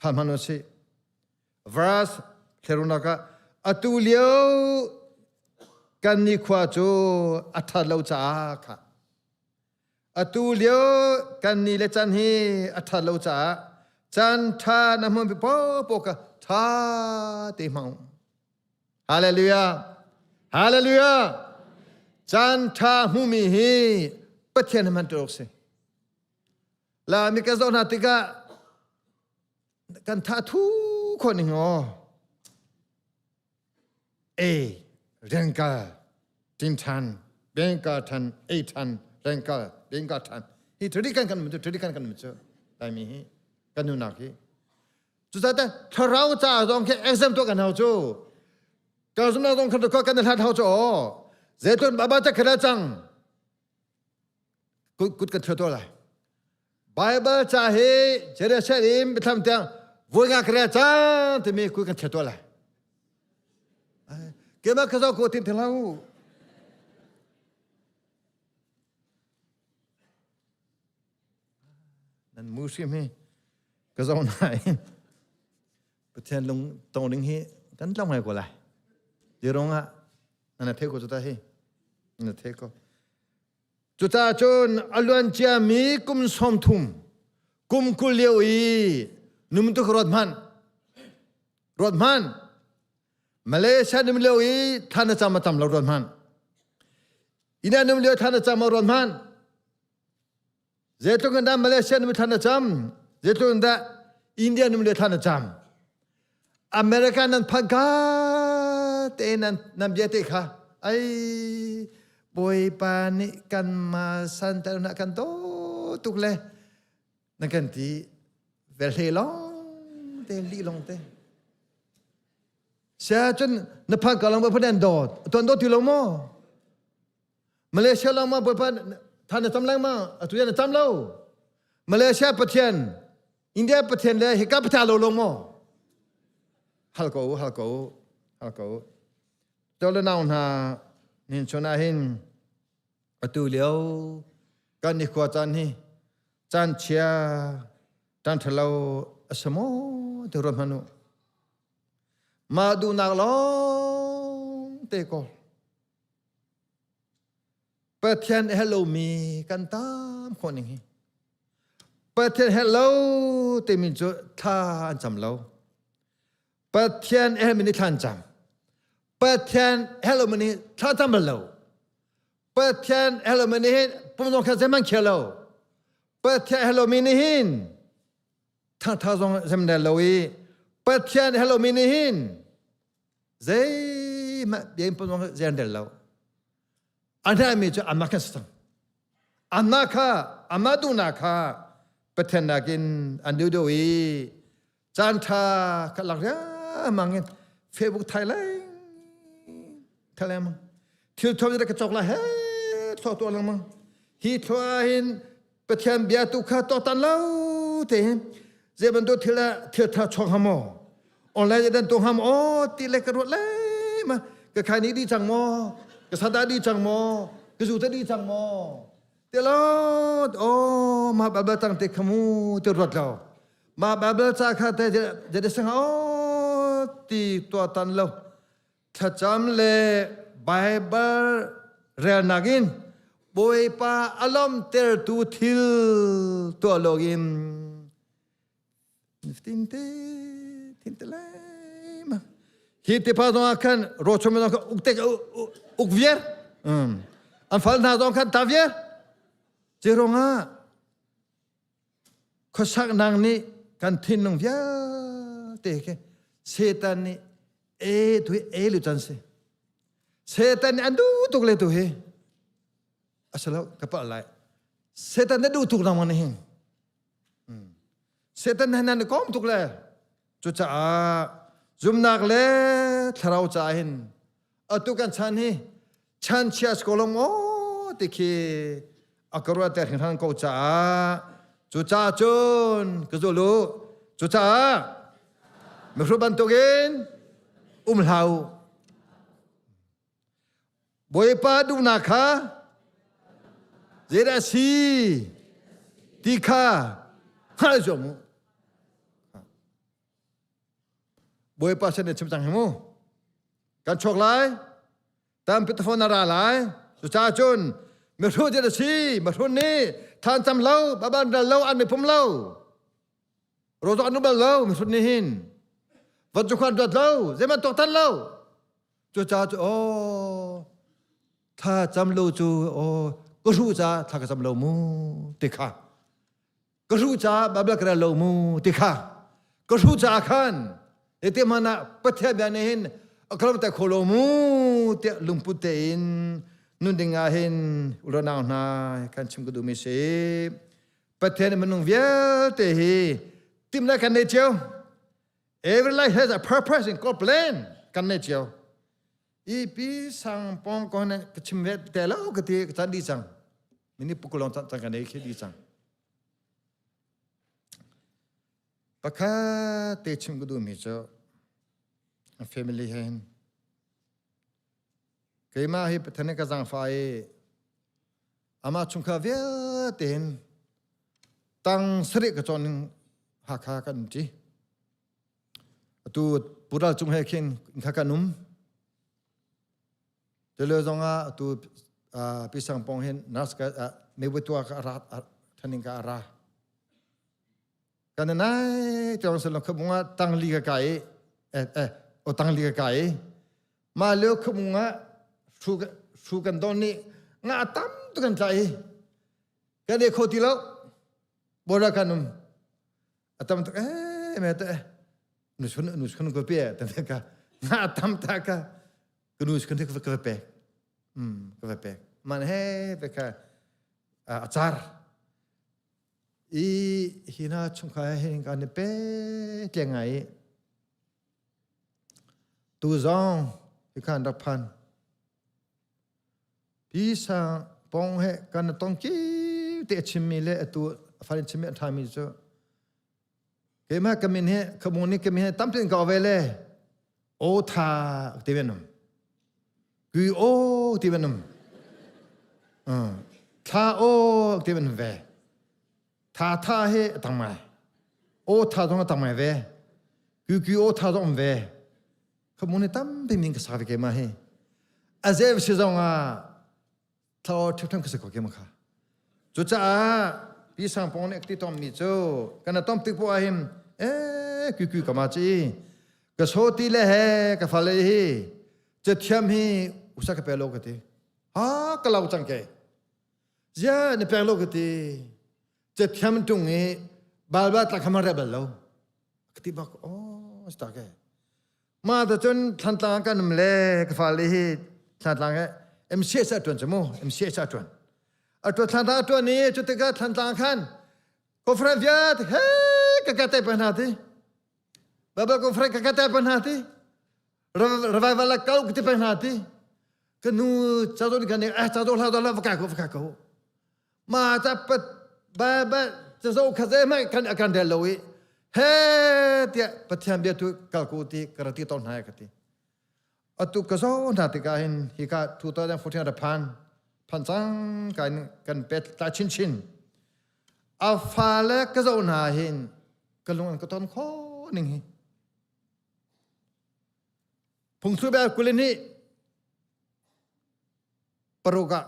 Hal hman u sih. Verse thlerunak ah atu lio kan nikhua cu a ṭhat lo caah kha atu lio kan ni le can hi a ṭhat lo caah caan ṭha na hmun paohpaoh kha ṭha te hmang. Hallelujah! Hallelujah! Caan ṭha hmumi hi Pathian hman tuk si. La mi ka zoh hna tikah kan tha thu khawh ning aw e rengkal tin than bengka than ei than rengkal bengka than hi thuri kan kan mu thuri kan kan mu chu lai mi hi kan nu nak hi cu ta thlarau ca zong khi exam to kan hau chu ka zumna zong khan ko kan hlat hau chu o zetun baba cha khara chang kut kan thua to lai Bible ca hi Jerusalem biathlam tiang vui nga kare cang timi kut kan thua to lai keimah ka zo ko tin thlau nan mu hrim hi ka zo nai Pathian lung tong ding hi kan tlang ngai ko lai ti rong ah na the ko cu ta hi na the ko Cucaah cun a luan ciami kum 30, kum 20 lio i num tu ruat hmanh. Ruat hmanh. Malaysia num lio i thlan na cam a tam lo ruat hmanh. Ina num lio thlan na cam a ruat hmanh. Zeitluk in dah Malaysia num thlan na cam? Zeitluk in dah India num lio thlan na cam? America nan phak ka te nan nan bia te kha ai Bawipa nih kan ma san na kan to tuk le na kan ti vel hle long te li long te sia cun na phak ka long ba phan dot ton dot ti lo mo Malaysia lang ma Bawipa than na cam lang ma atu ya na cam lo Malaysia Pathian India Pathian le hika Pathian lo lo mo hal ko hal ko hal ko to le nau hna nin chona hin atu lio kan ni khua chan hi chan chia tan thalo asamo te ro manu ma du nak long te ko Pathian hello mi kan tam khawh ning hi. Pathian hello timi cu thla an cam lo. Pathian helmi nih thla an cam. Pathian hello mi nih thla cam bal lo. Pathian hello mi nih hin pumzong kha zeihmanh khia lo. Pathian hello mi nih hin thangtha zong zem lo i Pathian hello mi nih hin zeihmanh bia in pumzong zei an rel lo a hnami cu amah khan si cang amah kha amah duhnak kha Pathian nakin an duh deuh i caan ṭha kha lak riangmang in Facebook thai leng thai lengmang thil thuam ka cawk lai he thluak tuah lengmang hi thluak hin Pathian bia tu kha tuaktan lo te hin zei bantuk thil ah thil tha chuak hnga maw online dan tu hnga maw ti le ka ruat le ma ka khai ni di cang maw ka sada di cang maw ka zu te di cang maw te lo oh ma babel tang te khamu te ruat lo ma babel cha kha te je de sang oh ti tua tan lo Thlacam le Baibal relnak in Bawipa a lawmhtertu thil tuah loin tinte tinte lai ma hi te pa zong ah khan rawchom zong khan uk tek uk viar an fal hna zong khan ta viar Cirongah Khuasaknak nih kan thinlung vialte khi Satan nih e tu hi e lu can si. Satan nih an duh tuk le tu hi. Asalo ka palh lai. Satan na duh tuk nang ni hin. Satan he nan i kom tuk le cucaah zumnak le thlarau ca hin atu kan chan hi chan chia skolong o ti khi a ka ruahter hringhran ko caah cucaah cun ka zul u cucaah mihru bantukin um hlah u Bawipa duhnak kha zeidah a si ti kha hngalh zuam u. Bawipa sin in chim cang hi mu. Kan chuak lai, tampi tafon a ra lai. Cucaah cun mihrut a si, mihrut nih than cam lo, baban ral lo, an mipum lo. Rawzok an um bal lo, mihrut nih hin. Van cu khuan ruat lo, zeihmanh tuaktan lo. Cucaah cu aw thla cam lo cu aw ka hruh ca thla ka cam lo mu ti kha ka hruh ca Bible ka rel lo mu ti kha ka hruh ca khan ete hmanh ah Pathian bia nih hin a ka te kho lo mu tiah lungput tein nun ding ah hin ulanau hna kan chim ka duhmi si Pathian minung vialte hi timhnak kan nei cio Every life has a purpose in God plan. Kan nei cio. I pi sang pong ko na ka chim ve te lo ka ti ka chan di cang. Mini pukulong chan chan ka nei khi di cang. Pakhat te chim ka duh mi cu family he hin keimah hi Pathian ka zangfa i amah chungkhar vialte hin tang sarih ka cawn in Hakha kan um ṭi. Atu Pural cung he khin kha kan um. Tilo zongah atu Pisang pong hin nurse ka mebutua ka ra thaning ka ra. Kan nai tiang selo khabunga tangli ka kai eh eh o tangli ka kai ma leo khabunga thu thu kan don ni nga tam tu kan tlai kan e kho ti lo bora kan um atam tak eh me te nu chun nu chun ko pe ta ka nga tam ta ka ka nu chun ka ka pe um ka pe man he pe ka a char i hina chungkhar he kan ni pe tle ngai tu zong hi khan rak phan Pi sang pong he kan tong ki te chimmi le atu farin chimmi a ṭhami cu keimah ka min he ka mung nih ka min he tampi ka ve le o tha ti ve num kui o ti ve num thla o ti ve num ve tha tha he tang mai o tha zong tang mai ve kui kui o tha zong ve Khamu ni tampi min ka sak ve keimah hi. A zev si zong ah thlo ṭhiamṭhiam ka si ko keimah kha. Cucaah pi sang pong nih ti tom mi cu kan tom tik poah hin eh kui kui ka ma ci ka so ti le he ka fale hi cathiam hi usa ka pe lo ka ti ha ka lau cang ke zia na pek lo ka ti cathiam tung i balba tla khama re bal lo ka ti bak oh sta ke ma ta cun thlantlang kan um le ka fale hi thlantlang he MCS a tuan mu MCS a tuan a tuan thlantlang a tuan ni cu tikah thlantlang khan conference viat he ka ka te pa hna ti Bible conference ka ka te pa hna ti revival la kau ka ti pa hna ti ka nu cha do kan eh cha do hla do la va ka ko va ka ko Ma ta pat ba ba ca zo kha ze mai kan akan rel lo i he tiah Pathian bia tu kal ko ti ka ra ti ton hna ka ti. Atu ka zo hna tikah hin hika 2014 ra phan phan cang kan kan pet ta chin chin. A fa le ka zo hna hin ka lung an ka ton kho ning hi. Phungthu bel kulin hi paruk ah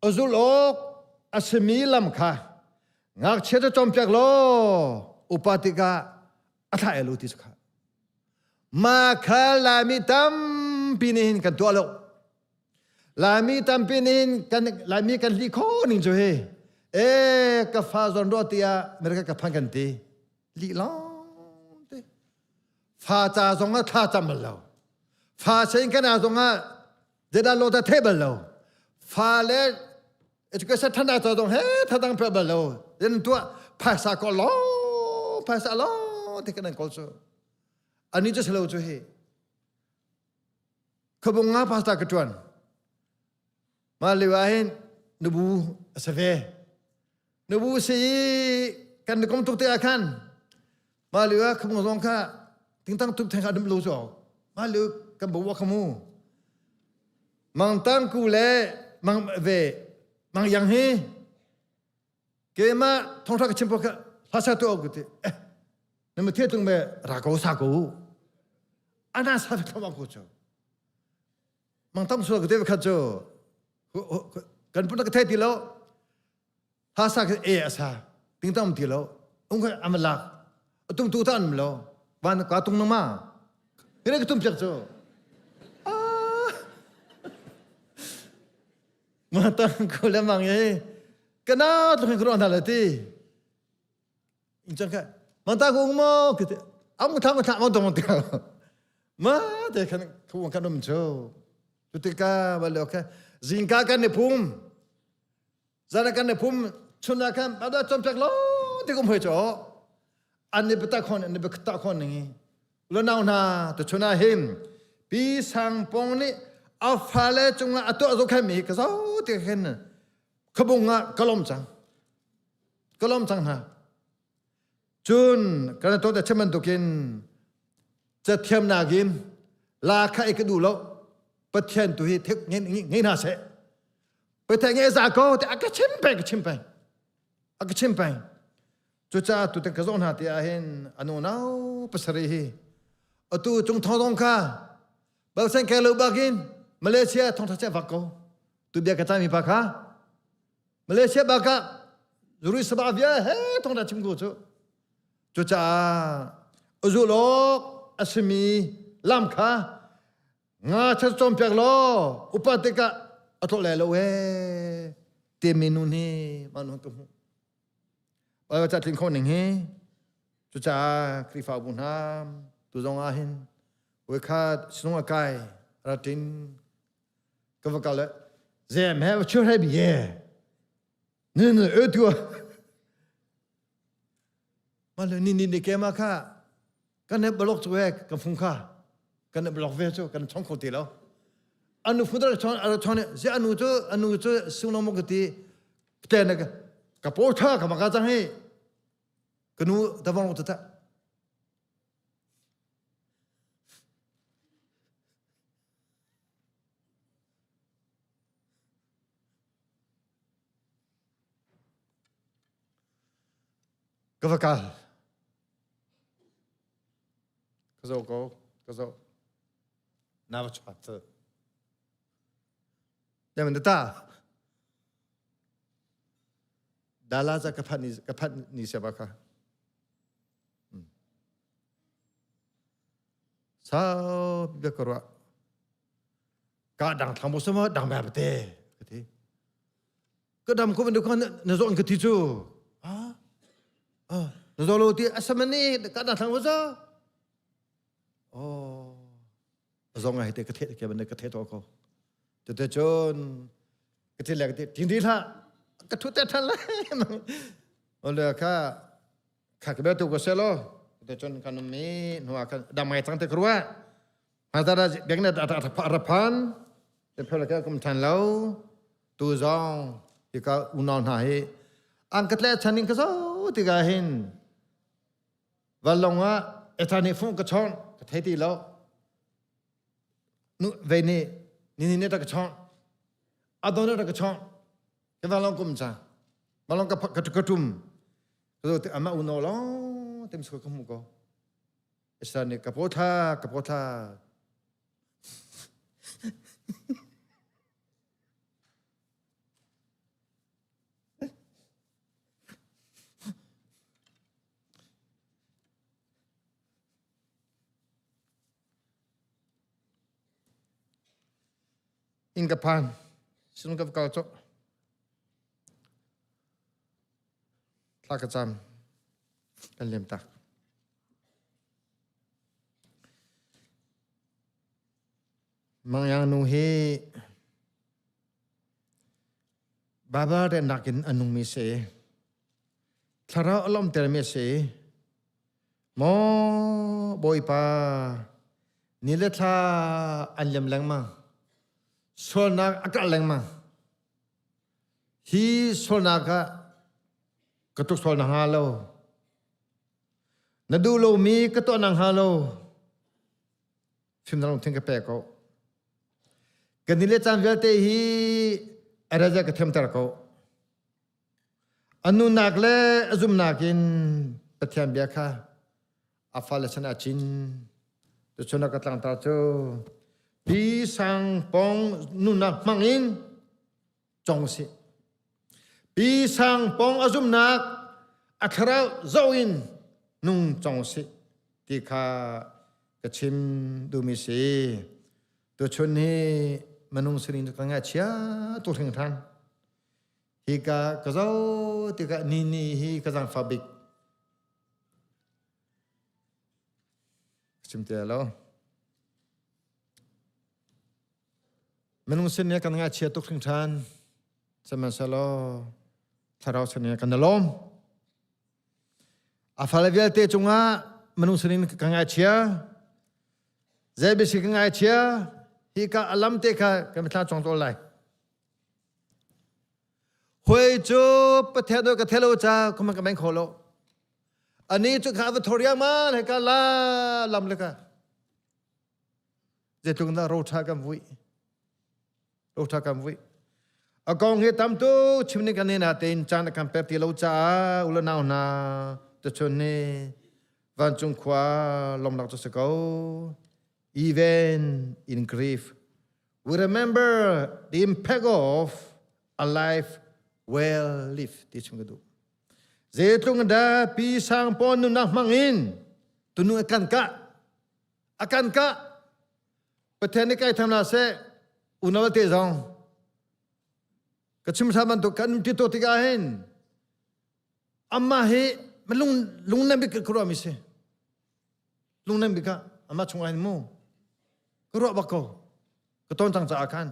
a zulh awk a simi lam kha ngakchia cu cawnpiak law upa tikah a thlah el u ti kha ma kha Laimi tampi nih hin kan tuah lo Laimi tampi nih hin kan Laimi kan li kho ning cu hi e ka fa zawn ruah tiah America ka phan kan ti li lawng te fa ca zong ah thla cam bal lo fa sein kan ah zong ah Zeidah lo ta thei bal lo. Fa le education thana cho dong he thadang pe bal lo. Yen tua phaisa ko long. Phaisa lo te kan kol cu. Ani cu selo cu hi. Khabung nga pastor ka tuan. Ma liu ah hin nubu a si ve. Nubu si kan kom tuk te ah khan ma liu ah khabung zong kha tingtang tuk theng kha dum lo cu. Ma liu kan bo wa khamu. Mang tang ku le mang ve mang yang hi keimah thongtha ka chim po kha hlasa tu ku ti eh na ma thia tung me ra ko sa ko ana sa thama ko chu mang tam su ka te kha chu kan pun ka the ti lo ha sa ka e asa ting tam ti lo ung kha amalak atum tu tan lo van ka tung na ma kene ka tum chak chu Ma tang ko le mang ye kana tu khin kro na le ti in chang kha ma ta ko mo ke te am tha ma tha ma dong te ma te khan khu kan um cho tu te ka ba lo kha zingka kan ne phum zana kan ne phum chuna khan ba da chom chak lo te kum hoi cho an ne bata khon an ne bata khon ni lo nau hna tu chuna him pi sang pong nih a fale cungah a tuah zo khan mi ka zo ti khin khabung ah ka lom cang ka lom cang hna cun kan to te chim bantukin cathiam nakin la kha i ka duh lo pathian tu hi thik ngei hna seh pathian nge za ko te a ka chim peng ka chim peng a ka chim peng Cucaah tutan ka zoh hna ti ahhin anu nau pasarih hi atu cung thong kha balsen ke lo bakin Malaysia thong tha vak ko tu bia ka mi pa kha Malaysia baka zuri sabah via he thong tha chim ko cu cucaah uzulok asimi lam kha nga chat cawm piak law upa tikah a tlawh lai lo ee te mi nu hi manu ka hmuh Baibal ca tlin khawh ning hi cucaah Khrihfabu hna tu zong ah hin voikhat sinung a kai ratin ka va kal zem he chu he bi ye ni ni e tu ma le ni ni ni ke ma kha kan ne blok chu he ka phung kha kan ne blok ve chu kan chong kho ti lo anu phudar chon ara chon ze anu chu anu chu sungno mo ka ti te na ka po tha ka maka chang hi kanu tawang ta ta ka va kal ka zo ko ka zo na va chuat Ya man ta. Dala za ka phat ni ka phat ni sia ba kha. Sao bia ka ruah. Ka dang thlang mo sama dang ba te. Ka ti. Ka dam ko ban ko na zon ka ti chu. Ha? Ah, na zo lo ti asamani ka dang thlang mo sa. Oh. Zong ai te ka the ke ban ka the to ko. Te te chun ka thi le ka ti ting di hlah ka thu te than lai ole kha kha ka tu ko selo te chun kan mi nuwa kan damai chang te krua ha ta da bek na ta phan te phela ka kum than lo tu zong ti ka unaw hna hi ang ka tle chanin ka zo ti ga hin valong ah ethani fung ka chon ka thei ti lo nu ve ni ni ni ne ta ka chong adon ta ka chong ke va long kum cha ma long ka ka ka tum so te ama uno lo tem so ka mu ko esa ne ka po tha ka po tha Inn ka phan. Sinung ka va kal cawk. Thla ka cam. Kan liam tak. Mangyang nu hi Baibal rennak in a nungmi si. Thlarau a lawmtermi a si. Maw Bawipa, ni le thla an liam lengmang. Sualnak a karh lengmang. Hi sualnak ah ka tuk sual na hnga lo. Na duh lomi ka tuah na hnga lo. Fimnak lungthin ka pe ko. Ka ni le caan vialte hi a reza ka thiamter ko. A nunak le a zumnak in Pathian bia kha a fale chan ah cin. Tuchun ah ka tlangtar cu Pi Sang Pong nunak hmang in cong sih. Pi Sang Pong a zumnak a thlarau zoh in nung cong sih ti kha ka chim duhmi si. Tuchun hi minung sining cu ka ngaihchia tu hringhran. Hika ka zoh tikah ni ni hi ka zaangfah bik. Chim te lo. Minung sin kan ngaihchia tuk hringhran. Sihmanhsehlaw thlarau sin kan i lawm. A fale vialte cungah minung sinin ka ngaihchia. Zei bisi ka ngaihchia, hika a lam te kha kan thla cong tawl lai. Huai cu Pathian ka thelo ca kuma ka meng kho lo. Ani cu kha va thoria ma le ka la lam le ka. Zeitluk na ro tha kan vui. Ro tha kan vui. A kong hi tam tu chim ning kan na tein caan kan pek ti lo caah ula nau hna tuchun ni vancung khua lomnak cu si ko. Even in grief, we remember the impact of a life well lived ti chung ka duh. Zeitlung da pi sang pon nunnak hmang in tunu akan ka akan ka Pathian nih kai tham la seh unau te zong ka chim sa bantuk kan ti to tikah hin amma hi lung lung nem bik ka ruah mi si lung nem bik ah amma chung ah hin mu ka ruah bak ko ka ton cang caah khan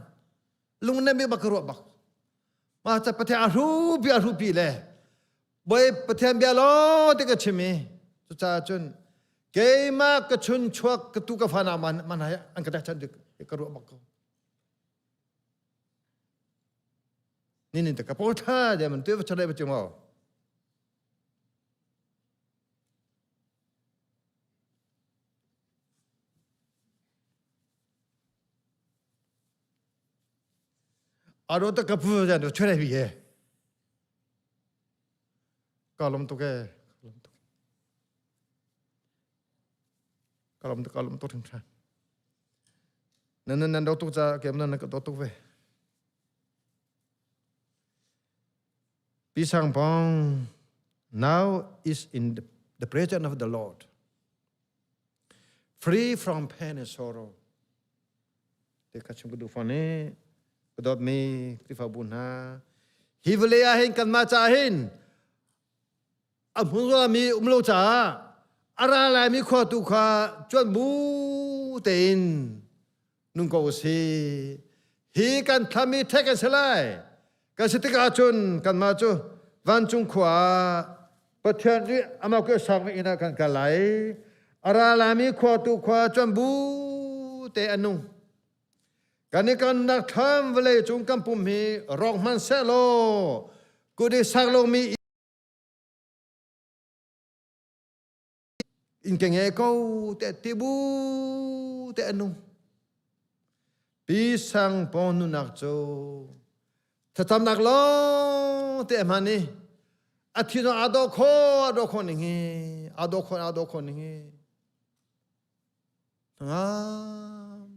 lung nem bik bak ka ruah bak ma ca Pathian a hru pi a hru pi le Bawi Pathian bia lo te ka chim i cucaah cun keimah ka chun chuak ka tu ka fa na man man hai an ka chan ka ruah bak ko ni ni te ka po tha de man te va chale ba chimo Aro ta ka pu ja no chore bi he. Ka lom tuk e. Ka lom tuk ka lom tuk hringhran. Nan nan nan do tuk ca kem nan ka do tuk ve. Pi Sang Pong now is in the, the presence of the Lord. Free from pain and sorrow. Te kha chung ka duh fawn i ka dawtmi Khrihfabu hna hi vawlei ah hin kanmah caah hin a hmun mi um lo caah a ra laimi khua tu kha cuan bu tein nung ko usih. Hi kan thlami ṭhek an si lai. Kan si tikah cun kanmah cu vancung khua ah Pathian nih amah ku sakmi inn ah kan kal lai. A ra laimi khua tu khua cuan bu te an nung. Kan i kannak thlam vawlei cung kan pum hi rawk hmanh seh law kut i sak lomi in ke nge ko te ti bu te an nung. Pi sang pong nunak cu thlacamnak lawng te hman i a thi zong aa dawh kho aa dawh kho ning hi aa dawh kho aa dawh kho ning hi ngam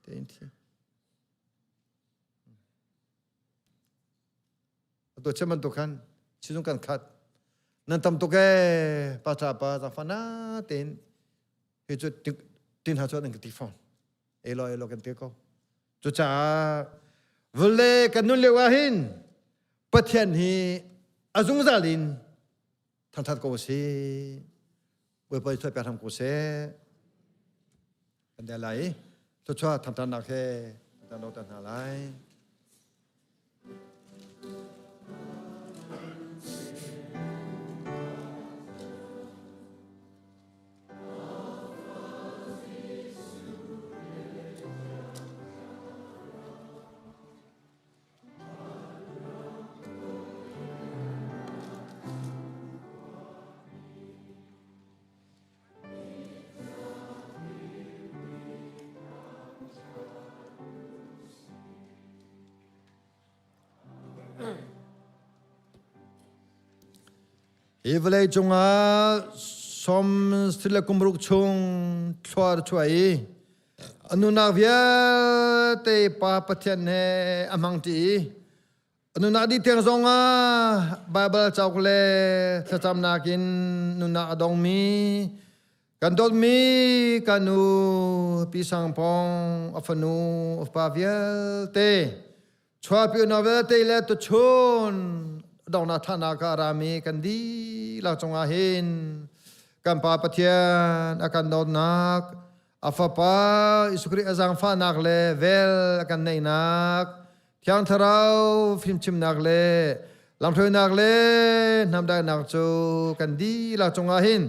tein thi Atu chim bantuk khan sizung kan khat. Nan tam tuk ee pa cha pa zaangfah na tein hi cu tin ha cu an ka ti fawn. Elo elo kan ti ko. Cucaah vule kan nun lio ah hin Pathian hi a zungzal in thangthat ko sih. Bawipa i pe hram ko seh. Kan dai lai. Thluachuah thangthatnak he kan lo ta hna lai. Hi vawlei cungah som sile kumruk chung thluar chuah i a nunak vialte Pa Pathian he a hmang ṭi i a nunak dih tiang zongah Baibal cauk le thlacamnak in nunnak a dongmi kan dawtmi ka nu Pi Sang Pong a fanu a fapa vialte Chuahpi unau vialte le tuchun donghnak thahnak ah a rami kan dihlak cungah hin kan Pa Pathian a kan dawtnak, a Fapa Jesuh Khrih a zaangfahnak le vel a kan neihnak, Thiang Thlarau fimchimnak le lamhruainak le hnamdaihnak cu kan dihlak cungah hin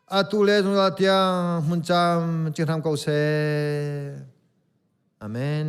atu le zungzal tiang hmun cam cing hram ko seh. Amen.